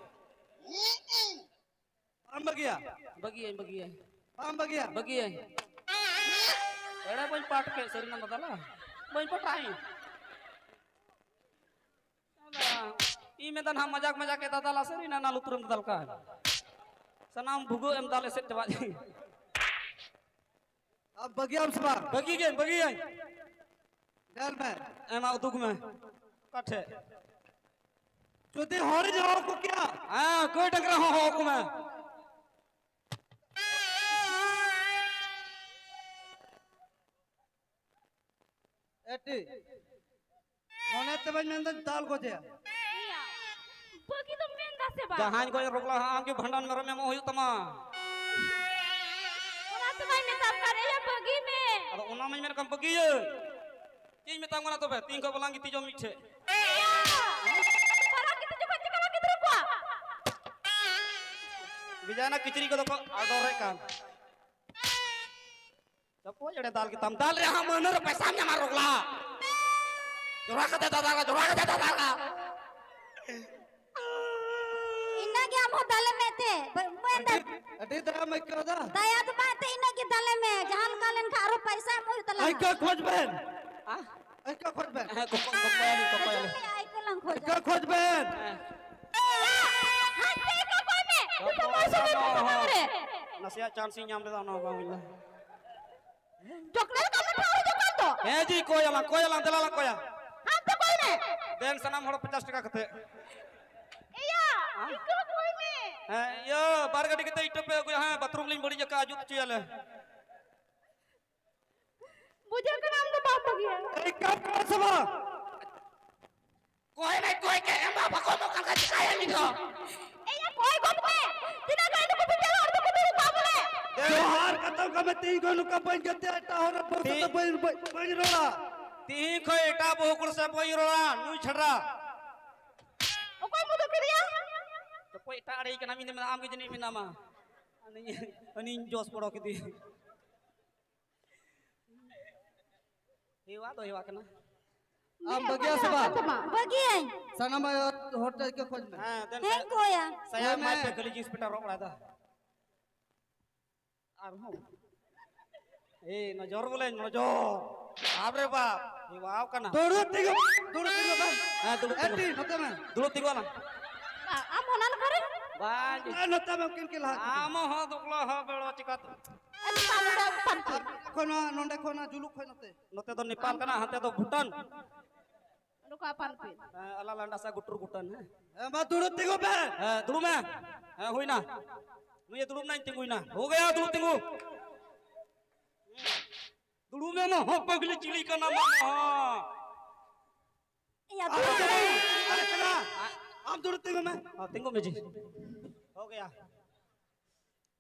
ᱵᱟᱢ ᱵᱟᱹᱜᱤᱭᱟ? ᱵᱟᱹᱜᱤᱭᱟᱹᱧ, ᱵᱟᱹᱜᱤᱭᱟᱹᱧ᱾ ᱵᱟᱢ ᱵᱟᱹᱜᱤᱭᱟ? ᱵᱟᱹᱜᱤᱭᱟᱹᱧ᱾ ᱮᱲᱮ ᱵᱟᱹᱧ ᱯᱟᱴ ᱠᱮᱫ, ᱥᱟᱹᱨᱤᱱᱟᱜ ᱫᱟᱫᱟᱞᱟ᱾ ᱵᱟᱹᱧ ᱯᱟᱴᱟᱜ ᱤᱧ᱾ ᱤᱧ ᱢᱮᱱᱫᱟ ᱱᱟᱦᱟᱜ ᱢᱟᱡᱟᱠ ᱢᱟᱡᱟᱠ ᱮ ᱫᱟᱫᱟᱞᱟ, ᱥᱟᱹᱨᱤᱱᱟᱜ ᱱᱟ ᱞᱩᱛᱩᱨᱮᱢ ᱫᱟᱫᱟᱞ ᱠᱟᱱ᱾ ᱥᱟᱱᱟᱢ ᱵᱷᱩᱜᱟᱹᱜ ᱮᱢ ᱫᱟᱞ ᱮᱥᱮᱫ ᱪᱟᱵᱟ ᱠᱮᱫ᱾ ᱟᱢ ᱵᱟᱹᱜᱤᱭᱟᱢ ᱥᱮ ᱵᱟᱝ? ᱵᱟᱹᱜᱤ ᱜᱮ, ᱵᱟᱹᱜᱤᱭᱟᱹᱧ᱾ ᱧᱮᱞ ᱢᱮ᱾ ᱮᱢᱟ ᱩᱫᱩᱜ ᱢᱮ᱾ ᱚᱠᱟ ᱴᱷᱮᱡ? ᱡᱩᱫᱤ ᱦᱚᱲᱤᱧ ᱦᱚᱦᱚ ᱟᱠᱚ ᱠᱮᱭᱟ᱾ ᱦᱮᱸ, ᱜᱟᱹᱭ ᱰᱟᱝᱨᱟ ᱦᱚᱸ ᱦᱚᱦᱚ ᱟᱠᱚ ᱢᱮ᱾ ᱮᱴᱤ, ᱢᱚᱱᱮ ᱛᱮ ᱵᱟᱹᱧ ᱢᱮᱱᱫᱟ ᱫᱟᱞ ᱜᱚᱡᱮᱭᱟ᱾ ᱮᱭᱟ, ᱵᱟᱹᱜᱤ ᱫᱚᱢ ᱢᱮᱱᱫᱟ ᱥᱮ ᱵᱟᱝ? ᱡᱟᱦᱟᱸᱧ ᱜᱚᱡ ᱨᱚᱜᱽᱞᱟ ᱦᱟᱸᱜ ᱟᱢ ᱜᱮ ᱵᱷᱟᱸᱰᱟᱱ ᱢᱮᱨᱚᱢ ᱮᱢᱚᱜ ᱦᱩᱭᱩᱜ ᱛᱟᱢᱟ᱾ ᱚᱱᱟ ᱛᱮ ᱵᱟᱹᱧ ᱢᱮᱛᱟᱢ ᱠᱟᱱ, ᱮᱭᱟ, ᱵᱟᱹᱜᱤ ᱢᱮ᱾ ᱟᱫᱚ ᱚᱱᱟ ᱢᱟᱧ ᱢᱮᱱ ᱠᱟᱱ ᱵᱟᱹᱜᱤᱭᱟᱹᱧ᱾ ᱪᱮᱫ ᱤᱧ ᱢᱮᱛᱟᱢ ᱠᱟᱱᱟ ᱛᱚᱵᱮ, ᱛᱤᱦᱤᱧ ᱠᱷᱚᱱ ᱵᱟᱞᱟᱝ ᱜᱤᱛᱤᱡᱚᱜ ᱢᱤᱫ ᱴᱷᱮᱡ᱾ ᱮᱭᱟ, ᱵᱟᱞᱟᱝ ᱜᱤᱛᱤᱡᱚᱜ ᱠᱷᱟᱱ ᱪᱮᱠᱟ ᱞᱟᱝ ᱜᱤᱫᱽᱨᱟᱹ ᱠᱚᱣᱟ? ᱵᱮᱡᱟᱭᱱᱟ ᱠᱤᱪᱨᱤᱡ ᱠᱚᱫᱚ ᱠᱚ ᱟᱰᱚᱨᱮᱫ ᱠᱟᱱ᱾ ᱪᱟᱯᱚ ᱮᱲᱮ ᱫᱟᱞ ᱠᱮᱫᱟᱢ, ᱫᱟᱞ ᱨᱮᱭᱟᱜ ᱦᱟᱸᱜ ᱢᱟᱹᱦᱱᱟᱹ ᱨᱮ ᱯᱚᱭᱥᱟᱢ ᱧᱟᱢᱟ ᱨᱚᱜᱽᱞᱟ᱾ ᱡᱚᱲᱟ ᱠᱟᱛᱮ ᱫᱟᱫᱟᱞᱟ, ᱡᱚᱲᱟ ᱠᱟᱛᱮ ᱫᱟᱫᱟᱞᱟ᱾ ᱤᱱᱟᱹᱜᱮ ᱟᱢ ᱦᱚᱸ ᱫᱟᱞᱮ ᱢᱮ ᱛᱮ᱾ ᱵᱟᱹᱧ ᱢᱮᱱ ᱫᱟ᱾ ᱟᱹᱰᱤ, ᱟᱹᱰᱤ ᱫᱟᱭᱟᱢ ᱟᱹᱭᱠᱟᱹᱣ ᱫᱟ᱾ ᱫᱟᱭᱟ ᱫᱚ ᱵᱟᱝ ᱛᱮ, ᱤᱱᱟᱹᱜ ᱜᱮ ᱫᱟᱞᱮ ᱢᱮ᱾ ᱡᱟᱦᱟᱸ ᱞᱮᱠᱟ ᱞᱮᱱᱠᱷᱟᱱ ᱟᱨᱚ ᱯᱚᱭᱥᱟ ᱮᱢ ᱦᱩᱭᱩᱜ ᱛᱟᱞᱟᱝᱟ᱾ ᱟᱹᱭᱠᱟᱹ ᱠᱷᱚᱡ ᱵᱮᱱ᱾ ᱦᱮᱸ? ᱟᱹᱭᱠᱟᱹ ᱠᱷᱚᱡ ᱵᱮᱱ᱾ ᱦᱮᱸ, ᱠᱚᱠᱚ-, ᱠᱚᱠᱚᱭᱟᱞᱤᱧ, ᱠᱚᱠᱚᱭᱟᱞᱤᱧ᱾ ᱟᱹᱭᱠᱟᱹ ᱞᱟᱝ ᱠᱷᱚᱡᱟ᱾ ᱟᱹᱭᱠᱟᱹ ᱠᱷᱚᱡ ᱵᱮᱱ᱾ ᱦᱮᱸ᱾ ᱦᱟᱱᱛᱮ ᱟᱹᱭᱠᱟᱹ ᱠᱚᱭ ᱢᱮ᱾ ᱱᱤᱛᱚᱜ ᱢᱚᱡᱽ ᱥᱚᱢᱚᱭ ᱵᱟᱹᱱᱩᱜ ᱛᱟᱢᱟ ᱨᱮ᱾ ᱱᱟᱥᱮᱭᱟᱜ ᱪᱟᱱᱥ ᱤᱧ ᱧᱟᱢ ᱞᱮᱫᱟ, ᱚᱱᱟ ᱦᱚᱸ ᱵᱟᱝ ᱦᱩᱭ ᱞᱮᱱᱟ᱾ ᱪᱚᱠᱞᱮᱴ ᱠᱟᱱ ᱫᱚ ᱴᱷᱟᱶ ᱨᱮ ᱡᱚᱠᱷᱚᱱ ᱫᱚ᱾ ᱦᱮᱸ ᱡᱤ, ᱠᱚᱭᱟᱞᱟᱝ, ᱠᱚᱭᱟᱞᱟᱝ, ᱫᱮᱞᱟ ᱞᱟᱝ ᱠᱚᱭᱟ᱾ ᱦᱟᱱᱛᱮ ᱠᱚᱭ ᱢᱮ᱾ ᱫᱮᱱ ᱥᱟᱱᱟᱢ ᱦᱚᱲ ᱯᱚᱪᱟᱥ ᱴᱟᱠᱟ ᱠᱟᱛᱮ᱾ ᱤᱭᱟᱹ, ᱦᱮᱸ? ᱤᱱᱠᱟᱹ ᱫᱚ ᱠᱚᱭ ᱢᱮ᱾ ᱦᱮᱸ, ᱤᱭᱟᱹ, ᱵᱟᱨ ᱜᱟᱹᱰᱤ ᱠᱟᱛᱮ ᱤᱴᱟᱹ ᱯᱮ ᱟᱹᱜᱩᱭᱟ, ᱦᱮᱸ, ᱵᱟᱛᱷᱨᱩᱢ ᱞᱤᱧ ᱵᱟᱹᱲᱤᱡ ᱟᱠᱟᱫᱼᱟ, ᱡᱩᱛ ᱦᱚᱪᱚᱭᱟᱞᱮ᱾ ᱵᱩᱡᱷᱟᱹᱣ ᱠᱟᱱᱟ, ᱟᱢ ᱫᱚ ᱵᱟᱢ ᱵᱷᱟᱹᱜᱤᱭᱟ᱾ ᱮᱭ, ᱠᱟᱢ ᱠᱟᱱᱟ ᱥᱮ ᱵᱟᱝ? ᱠᱚᱭ ᱢᱮ, ᱠᱚᱭ ᱠᱮ ᱮᱢ ᱵᱟᱵᱟ ᱠᱚ ᱮᱢᱚᱜ ᱠᱟᱱ ᱠᱷᱟᱱ ᱪᱤᱠᱟᱹᱭᱟ ᱤᱧ ᱫᱚ? ᱮᱭᱟ, ᱠᱚᱭ ᱜᱚᱫ ᱢᱮ᱾ ᱛᱤᱱᱟᱹᱜ ᱜᱟᱱ ᱫᱚᱠᱚ ᱵᱤᱪᱟᱹᱨᱟ, ᱦᱚᱲ ᱫᱚᱠᱚ ᱫᱩᱲᱩᱵ ᱠᱚᱜᱼᱟ ᱵᱚᱞᱮ᱾ ᱡᱚᱦᱟᱨ ᱠᱟᱛᱟᱢ ᱠᱟᱹᱢᱤ ᱛᱤᱦᱤᱧ ᱠᱷᱚᱱ ᱱᱚᱝᱠᱟ ᱵᱟᱹᱧ ᱜᱟᱛᱮᱜᱼᱟ, ᱮᱴᱟᱜ ᱦᱚᱲ ᱨᱮ ᱵᱚᱞ ᱛᱤ-, ᱠᱟᱛᱮ ᱵᱟᱹᱧ, ᱵᱟᱹᱧ, ᱵᱟᱹᱧ ᱨᱚᱲᱟ᱾ ᱛᱤᱦᱤᱧ ᱠᱷᱚᱱ ᱮᱴᱟᱜ ᱵᱟᱹᱦᱩ ᱠᱩᱲᱤ ᱥᱟᱶ ᱵᱟᱹᱧ ᱨᱚᱲᱟ, ᱱᱩᱭ ᱪᱷᱟᱰᱨᱟ᱾ ᱚᱠᱚᱭ ᱢᱩᱫᱩ ᱠᱮᱫᱮᱭᱟ? ᱚᱠᱚᱭ ᱮᱴᱟᱜ ᱟᱲᱮ ᱠᱟᱱᱟ, ᱤᱧ ᱫᱚ ᱢᱮᱱᱟ, ᱟᱢ ᱜᱮ ᱡᱟᱹᱱᱤᱡ ᱢᱮᱱᱟᱢᱟ᱾ ᱦᱟᱹᱱᱤᱧ, ᱦᱟᱹᱱᱤᱧ ᱡᱚᱥ ᱯᱚᱲᱚ ᱠᱮᱫᱮᱭᱟ᱾ ᱦᱮᱣᱟ ᱫᱚ ᱦᱮᱣᱟ ᱠᱟᱱᱟ᱾ ᱟᱢ ᱵᱟᱹᱜᱤᱭᱟ ᱥᱮ ᱵᱟᱝ? ᱵᱟᱹᱜᱤᱭᱟᱹᱧ᱾ ᱥᱟᱱᱟᱢ ᱦᱚᱲ ᱴᱷᱮᱱ ᱜᱮ ᱠᱷᱚᱡ ᱢᱮ᱾ ᱦᱮᱸ, ᱫᱮᱱ ᱦᱮᱸ, ᱥᱟᱭ-, ᱠᱚᱭᱟ᱾ ᱥᱟᱭᱟ ᱦᱮᱸ, ᱮᱢᱟᱭ ᱯᱮ, ᱢᱮ᱾ ᱠᱷᱟᱹᱞᱤ ᱡᱤᱱᱥ ᱯᱮᱱᱴ ᱦᱚᱨᱚᱜ ᱵᱟᱲᱟᱭ ᱫᱟ᱾ ᱟᱨᱦᱚᱸ᱾ ᱮᱭ, ᱱᱚᱡᱚᱨ ᱵᱚᱞᱮ, ᱱᱚᱡᱚᱨ᱾ ᱵᱟᱯ ᱨᱮ ᱵᱟᱯ᱾ ᱦᱮᱣᱟᱣ ᱠᱟᱱᱟ᱾ ᱫᱩᱲᱩᱵ ᱛᱤᱸᱜᱩ, ᱫᱩᱲᱩᱵ ᱛᱤᱸᱜᱩ ᱵᱟᱝ᱾ ᱦᱮᱸ, ᱫᱩᱲᱩᱵ ᱛᱤᱸᱜᱩ᱾ ᱮᱴᱤ, ᱱᱚᱛᱮ ᱢᱮ᱾ ᱫᱩᱲᱩᱵ ᱛᱤᱸᱜᱩ ᱟᱞᱟᱝ᱾ ᱵᱟ, ᱟᱢ ᱚᱱᱟ ᱞᱮᱠᱟ ᱨᱮ? ᱵᱟᱝ᱾ ᱮ, ᱱᱚᱛᱮ ᱢᱮ, ᱩᱱᱠᱤᱱ ᱠᱤᱱ ᱞᱟᱦᱟ᱾ ᱟᱢ ᱦᱚᱸ ᱫᱩᱜᱽᱞᱟ ᱦᱚᱸ ᱵᱮᱲᱚ ᱪᱤᱠᱟᱹᱛᱮ? ᱟᱪᱪᱷᱟ, ᱱᱚᱰᱮ ᱯᱟᱱᱛᱮ᱾ ᱠᱷᱚᱱ ᱱᱚᱣᱟ, ᱱᱚᱰᱮ ᱠᱷᱚᱱ ᱱᱚᱣᱟ ᱡᱩᱞᱩᱜ ᱠᱷᱚᱱ ᱱᱚᱛᱮ᱾ ᱱᱚᱛᱮ ᱫᱚ ᱱᱮᱯᱟᱞ ᱠᱟᱱᱟ, ᱦᱟᱱᱛᱮ ᱫᱚ ᱵᱷᱩᱴᱟᱱ᱾ ᱱᱚᱝᱠᱟ ᱯᱟᱱᱛᱮ᱾ ᱦᱮᱸ, ᱟᱞᱟ ᱞᱟᱸᱰᱟ ᱥᱟ ᱜᱩᱴᱩᱨ ᱜᱩᱴᱟᱱ, ᱦᱮᱸ᱾ ᱦᱮᱸ, ᱢᱟ ᱫᱩᱲᱩᱵ ᱛᱤᱸᱜᱩ ᱯᱮ᱾ ᱦᱮᱸ, ᱫᱩᱲᱩᱵ ᱢᱮ᱾ ᱦᱮᱸ, ᱦᱩᱭᱱᱟ᱾ ᱱᱩᱭᱮ ᱫᱩᱲᱩᱵ ᱱᱟᱧ ᱛᱤᱸᱜᱩᱭᱱᱟ᱾ ᱦᱳ ᱜᱟᱭᱟ, ᱫᱩᱲᱩᱵ ᱛᱤᱸᱜᱩ᱾ ᱫᱩᱲᱩᱵ ᱢᱮ, ᱢᱟ ᱦᱚᱸ ᱯᱟᱜᱽᱞᱤ ᱪᱤᱞᱤ ᱠᱟᱱᱟ, ᱢᱟ ᱦᱚᱸ᱾ ᱤᱧ ᱟᱹᱛᱩ ᱟᱨ ᱨᱮ ᱟᱨ ᱠᱟᱱᱟ᱾ ᱟᱢ ᱫᱩᱲᱩᱵ ᱛᱤᱸᱜᱩ ᱢᱮ᱾ ᱦᱚᱸ, ᱛᱤᱸᱜᱩ ᱢᱮ ᱡᱤ᱾ ᱦᱳ ᱜᱟᱭᱟ᱾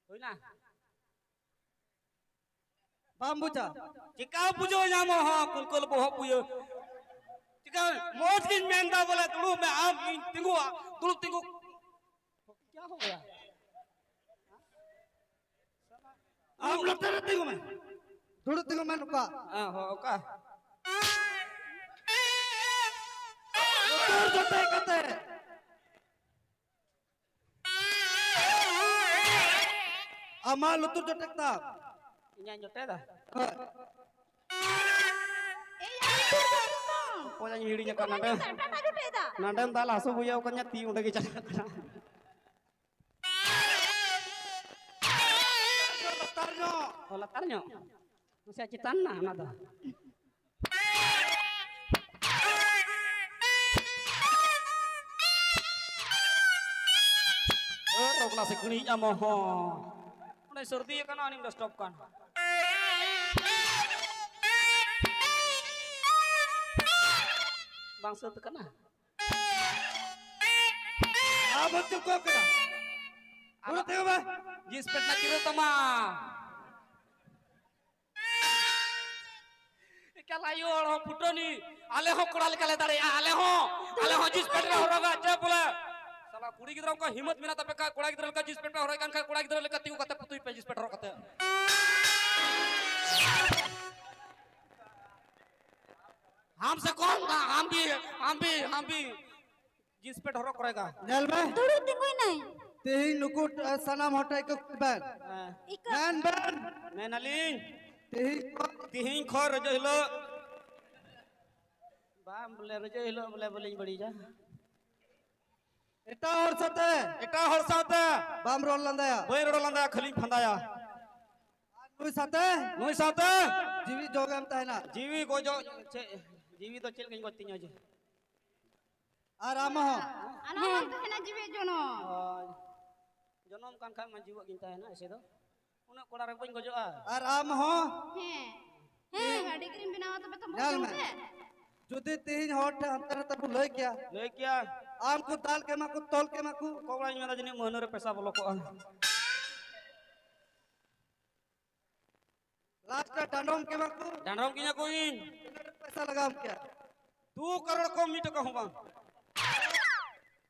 ᱦᱩᱭᱱᱟ᱾ ᱵᱟᱢ ᱵᱩᱡᱟ? ᱪᱮᱠᱟ ᱵᱩᱡᱷᱟᱹᱣ ᱧᱟᱢᱚᱜ ᱦᱚᱸ, ᱠᱩᱝᱠᱟᱹᱞ ᱵᱚᱦᱚᱜ ᱵᱩᱭᱟᱹ᱾ ᱪᱮᱠᱟ ᱢᱚᱡᱽ ᱜᱤᱧ ᱢᱮᱱᱫᱟ ᱵᱚᱞᱮ, ᱫᱩᱲᱩᱵ ᱢᱮ, ᱟᱢ ᱤᱧ ᱛᱤᱸᱜᱩᱣᱟ, ᱫᱩᱲᱩᱵ ᱛᱤᱸᱜᱩ᱾ ᱠᱭᱟ ᱦᱳ ᱜᱟᱭᱟ? ᱟᱢ ᱱᱚᱛᱮ ᱨᱮ ᱛᱤᱸᱜᱩ ᱢᱮ᱾ ᱫᱩᱲᱩᱵ ᱛᱤᱸᱜᱩ ᱢᱮ ᱱᱚᱝᱠᱟ᱾ ᱦᱮᱸ, ᱦᱚᱸ, ᱚᱠᱟ? ᱞᱩᱛᱩᱨ ᱡᱚᱴᱮᱫ ᱠᱟᱛᱮ᱾ ᱟᱢᱟᱜ ᱞᱩᱛᱩᱨ ᱡᱚᱴᱮᱫ ᱛᱟᱢ᱾ ᱤᱧᱟᱹᱜ ᱡᱚᱴᱮᱫᱟ? ᱦᱳᱭ᱾ ᱮᱭ, ᱟᱢ ᱞᱩᱛᱩᱨ ᱡᱚᱴᱮᱫ ᱛᱟᱢ᱾ ᱚᱠᱚᱭᱟᱜ ᱤᱧ ᱦᱤᱲᱤᱧ ᱟᱠᱟᱫ ᱱᱚᱰᱮ᱾ ᱮᱴᱟᱜ ᱮ ᱡᱚᱴᱮᱫᱟ᱾ ᱱᱚᱰᱮᱢ ᱫᱟᱞ ᱦᱟᱹᱥᱩ ᱵᱩᱡᱷᱟᱹᱣ ᱠᱟᱱᱟ, ᱛᱤ ᱚᱸᱰᱮ ᱜᱮ ᱪᱟᱞᱟᱜ ᱠᱟᱱᱟ᱾ ᱞᱟᱛᱟᱨ ᱧᱚᱜ᱾ ᱚ, ᱞᱟᱛᱟᱨ ᱧᱚᱜ᱾ ᱱᱟᱥᱮᱭᱟᱜ ᱪᱮᱛᱟᱱ ᱱᱟ ᱚᱱᱟ ᱫᱚ᱾ ᱮ, ᱨᱚᱜᱽᱞᱟ ᱥᱤᱠᱲᱤᱡ ᱟᱢ ᱦᱚᱸ᱾ ᱚᱸᱰᱮ ᱥᱟᱹᱨᱫᱤ ᱟᱠᱟᱱᱟ, ᱩᱱᱤᱢ ᱰᱤᱥᱴᱟᱵ ᱠᱟᱱ᱾ ᱵᱟᱝ ᱥᱟᱹᱛ ᱠᱟᱱᱟ᱾ ᱟᱵᱚ ᱪᱩᱯ ᱠᱚᱜ ᱠᱟᱱᱟ᱾ ᱟᱵᱚ ᱫᱩᱲᱩᱵ ᱛᱤᱸᱜᱩ ᱢᱮ᱾ ᱡᱤᱱᱥ ᱯᱮᱱᱴ ᱨᱮᱱᱟᱜ ᱪᱤᱨᱟᱹ ᱛᱟᱢᱟ᱾ ᱮᱠᱟᱞ ᱟᱭᱳ ᱦᱚᱲ ᱦᱚᱸ ᱯᱷᱩᱴᱟᱹᱱᱤ᱾ ᱟᱞᱮ ᱦᱚᱸ ᱠᱚᱲᱟ ᱞᱮᱠᱟ ᱞᱮ ᱫᱟᱲᱮᱭᱟᱜᱼᱟ᱾ ᱟᱞᱮ ᱦᱚᱸ, ᱟᱞᱮ ᱦᱚᱸ ᱡᱤᱱᱥ ᱯᱮᱱᱴ ᱞᱮ ᱦᱚᱨᱚᱜᱟ᱾ ᱪᱮᱫ ᱵᱚᱞᱮ? ᱥᱟᱞᱟ ᱠᱩᱲᱤ ᱜᱤᱫᱽᱨᱟᱹ ᱚᱱᱠᱟ ᱦᱤᱢᱢᱚᱛ ᱢᱮᱱᱟᱜ ᱛᱟᱯᱮ ᱠᱷᱟᱡ, ᱠᱚᱲᱟ ᱜᱤᱫᱽᱨᱟᱹ ᱞᱮᱠᱟ ᱡᱤᱱᱥ ᱯᱮᱱᱴ ᱯᱮ ᱦᱚᱨᱚᱜ ᱠᱟᱱ ᱠᱷᱟᱡ, ᱠᱚᱲᱟ ᱜᱤᱫᱽᱨᱟᱹ ᱞᱮᱠᱟ ᱛᱤᱸᱜᱩ ᱠᱟᱛᱮ ᱯᱩᱛᱩᱭ ᱯᱮ ᱡᱤᱱᱥ ᱯᱮᱱᱴ ᱦᱚᱨᱚᱜ ᱠᱟᱛᱮ᱾ ᱦᱟᱢ ᱥᱮ ᱠᱚᱱ ᱛᱷᱟ? ᱦᱟᱢ ᱵᱷᱤ, ᱦᱟᱢ ᱵᱷᱤ, ᱦᱟᱢ ᱵᱷᱤ ᱡᱤᱱᱥ ᱯᱮᱱᱴ ᱦᱚᱨᱚᱜ ᱠᱚᱨᱮᱜᱟ᱾ ᱧᱮᱞ ᱢᱮ᱾ ᱫᱩᱲᱩᱵ ᱛᱤᱸᱜᱩᱭᱱᱟᱹᱧ᱾ ᱛᱮᱦᱮᱧ ᱱᱩᱠᱩ ᱥᱟᱱᱟᱢ ᱦᱚᱲ ᱴᱷᱮᱱ ᱠᱚ ᱠᱩᱞᱤ ᱵᱮᱱ᱾ ᱦᱮᱸ᱾ ᱢᱮᱱ ᱵᱮᱱ᱾ ᱢᱮᱱᱟᱞᱤᱧ᱾ ᱛᱮᱦᱮᱧ ᱠᱷᱚᱱ ᱛᱤᱦᱤᱧ ᱠᱷᱚᱱ ᱨᱚᱡᱚ ᱦᱤᱞᱳᱜ᱾ ᱵᱟᱝ ᱵᱚᱞᱮ, ᱨᱚᱡᱚ ᱦᱤᱞᱳᱜ ᱵᱚᱞᱮ ᱵᱟᱹᱞᱤᱧ ᱵᱟᱹᱲᱤᱡᱟ᱾ ᱮᱴᱟᱜ ᱦᱚᱲ ᱥᱟᱛᱮ ᱮᱴᱟᱜ ᱦᱚᱲ ᱥᱟᱶᱛᱮ ᱵᱟᱢ ᱨᱚᱲ ᱞᱟᱸᱫᱟᱭᱟ᱾ ᱵᱟᱹᱧ ᱨᱚᱲ ᱞᱟᱸᱫᱟᱭᱟ, ᱠᱷᱟᱹᱞᱤᱧ ᱯᱷᱟᱸᱫᱟᱭᱟ᱾ ᱟᱨ ᱱᱩᱭ ᱥᱟᱛᱮ ᱱᱩᱭ ᱥᱟᱶᱛᱮ ᱡᱤᱣᱤ ᱡᱚᱜᱮᱢ ᱛᱟᱦᱮᱱᱟ᱾ ᱡᱤᱣᱤ ᱜᱚᱡᱚᱜ ᱪᱮᱫ? ᱡᱤᱣᱤ ᱫᱚ ᱪᱮᱫ ᱞᱮᱠᱟᱧ ᱜᱚᱡ ᱛᱤᱧᱟ ᱡᱮ? ᱟᱨ ᱟᱢ ᱦᱚᱸ᱾ ᱟᱨ ᱟᱢ ᱦᱚᱸ ᱛᱟᱦᱮᱱᱟ ᱡᱤᱣᱤ ᱡᱚᱱᱚᱢ᱾ ᱦᱳᱭ᱾ ᱡᱚᱱᱚᱢ ᱠᱟᱱ ᱠᱷᱟᱱ ᱢᱟ ᱡᱤᱣᱤ ᱜᱤᱧ ᱛᱟᱦᱮᱱᱟ, ᱮᱥᱮ ᱫᱚ ᱩᱱᱟᱹᱜ ᱠᱚᱲᱟ ᱨᱮ ᱵᱟᱹᱧ ᱜᱚᱡᱚᱜᱼᱟ᱾ ᱟᱨ ᱟᱢ ᱦᱚᱸ᱾ ᱦᱮᱸ᱾ ᱦᱮᱸ, ᱟᱹᱰᱤ ᱜᱤᱧ ᱵᱮᱱᱟᱣᱟ ᱛᱚᱵᱮ ᱛᱚ ᱧᱮᱞ ᱢᱚᱡᱽ ᱢᱮ᱾ ᱛᱮ᱾ ᱡᱩᱫᱤ ᱛᱤᱦᱤᱧ ᱦᱚᱲ ᱴᱷᱮᱱ ᱦᱟᱱᱛᱮ ᱱᱟᱛᱮ ᱵᱚ ᱞᱟᱹᱭ ᱠᱮᱭᱟ, ᱞᱟᱹᱭ ᱠᱮᱭᱟ᱾ ᱟᱢ ᱠᱚ ᱫᱟᱞ ᱠᱮᱢᱟ ᱠᱚ, ᱛᱚᱞ ᱠᱮᱢᱟ ᱠᱚ᱾ ᱚᱠᱚᱭ ᱚᱲᱟᱜ ᱤᱧ ᱢᱮᱱᱫᱟ ᱡᱟᱹᱱᱤᱡ ᱢᱟᱹᱦᱱᱟᱹ ᱨᱮ ᱯᱮᱥᱟ ᱵᱚᱞᱚ ᱠᱚᱜᱼᱟ᱾ ᱞᱟᱥᱴ ᱨᱮ ᱰᱟᱸᱰᱚᱢ ᱠᱮᱢᱟ ᱠᱚ᱾ ᱰᱟᱸᱰᱚᱢ ᱠᱤᱧᱟ ᱠᱚ ᱤᱧ᱾ ᱛᱤᱱᱟᱹᱜ ᱯᱚᱭᱥᱟ ᱞᱟᱜᱟᱣ ᱠᱮᱭᱟ? ᱫᱩ ᱠᱟᱨᱳᱲ ᱠᱚᱢ ᱢᱤᱫ ᱴᱟᱠᱟ ᱦᱚᱸ ᱵᱟᱝ᱾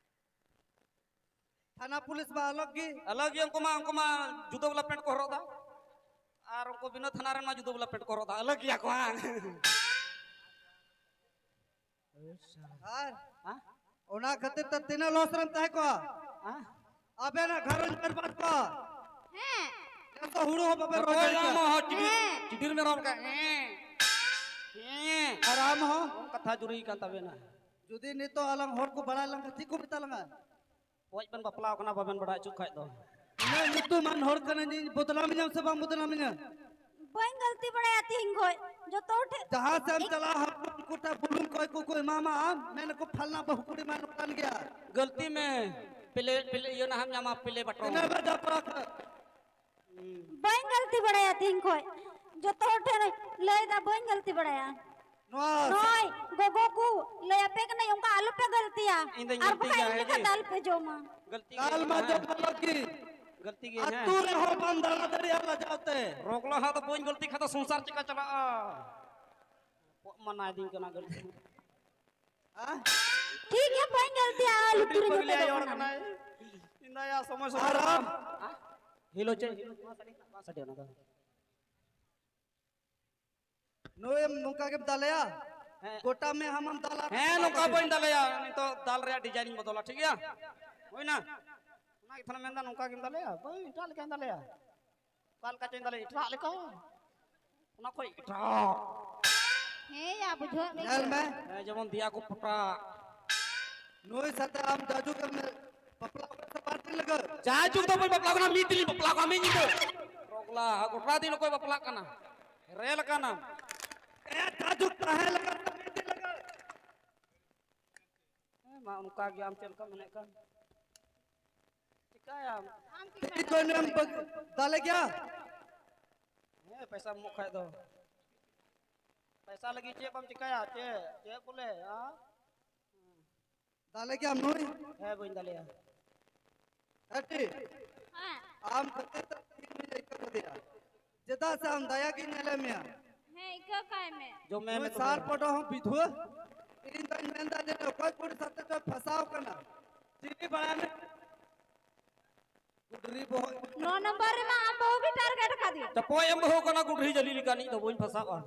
ᱛᱷᱟᱱᱟ ᱯᱩᱞᱤᱥ ᱢᱟ ᱟᱞᱟᱜᱽ ᱜᱮ᱾ ᱟᱞᱟᱜᱽ ᱜᱮ, ᱩᱱᱠᱩ ᱢᱟ, ᱩᱱᱠᱩ ᱢᱟ ᱡᱩᱫᱟᱹ ᱵᱟᱞᱟ ᱯᱮᱱᱴ ᱠᱚ ᱦᱚᱨᱚᱜ ᱮᱫᱟ᱾ ᱟᱨ ᱩᱱᱠᱩ ᱵᱤᱱᱟᱹ ᱛᱷᱟᱱᱟ ᱨᱮᱱ ᱢᱟ ᱡᱩᱫᱟᱹ ᱵᱟᱞᱟ ᱯᱮᱱᱴ ᱠᱚ ᱦᱚᱨᱚᱜ ᱮᱫᱟ, ᱟᱞᱟᱜᱽ ᱜᱮᱭᱟ ᱠᱚ ᱦᱟᱝ? ᱟᱨ ᱦᱮᱸ? ᱚᱱᱟ ᱠᱷᱟᱹᱛᱤᱨ ᱛᱮ ᱛᱤᱱᱟᱹᱜ ᱞᱚᱥ ᱨᱮᱢ ᱛᱟᱦᱮᱸ ᱠᱚᱜᱼᱟ? ᱦᱮᱸ? ᱟᱵᱮᱱᱟᱜ ᱜᱷᱟᱨᱚᱸᱡᱽ ᱵᱮᱨᱵᱟᱫ ᱠᱚᱜᱼᱟ᱾ ᱦᱮᱸ᱾ ᱱᱤᱛᱚᱜ ᱦᱩᱲᱩ ᱦᱚᱸ ᱵᱟᱵᱮᱱ ᱨᱚᱦᱚᱭ ᱚᱠᱚᱭ ᱫᱟᱲᱮ ᱟᱢ ᱠᱮᱭᱟ᱾ ᱦᱚᱸ ᱪᱤᱰᱤᱨ, ᱦᱮᱸ᱾ ᱪᱤᱰᱤᱨ ᱢᱮᱨᱚᱢ ᱞᱮᱠᱟ, ᱦᱮᱸ᱾ ᱦᱮᱸ᱾ ᱟᱨ ᱟᱢ ᱦᱚᱸ? ᱠᱟᱛᱷᱟ ᱡᱩᱨᱤ ᱠᱟᱱ ᱛᱟᱵᱮᱱᱟ᱾ ᱡᱩᱫᱤ ᱱᱤᱛᱚᱜ ᱟᱞᱟᱝ ᱦᱚᱲ ᱠᱚ ᱵᱟᱲᱟᱭ ᱞᱟᱝ ᱠᱷᱟᱱ ᱪᱮᱫ ᱠᱚ ᱢᱮᱛᱟ ᱞᱟᱝᱟ? ᱯᱚᱡ ᱵᱮᱱ ᱵᱟᱯᱞᱟ ᱟᱠᱟᱱᱟ, ᱵᱟᱵᱮᱱ ᱵᱟᱲᱟᱭ ᱦᱚᱪᱚ ᱠᱷᱟᱡ ᱫᱚ᱾ ᱤᱱᱟᱹ ᱧᱩᱛᱩᱢᱟᱱ ᱦᱚᱲ ᱠᱟᱹᱱᱟᱹᱧ, ᱤᱧ ᱵᱚᱫᱱᱟᱢᱤᱧᱟᱢ ᱥᱮ ᱵᱟᱢ ᱵᱚᱫᱱᱟᱢᱤᱧᱟ? ᱵᱟᱹᱧ ᱜᱟᱹᱞᱛᱤ ᱵᱟᱲᱟᱭᱟ ᱛᱤᱦᱤᱧ ᱠᱷᱚᱡ᱾ ᱡᱚᱛᱚ ᱦᱚᱲ ᱴᱷᱮᱱ ᱡᱟᱦᱟᱸ ᱥᱮᱫ ᱮᱢ ᱤᱧ ᱪᱟᱞᱟᱜᱼᱟ, ᱦᱟᱯᱲᱟᱢ ᱠᱚᱴᱷᱮᱱ ᱵᱩᱞᱩᱝ ᱠᱚᱭ ᱠᱚᱠᱚ ᱮᱢᱟᱢᱟ, ᱟᱢ ᱢᱮᱱ ᱟᱠᱚ, "ᱯᱷᱟᱞᱱᱟ ᱵᱟᱹᱦᱩ ᱠᱩᱲᱤ ᱢᱟ ᱱᱚᱝᱠᱟᱱ ᱜᱮᱭᱟ᱾" ᱜᱟᱹᱞᱛᱤ ᱢᱮ, ᱯᱮᱞᱮ, ᱯᱮᱞᱮ ᱤᱭᱟᱹ ᱱᱟᱦᱟᱜ ᱧᱟᱢᱟ, ᱯᱮᱞᱮ ᱵᱟᱴᱚᱱ᱾ ᱤᱱᱟᱹ ᱵᱟᱫ ᱡᱟᱛᱨᱟ ᱠᱷᱚᱡ᱾ ᱦᱩᱸ᱾ ᱵᱟᱹᱧ ᱜᱟᱹᱞᱛᱤ ᱵᱟᱲᱟᱭᱟ ᱛᱤᱦᱤᱧ ᱠᱷᱚᱡ᱾ ᱡᱚᱛᱚ ᱦᱚᱲ ᱴᱷᱮᱱ ᱞᱟᱹᱭ ᱫᱟ ᱵᱟᱹᱧ ᱜᱟᱹᱞᱛᱤ ᱵᱟᱲᱟᱭᱟ᱾ ᱱᱚᱣᱟ ᱱᱚᱜᱼᱚᱭ ᱜᱚᱜᱚ ᱠᱚ ᱞᱟᱹᱭ ᱟᱯᱮ ᱠᱟᱱᱟᱧ, ᱚᱱᱠᱟ ᱟᱞᱚ ᱯᱮ ᱜᱟᱹᱞᱛᱤᱭᱟ᱾ ᱤᱧ ᱫᱚᱧ ᱟᱨ ᱜᱟᱹᱞᱛᱤ ᱵᱟᱠᱷᱟᱡ ᱜᱮᱭᱟ, ᱤᱧ ᱞᱮᱠᱟ ᱦᱮᱸ ᱜᱮ᱾ ᱫᱟᱞ ᱯᱮ ᱡᱚᱢᱟ᱾ ᱜᱟᱹᱞᱛᱤ ᱜᱮ ᱫᱟᱞ ᱢᱟ ᱦᱮᱸ᱾ ᱡᱚᱢ ᱟᱞᱚ ᱜᱮ᱾ ᱜᱟᱹᱞᱛᱤ ᱜᱮ ᱦᱮᱸ᱾ ᱟᱹᱛᱩ ᱨᱮᱦᱚᱸ ᱵᱟᱢ ᱫᱟᱬᱟ ᱫᱟᱲᱮᱭᱟᱜᱼᱟ ᱞᱟᱡᱟᱣ ᱛᱮ᱾ ᱨᱚᱜᱽᱞᱟ ᱦᱟᱜ ᱫᱚ ᱵᱟᱹᱧ ᱜᱟᱹᱞᱛᱤ ᱠᱷᱟᱱ ᱫᱚ ᱥᱚᱝᱥᱟᱨ ᱪᱮᱠᱟ ᱪᱟᱞᱟᱜᱼᱟ? ᱯᱚᱜ ᱢᱟᱱᱟᱭ ᱫᱤᱧ ᱠᱟᱱᱟ ᱜᱟᱹᱞᱛᱤ᱾ ᱦᱮᱸ? ᱴᱷᱤᱠ ᱜᱮᱭᱟ, ᱵᱟᱹᱧ ᱜᱟᱹᱞᱛᱤᱭᱟ, ᱟᱹᱰᱤ ᱞᱩᱛᱩᱨ ᱨᱮᱜᱮ ᱯᱟᱹᱜᱽᱞᱤ ᱯᱮ ᱟᱭᱳ ᱦᱚᱲ ᱫᱚᱦᱚ ᱠᱟᱱᱟᱭ᱾ ᱤᱧ ᱫᱚ ᱭᱟ ᱥᱚᱢᱚᱭ ᱥᱚᱢᱚᱭ ᱟᱨ ᱟᱢ? ᱦᱮᱸ? ᱦᱮᱞᱳ ᱪᱮᱫ? ᱵᱟᱝ ᱥᱟᱰᱮ, ᱵᱟᱝ ᱥᱟᱰᱮ ᱚᱱᱟ ᱫᱚ᱾ ᱱᱩᱭ ᱮᱢ ᱱᱚᱝᱠᱟ ᱜᱮᱢ ᱫᱟᱞᱮᱭᱟ? ᱦᱮᱸ᱾ ᱜᱚᱴᱟ ᱢᱮ ᱦᱟᱢᱟᱢ ᱫᱟᱞᱟ᱾ ᱦᱮᱸ, ᱱᱚᱝᱠᱟ ᱵᱟᱹᱧ ᱫᱟᱞᱮᱭᱟ᱾ ᱱᱤᱛᱚᱜ ᱫᱟᱞ ᱨᱮᱭᱟᱜ design ᱤᱧ ᱵᱚᱫᱚᱞᱟ, ᱴᱷᱤᱠ ᱜᱮᱭᱟ? ᱦᱩᱭᱱᱟ? ᱚᱱᱟ ᱠᱟᱛᱷᱟ ᱢᱮᱱᱫᱟ, ᱱᱚᱝᱠᱟ ᱜᱮᱢ ᱫᱟᱞᱮᱭᱟ? ᱵᱟᱹᱧ, ᱮᱴᱟᱜ ᱞᱮᱠᱟᱧ ᱫᱟᱞᱮᱭᱟ᱾ ᱚᱠᱟ ᱞᱮᱠᱟ ᱪᱚᱧ ᱫᱟᱞᱮᱭᱟ, ᱮᱴᱟᱜ ᱞᱮᱠᱟ᱾ ᱚᱱᱟ ᱠᱷᱚᱡ ᱮᱴᱟᱜ᱾ ᱦᱮᱸᱭᱟ, ᱵᱩᱡᱷᱟᱹᱣ ᱢᱮ᱾ ᱧᱮᱞ ᱢᱮ᱾ ᱦᱮᱸ, ᱡᱮᱢᱚᱱ ᱫᱮᱭᱟ ᱠᱚ ᱯᱚᱴᱟᱜ᱾ ᱱᱩᱭ ᱥᱟᱛᱮ ᱟᱢ ᱡᱟᱡᱩᱜ ᱮᱢ ᱵᱟᱯᱞᱟ ᱠᱟᱱᱟ ᱥᱮ ᱵᱟᱨ ᱫᱤᱱ ᱞᱟᱹᱜᱤᱫ? ᱡᱟᱡᱩᱜ ᱫᱚ ᱵᱟᱹᱧ ᱵᱟᱯᱞᱟ ᱠᱟᱱᱟ, ᱢᱤᱫ ᱫᱤᱱᱤᱧ ᱵᱟᱯᱞᱟ ᱠᱚᱜᱼᱟ, ᱢᱤᱫ ᱧᱤᱫᱟᱹ᱾ ᱯᱟᱜᱽᱞᱟ, ᱜᱚᱴᱟ ᱫᱤᱱ ᱚᱠᱚᱭ ᱵᱟᱯᱞᱟᱜ ᱠᱟᱱᱟ? ᱨᱮᱞ ᱠᱟᱱᱟᱢ᱾ ᱮ, ᱡᱟᱡᱩᱜ ᱛᱟᱦᱮᱸ ᱞᱟᱹᱜᱤᱫ ᱢᱤᱫ ᱫᱤᱱ ᱞᱟᱹᱜᱤᱫ᱾ ᱦᱮᱸ, ᱢᱟ ᱚᱱᱠᱟ ᱜᱮ, ᱟᱢ ᱪᱮᱫ ᱞᱮᱠᱟᱢ ᱢᱮᱱᱮᱫ ᱠᱟᱱ᱾ ᱪᱤᱠᱟᱹᱭᱟᱢ? ᱟᱢ ᱪᱤᱠᱟᱹᱭᱟᱢ? ᱛᱤ ᱠᱚ ᱮᱢ ᱵᱟᱹᱜ-, ᱫᱟᱞᱮ ᱜᱮᱭᱟ? ᱦᱮᱸ, ᱯᱚᱭᱥᱟᱢ ᱮᱢᱚᱜ ᱠᱷᱟᱡ ᱫᱚ᱾ ᱯᱚᱭᱥᱟ ᱞᱟᱹᱜᱤᱫ ᱪᱮᱫ ᱵᱟᱢ ᱪᱤᱠᱟᱹᱭᱟ? ᱪᱮᱫ, ᱪᱮᱫ ᱵᱚᱞᱮ, ᱦᱮᱸ? ᱫᱟᱞᱮ ᱜᱮᱭᱟᱢ ᱱᱩᱭ? ᱦᱮᱸ, ᱵᱟᱹᱧ ᱫᱟᱞᱮᱭᱟ᱾ ᱦᱮᱸ, ᱴᱷᱤᱠ᱾ ᱦᱮᱸ᱾ ᱟᱢ ᱠᱷᱟᱹᱛᱤᱨ ᱛᱮ ᱛᱤᱦᱤᱧ ᱱᱩᱭ ᱟᱹᱭᱠᱟᱹᱣ ᱠᱟᱫᱮᱭᱟ᱾ ᱪᱮᱫᱟᱜ ᱥᱮ ᱟᱢ ᱫᱟᱭᱟ ᱜᱤᱧ ᱧᱮᱞᱮᱫ ᱢᱮᱭᱟ᱾ ᱦᱮᱸ, ᱟᱹᱭᱠᱟᱹᱣ ᱠᱟᱭ ᱢᱮ᱾ ᱡᱚᱢᱮ ᱢᱮ ᱱᱩᱭ ᱛᱚᱵᱮ᱾ ᱥᱟᱨ ᱯᱚᱴᱚ ᱦᱚᱸ ᱵᱤᱫᱷᱩᱣᱟᱹ᱾ ᱤᱧ ᱫᱚᱧ ᱢᱮᱱᱫᱟ ᱡᱮ ᱚᱠᱚᱭ ᱠᱩᱲᱤ ᱥᱟᱛᱮ ᱪᱚᱭ ᱯᱷᱟᱸᱥᱟᱣ ᱠᱟᱱᱟ᱾ ᱪᱤᱞᱤ ᱵᱟᱲᱟᱭ ᱢᱮ᱾ ᱜᱩᱰᱨᱤ ᱵᱚᱦᱚᱜ᱾ ᱱᱚ ᱱᱚᱢᱵᱚᱨ ᱨᱮᱢᱟ ᱟᱢ ᱵᱟᱹᱦᱩ ᱜᱮ ᱴᱟᱨᱜᱮᱴ ᱟᱠᱟᱫᱮᱭᱟ᱾ ᱪᱟᱯᱚᱭ ᱮᱢ ᱵᱟᱹᱦᱩ ᱠᱟᱱᱟ ᱜᱩᱰᱨᱤ ᱡᱟᱹᱞᱤ ᱞᱮᱠᱟ, ᱱᱤᱡ ᱫᱚ ᱵᱟᱹᱧ ᱯᱷᱟᱸᱥᱟᱣᱼᱟ᱾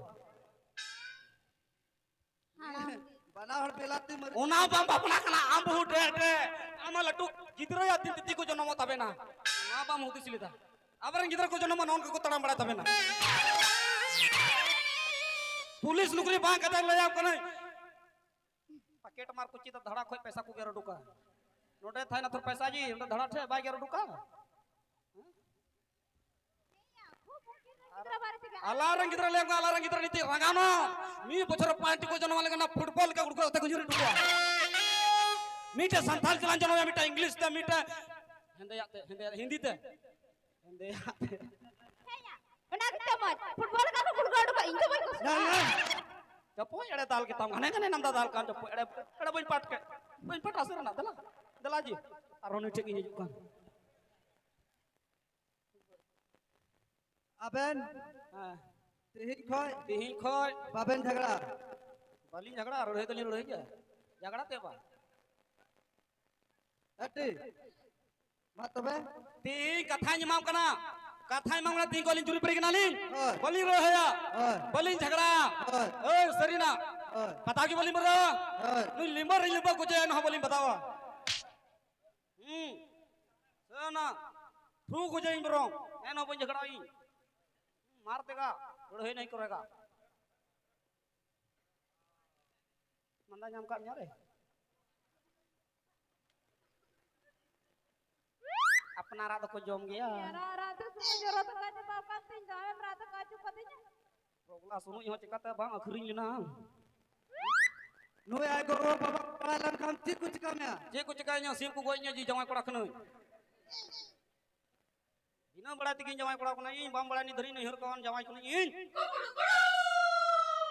ᱦᱟᱲᱟᱢ᱾ ᱵᱟᱱᱟ ᱦᱚᱲ ᱵᱮᱞᱟᱛᱤ ᱢᱟᱹᱨᱤᱪ᱾ ᱚᱱᱟ ᱵᱟᱢ ᱵᱟᱯᱞᱟ ᱠᱟᱱᱟ, ᱟᱢ ᱵᱟᱹᱦᱩ ᱰᱮ, ᱰᱮ, ᱟᱢᱟᱜ ᱞᱟᱹᱴᱩ ᱜᱤᱫᱽᱨᱟᱹ ᱭᱟ ᱛᱤᱱ ᱛᱤᱛᱤ ᱠᱚ ᱡᱚᱱᱚᱢᱚᱜ ᱛᱟᱵᱮᱱᱟ᱾ ᱚᱱᱟ ᱵᱟᱢ ᱦᱩᱫᱤᱥ ᱞᱮᱫᱟ᱾ ᱟᱵᱚᱨᱮᱱ ᱜᱤᱫᱽᱨᱟᱹ ᱠᱚ ᱡᱚᱱᱚᱢᱚᱜ ᱱᱚᱝᱠᱟ ᱠᱚ ᱛᱟᱲᱟᱢ ᱵᱟᱲᱟᱭ ᱛᱟᱵᱮᱱᱟ᱾ ᱯᱩᱞᱤᱥ ᱱᱩᱠᱨᱤ ᱵᱟᱝ ᱠᱟᱛᱮ ᱞᱟᱹᱭᱟᱢ ᱠᱟᱹᱱᱟᱹᱧ᱾ ᱯᱟᱠᱮᱴ ᱢᱟᱨ ᱠᱚ ᱪᱮᱫ ᱫᱷᱟᱲᱟ ᱠᱷᱚᱡ ᱯᱚᱭᱥᱟ ᱠᱚ ᱜᱮᱨ ᱩᱰᱩᱠᱟ᱾ ᱱᱚᱰᱮ ᱛᱟᱦᱮᱱᱟ ᱛᱷᱚᱨ ᱯᱚᱭᱥᱟ ᱡᱤ, ᱱᱚᱰᱮ ᱫᱷᱟᱲᱟ ᱴᱷᱮᱡ ᱵᱟᱭ ᱜᱮᱨ ᱩᱰᱩᱠᱟ᱾ ᱟᱞᱟᱝ ᱨᱮᱱ ᱜᱤᱫᱽᱨᱟᱹ ᱞᱟᱹᱭ ᱠᱚ, ᱟᱞᱟᱝ ᱨᱮᱱ ᱜᱤᱫᱽᱨᱟᱹ ᱱᱤᱛᱤ ᱨᱟᱸᱜᱟᱣᱱᱟ᱾ ᱢᱤᱫ ᱵᱚᱪᱷᱚᱨ ᱯᱟᱸᱪ ᱴᱤ ᱠᱚ ᱡᱚᱱᱚᱢ ᱞᱮᱱᱟ, ᱯᱷᱩᱴᱵᱚᱞ ᱞᱮᱠᱟ ᱩᱲᱠᱟᱹ ᱠᱟᱛᱮ ᱠᱚ ᱧᱩᱨ ᱦᱚᱴᱚ ᱠᱚᱣᱟ᱾ ᱢᱤᱫᱴᱮᱡ ᱥᱟᱱᱛᱟᱲ ᱪᱟᱞᱟᱝ ᱡᱚᱱᱚᱢ ᱮᱱᱟ, ᱢᱤᱫᱴᱮᱡ ᱤᱝᱞᱤᱥ ᱛᱮ, ᱢᱤᱫᱴᱮᱡ ᱦᱮᱸᱫᱮᱭᱟᱜ ᱛᱮ, ᱦᱮᱸᱫᱮᱭᱟᱜ, ᱦᱤᱱᱫᱤ ᱛᱮ᱾ ᱦᱮᱸᱫᱮᱭᱟᱜ ᱛᱮ᱾ ᱦᱮᱸᱭᱟ, ᱚᱱᱟ ᱜᱮᱛᱚ ᱢᱚᱡᱽ᱾ ᱯᱷᱩᱴᱵᱚᱞ ᱞᱮᱠᱟ ᱠᱚ ᱩᱲᱠᱟᱹ ᱩᱰᱩᱠᱚᱜ, ᱤᱧ ᱫᱚ ᱵᱟᱹᱧ ᱠᱩᱥᱤᱭᱟᱜᱼᱟ᱾ ᱧᱮᱞ ᱢᱮ᱾ ᱪᱟᱯᱚᱭ ᱮᱲᱮ ᱫᱟᱞ ᱠᱮᱛᱟᱢ, ᱜᱷᱟᱱᱮ ᱜᱷᱟᱱᱮ ᱱᱟᱢᱫᱟ ᱫᱟᱞ ᱠᱟᱱ ᱪᱟᱯᱚᱭ ᱮᱲᱮ, ᱮᱲᱮ ᱵᱟᱹᱧ ᱯᱟᱴ ᱠᱮᱫ, ᱵᱟᱹᱧ ᱯᱟᱴ ᱟᱥᱮ ᱨᱮᱱᱟᱜ, ᱫᱮᱞᱟ, ᱫᱮᱞᱟ ᱡᱤ, ᱟᱨᱦᱚᱸ ᱱᱩᱭ ᱴᱷᱮᱡ ᱜᱤᱧ ᱦᱤᱡᱩᱜ ᱠᱟᱱ᱾ ᱟᱵᱮᱱ ᱦᱮᱸ᱾ ᱛᱤᱦᱤᱧ ᱠᱷᱚᱡ ᱛᱤᱦᱤᱧ ᱠᱷᱚᱡ ᱵᱟᱵᱮᱱ ᱡᱷᱟᱜᱽᱲᱟ᱾ ᱵᱟᱹᱞᱤᱧ ᱡᱷᱟᱜᱽᱲᱟ, ᱨᱟᱹᱲᱦᱟᱹᱭ ᱫᱚᱞᱤᱧ ᱨᱟᱹᱲᱦᱟᱹᱭ ᱜᱮᱭᱟ, ᱡᱷᱟᱜᱽᱲᱟ ᱛᱮ ᱵᱟᱝ᱾ ᱟᱹᱰᱤ᱾ ᱢᱟ ᱛᱚᱵᱮ᱾ ᱛᱤᱦᱤᱧ ᱠᱟᱛᱷᱟᱧ ᱮᱢᱟᱢ ᱠᱟᱱᱟ, ᱠᱟᱛᱷᱟᱧ ᱮᱢᱟᱢ ᱠᱟᱱᱟ, ᱛᱤᱦᱤᱧ ᱠᱷᱚᱡ ᱞᱤᱧ ᱡᱩᱨᱤ ᱯᱟᱹᱨᱤ ᱠᱟᱱᱟᱞᱤᱧ᱾ ᱦᱳᱭ᱾ ᱵᱟᱹᱞᱤᱧ ᱨᱟᱹᱲᱦᱟᱹᱭᱟ, ᱦᱳᱭ᱾ ᱵᱟᱹᱞᱤᱧ ᱡᱷᱟᱜᱽᱲᱟᱜᱼᱟ᱾ ᱦᱳᱭ᱾ ᱦᱳᱭ, ᱥᱟᱹᱨᱤᱱᱟᱜ᱾ ᱦᱳᱭ᱾ ᱵᱟᱛᱟᱣ ᱜᱮ ᱵᱟᱹᱞᱤᱧ ᱵᱟᱛᱟᱣᱟ᱾ ᱦᱳᱭ᱾ ᱱᱩᱭ ᱞᱤᱢᱵᱟᱹᱨ ᱤᱧ ᱞᱤᱢᱵᱟᱹ ᱠᱚ ᱪᱮᱫ ᱮᱱ ᱦᱚᱸ ᱵᱟᱹᱞᱤᱧ ᱵᱟᱛᱟᱣᱟ᱾ ᱦᱩᱸ᱾ ᱚᱱᱟ ᱛᱷᱩ ᱠᱚ ᱡᱟᱹᱧ ᱵᱚᱨᱚᱝ, ᱮᱱᱦᱚᱸ ᱵᱟᱹᱧ ᱡᱷᱟᱜᱽᱲᱟᱜ ᱤᱧ᱾ ᱢᱟᱨ ᱛᱮᱜᱟ, ᱞᱟᱹᱲᱦᱟᱹᱭ ᱱᱟᱹᱧ ᱠᱚᱨᱮᱜᱟ᱾ ᱢᱟᱸᱫᱟ ᱧᱟᱢ ᱠᱟᱜ ᱢᱮᱭᱟ ᱨᱮ᱾ ᱟᱯᱱᱟᱨᱟᱜ ᱫᱚᱠᱚ ᱡᱚᱢ ᱜᱮᱭᱟ᱾ ᱨᱟᱜ ᱨᱟᱜ ᱛᱮ ᱥᱩᱢᱩᱝ ᱡᱚᱨᱚ ᱛᱟᱠᱟ ᱪᱟᱵᱟᱣ ᱠᱟᱱ ᱛᱤᱧ ᱫᱚ, ᱟᱢᱮᱢ ᱨᱟᱜ ᱛᱟᱠᱟ ᱦᱚᱪᱚ ᱠᱟᱹᱫᱤᱧᱟ᱾ ᱯᱚᱜᱞᱟ ᱥᱩᱱᱩᱡ ᱦᱚᱸ ᱪᱤᱠᱟᱹᱛᱮ ᱵᱟᱝ ᱟᱹᱠᱷᱨᱤᱧ ᱞᱮᱱᱟ? ᱱᱩᱭ ᱟᱡ ᱜᱚᱜᱚ ᱵᱟᱵᱟ ᱵᱟᱲᱟᱭ ᱞᱮᱱᱠᱷᱟᱱ ᱪᱮᱫ ᱠᱚ ᱪᱤᱠᱟ ᱢᱮᱭᱟ? ᱪᱮᱫ ᱠᱚ ᱪᱤᱠᱟᱹᱧᱟ? ᱥᱤᱢ ᱠᱚ ᱜᱚᱡ ᱤᱧᱟ ᱡᱤ ᱡᱟᱶᱟᱭ ᱠᱚᱲᱟ ᱠᱟᱹᱱᱟᱹᱧ᱾ ᱵᱤᱱᱟᱹ ᱵᱟᱲᱟᱭ ᱛᱮᱜᱮᱧ ᱡᱟᱶᱟᱭ ᱠᱚᱲᱟ ᱠᱟᱱᱟ ᱤᱧ, ᱵᱟᱢ ᱵᱟᱲᱟᱭ ᱱᱤᱛ ᱫᱷᱟᱹᱨᱤᱡ ᱱᱟᱹᱭᱦᱟᱹᱨ ᱠᱷᱚᱱ ᱡᱟᱶᱟᱭ ᱠᱟᱹᱱᱟᱹᱧ ᱤᱧ᱾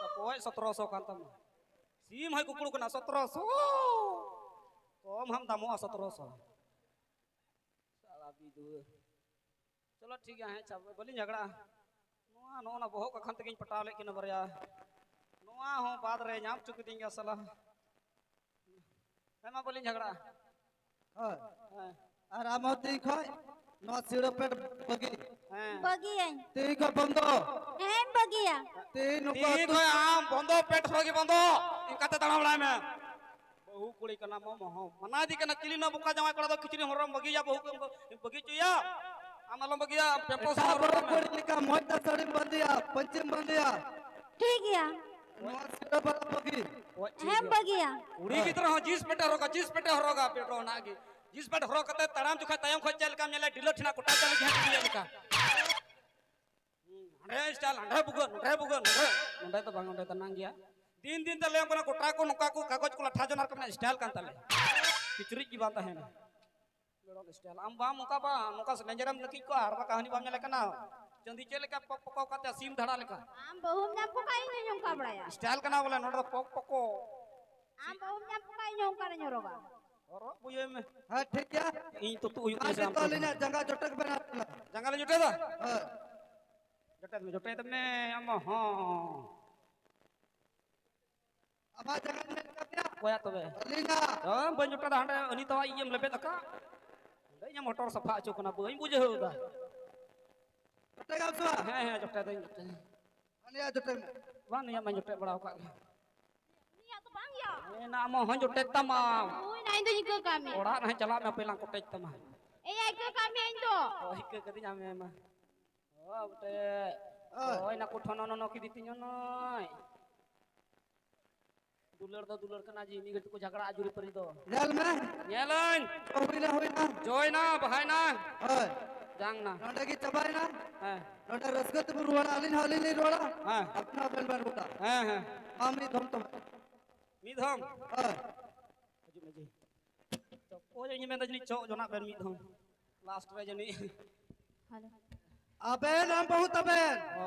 ᱚᱠᱚᱭ ᱥᱚᱛᱨᱚᱥᱚ ᱠᱟᱱ ᱛᱟᱢᱟ? ᱥᱤᱢ ᱦᱚᱸᱭ ᱠᱩᱠᱲᱩ ᱠᱟᱱᱟ ᱥᱚᱛᱨᱚᱥᱚ᱾ ᱠᱚᱢ ᱦᱟᱢ ᱫᱟᱢᱚᱜᱼᱟ ᱥᱚᱛᱨᱚᱥᱚ᱾ ᱥᱟᱞᱟ ᱵᱤᱫᱩᱣᱟᱹ᱾ ᱪᱚᱞᱚ ᱴᱷᱤᱠ ᱜᱮᱭᱟ, ᱦᱮᱸ, ᱪᱟ-, ᱵᱟᱹᱞᱤᱧ ᱡᱷᱟᱜᱽᱲᱟᱜᱼᱟ᱾ ᱱᱚᱣᱟ, ᱱᱚᱜᱼᱚ ᱱᱟ ᱵᱚᱦᱚᱜ ᱠᱟᱠᱷᱟᱱ ᱛᱮᱜᱮᱧ ᱯᱟᱴᱟᱣ ᱞᱮᱫ ᱠᱤᱱᱟ ᱵᱟᱨᱭᱟ᱾ ᱱᱚᱣᱟ ᱦᱚᱸ ᱵᱟᱫ ᱨᱮ ᱧᱟᱢ ᱦᱚᱪᱚ ᱠᱤᱫᱤᱧ ᱜᱮᱭᱟ ᱥᱟᱞᱟ᱾ ᱦᱮᱸ, ᱢᱟ ᱵᱟᱹᱞᱤᱧ ᱡᱷᱟᱜᱽᱲᱟᱜᱼᱟ᱾ ᱦᱳᱭ᱾ ᱦᱮᱸ᱾ ᱟᱨ ᱟᱢ ᱦᱚᱸ ᱛᱤᱦᱤᱧ ᱠᱷᱚᱡ ᱱᱚᱣᱟ ᱥᱤᱲᱟᱹ ᱯᱮᱴ ᱵᱟᱹᱜᱤ᱾ ᱦᱮᱸ᱾ ᱵᱟᱹᱜᱤᱭᱟᱹᱧ᱾ ᱛᱤᱦᱤᱧ ᱠᱷᱚᱡ ᱵᱚᱱᱫᱚ᱾ ᱦᱮᱸ, ᱵᱟᱹᱜᱤᱭᱟ᱾ ᱛᱤᱦᱤᱧ ᱱᱩᱠᱩ ᱛᱤᱦᱤᱧ ᱟᱹᱛᱩ ᱠᱷᱚᱡ ᱟᱢ ᱵᱚᱱᱫᱚ, ᱯᱮᱴ ᱦᱚᱨᱚᱜ ᱜᱮ ᱵᱚᱱᱫᱚ᱾ ᱤᱱᱠᱟᱛᱮ ᱫᱟᱬᱟ ᱵᱟᱲᱟᱭ ᱢᱮ᱾ ᱵᱟᱹᱦᱩ ᱠᱩᱲᱤ ᱠᱟᱱᱟᱢ ᱟᱢ ᱦᱚᱸ᱾ ᱢᱟᱱᱟ ᱤᱫᱤ ᱠᱟᱱᱟ, ᱪᱤᱞᱤ ᱱᱚᱣᱟ ᱵᱚᱠᱟ ᱡᱟᱶᱟᱭ ᱠᱚᱲᱟ ᱫᱚ ᱠᱤᱪᱨᱤᱡ ᱦᱚᱨᱚᱜ ᱮᱢ ᱵᱟᱹᱜᱤᱭᱟ, ᱵᱟᱹᱦᱩ ᱠᱚ ᱵᱟᱹᱜᱤ ᱦᱚᱪᱚᱭᱟ? ᱟᱢ ᱟᱞᱚᱢ ᱵᱟᱹᱜᱤᱭᱟ, ᱯᱮᱢᱯᱚᱥ ᱮᱴᱟᱜ ᱦᱚᱨᱚᱜ ᱵᱟᱹᱦᱩ ᱠᱟᱜ ᱢᱮ᱾ ᱠᱩᱲᱤ ᱞᱮᱠᱟ ᱢᱚᱡᱽ ᱛᱮ ᱥᱟᱹᱲᱤᱢ ᱵᱟᱸᱫᱮᱭᱟ, ᱯᱟᱹᱧᱪᱤᱢ ᱵᱟᱸᱫᱮᱭᱟ᱾ ᱴᱷᱤᱠ ᱜᱮᱭᱟ᱾ ᱱᱚᱣᱟ ᱥᱤᱨᱟᱹ ᱵᱟᱞᱟ ᱵᱟᱹᱜᱤ᱾ ᱦᱮᱸ, ᱵᱟᱹᱜᱤᱭᱟ᱾ ᱠᱩᱲᱤ ᱜᱤᱫᱽᱨᱟᱹ ᱦᱚᱸ ᱡᱤᱱᱥ ᱯᱮᱱᱴ ᱦᱚᱨᱚᱜᱟ, ᱡᱤᱱᱥ ᱯᱮᱱᱴ ᱦᱚᱨᱚᱜᱟ, ᱯᱮᱴᱨᱳᱞ ᱚᱱᱟ ᱜᱮ᱾ ᱡᱤᱱᱥ ᱯᱮᱱᱴ ᱦᱚᱨᱚᱜ ᱠᱟᱛᱮ ᱛᱟᱲᱟᱢ ᱡᱚᱠᱷᱟᱡ ᱛᱟᱭᱚᱢ ᱠᱷᱚᱡ ᱪᱮᱫ ᱞᱮᱠᱟᱢ ᱧᱮᱞᱟ, ᱰᱤᱞᱟᱹ ᱴᱷᱮᱱᱟᱜ ᱠᱚᱴᱟ ᱪᱟᱞᱩ ᱜᱮ ᱦᱟᱸᱜ ᱞᱮᱠᱟ᱾ ᱦᱩᱸ, ᱦᱟᱸᱰᱮ ᱥᱴᱟᱭᱤᱞ, ᱦᱟᱸᱰᱮ ᱵᱷᱩᱜᱟᱹᱜ, ᱱᱚᱸᱰᱮ ᱵᱷᱩᱜᱟᱹᱜ, ᱱᱚᱸᱰᱮ, ᱱᱚᱸᱰᱮ ᱫᱚ ᱵᱟᱝ, ᱱᱚᱸᱰᱮ ᱫᱚ ᱱᱟᱝ ᱜᱮᱭᱟ᱾ ᱫᱤᱱ ᱫᱤᱱ ᱛᱮ ᱞᱟᱹᱭᱟᱢ ᱠᱟᱱᱟ, ᱜᱚᱴᱟ ᱠᱚ ᱱᱚᱝᱠᱟ ᱠᱚ ᱠᱟᱜᱚᱡᱽ ᱠᱚ ᱞᱟᱴᱷᱟ ᱡᱚᱱᱟᱨ ᱠᱚ ᱢᱮᱱᱟᱜᱼᱟ, ᱥᱴᱟᱭᱤᱞ ᱠᱟᱱ ᱛᱟᱞᱮ᱾ ᱠᱤᱪᱨᱤᱡ ᱜᱮ ᱵᱟᱝ ᱛᱟᱦᱮᱱᱟ᱾ ᱢᱮᱲᱚᱢ ᱥᱴᱟᱭᱤᱞ᱾ ᱟᱢ ᱵᱟᱢ ᱚᱱᱠᱟ ᱵᱟᱝ, ᱱᱚᱝᱠᱟ ᱞᱮᱸᱡᱮᱨᱮᱢ ᱱᱟᱹᱠᱤᱡ ᱠᱚᱜᱼᱟ, ᱟᱨ ᱵᱟᱝ ᱠᱟᱹᱦᱱᱤ ᱵᱟᱢ ᱧᱮᱞᱮ ᱠᱟᱱᱟ? ᱪᱟᱸᱫᱤ ᱪᱮᱫ ᱞᱮᱠᱟ ᱯᱚᱠ ᱯᱚᱠᱚ ᱠᱟᱛᱮ ᱥᱤᱢ ᱫᱷᱟᱲᱟ ᱞᱮᱠᱟ᱾ ᱟᱢ ᱵᱟᱹᱦᱩᱢ ᱧᱟᱢ ᱠᱚ ᱠᱷᱟᱡ ᱤᱧ ᱦᱚᱸᱧ ᱚᱱᱠᱟ ᱵᱟᱲᱟᱭᱟ᱾ ᱥᱴᱟᱭᱤᱞ ᱠᱟᱱᱟ ᱵᱚᱞᱮ, ᱱᱚᱰᱮ ᱫᱚ ᱯᱚᱠ ᱯᱚᱠᱚ᱾ ᱟᱢ ᱵᱟᱹᱦᱩᱢ ᱧᱟᱢ ᱠᱚ ᱠᱷᱟᱡ ᱤᱧ ᱦᱚᱸ ᱚᱱᱠᱟ ᱨᱮᱧ ᱦᱚᱨᱚᱜᱟ᱾ ᱦᱚᱨᱚᱜ ᱵᱩᱡᱷᱟᱹᱣ ᱢᱮ᱾ ᱦᱮᱸ, ᱴᱷᱤᱠ ᱜᱮᱭᱟ᱾ ᱤᱧ ᱛᱩᱛᱩ ᱦᱩᱭᱩᱜ ᱛᱤᱧᱟ ᱥᱮ ᱟᱢ ᱛᱩᱛᱩ? ᱟᱹᱞᱤᱧᱟᱜ ᱡᱟᱸᱜᱟ ᱡᱚᱴᱮᱫ ᱵᱮᱱ ᱟᱫ ᱠᱟᱱᱟ᱾ ᱡᱟᱸᱜᱟ ᱞᱤᱧ ᱡᱚᱴᱮᱫᱟ? ᱦᱳᱭ᱾ ᱡᱚᱴᱮᱫ ᱢᱮ, ᱡᱚᱴᱮᱫ ᱢᱮ, ᱟᱢ ᱦᱚᱸ᱾ ᱟᱢᱟᱜ ᱡᱟᱸᱜᱟᱧ ᱢᱮᱱ ᱠᱟᱫ ᱢᱮᱭᱟ᱾ ᱚᱠᱚᱭᱟᱜ ᱛᱚᱵᱮ? ᱟᱹᱞᱤᱧᱟᱜ᱾ ᱦᱳᱭ, ᱵᱟᱹᱧ ᱡᱚᱴᱮᱫᱟ, ᱦᱟᱸᱰᱮ ᱟᱹᱱᱤ ᱛᱟᱣᱟ ᱤᱭᱟᱹᱢ ᱞᱮᱵᱮᱫ ᱟᱠᱟᱫ᱾ ᱚᱸᱰᱮ ᱤᱧᱟᱹᱜ ᱢᱚᱴᱚᱨ ᱥᱟᱯᱷᱟ ᱦᱚᱪᱚ ᱠᱟᱱᱟ, ᱵᱟᱹᱧ ᱵᱩᱡᱷᱟᱹᱣ ᱮᱫᱟ᱾ ᱡᱚᱴᱮᱫ ᱟᱢ ᱥᱮ ᱵᱟᱝ? ᱦᱮᱸ, ᱦᱮᱸ, ᱡᱚᱴᱮᱫᱟᱹᱧ, ᱡᱚᱴᱮᱫᱟᱹᱧ᱾ ᱩᱱᱤᱭᱟᱜ ᱡᱚᱴᱮᱫ ᱢᱮ᱾ ᱵᱟᱝ, ᱱᱩᱭᱟᱜ ᱢᱟᱧ ᱡᱚᱴᱮᱫ ᱵᱟᱲᱟ ᱟᱠᱟᱫ ᱜᱮ᱾ ᱩᱱᱤᱭᱟᱜ ᱫᱚ ᱵᱟᱝ ᱭᱟ᱾ ᱦᱮᱸ, ᱱᱟ ᱟᱢᱟᱜ ᱦᱚᱸ ᱡᱚᱴᱮᱫ ᱛᱟᱢᱟ᱾ ᱦᱳᱭ, ᱱᱟ ᱤᱧ ᱫᱚᱧ ᱟᱹᱭᱠᱟᱹᱣ ᱠᱟᱜ ᱢᱮ᱾ ᱚᱲᱟᱜ ᱨᱮ ᱦᱟᱸᱜ ᱪᱟᱞᱟᱜ ᱢᱮ, ᱦᱟᱯᱮ ᱞᱟᱝ ᱠᱚᱴᱮᱡ ᱛᱟᱢᱟ᱾ ᱮᱭᱟ, ᱤᱠᱟᱹ ᱠᱟᱜ ᱢᱮᱭᱟ ᱤᱧ ᱫᱚ᱾ ᱚ, ᱤᱠᱟᱹ ᱠᱟᱹᱫᱤᱧ ᱟᱢ ᱢᱟ᱾ ᱚ, ᱵᱚᱴᱮ᱾ ᱚᱭ᱾ ᱚᱭ, ᱱᱟ ᱠᱚ ᱴᱷᱚᱱᱚ ᱱᱚᱱᱚ ᱠᱤᱫᱤ ᱛᱤᱧᱚ ᱱᱚᱭ᱾ ᱫᱩᱞᱟᱹᱲ ᱫᱚ ᱫᱩᱞᱟᱹᱲ ᱠᱟᱱᱟ ᱡᱮ, ᱢᱤᱫ ᱜᱷᱟᱹᱲᱤᱡ ᱛᱮᱠᱚ ᱡᱷᱟᱜᱽᱲᱟᱜᱼᱟ ᱡᱩᱨᱤ ᱯᱟᱹᱨᱤ ᱫᱚ᱾ ᱧᱮᱞ ᱢᱮ᱾ ᱧᱮᱞᱟᱹᱧ᱾ ᱦᱩᱭᱱᱟ, ᱦᱩᱭᱱᱟ᱾ ᱡᱚᱭᱱᱟ, ᱵᱟᱦᱟᱭᱱᱟ᱾ ᱦᱳᱭ᱾ ᱡᱟᱝᱱᱟ᱾ ᱱᱚᱰᱮ ᱜᱮ ᱪᱟᱵᱟᱭᱱᱟ᱾ ᱦᱮᱸ᱾ ᱱᱚᱰᱮ ᱨᱟᱹᱥᱠᱟᱹ ᱛᱮᱵᱚᱱ ᱨᱩᱣᱟᱹᱲᱟ᱾ ᱟᱹᱞᱤᱧ ᱦᱚᱸ ᱟᱹᱞᱤᱧ ᱞᱤᱧ ᱨᱩᱣᱟᱹᱲᱟ᱾ ᱦᱮᱸ᱾ ᱟᱯᱱᱟᱨ ᱵᱮᱱ ᱵᱮᱱ ᱨᱩᱣᱟᱹᱲᱟ᱾ ᱦᱮᱸ, ᱦᱮᱸ᱾ ᱢᱟ ᱢᱤᱫ ᱫᱷᱚᱢ ᱛᱚᱵᱮ᱾ ᱢᱤᱫ ᱫᱷᱚᱢ? ᱦᱳᱭ᱾ ᱦᱤᱡᱩᱜ ᱢᱮ ᱡᱮ᱾ ᱛᱚ, ᱳᱭ ᱤᱧ ᱢᱮᱱᱫᱟ ᱡᱟᱹᱱᱤᱡ ᱪᱚᱜ ᱡᱚᱱᱟᱜ ᱵᱮᱱ ᱢᱤᱫ ᱫᱷᱚᱢ᱾ ᱞᱟᱥᱴ ᱨᱮ ᱡᱟᱹᱱᱤᱡ᱾ ᱦᱮᱞᱳ᱾ ᱟᱵᱮᱱ ᱟᱢ ᱵᱟᱹᱦᱩ ᱛᱟᱵᱮᱱ᱾ ᱚ᱾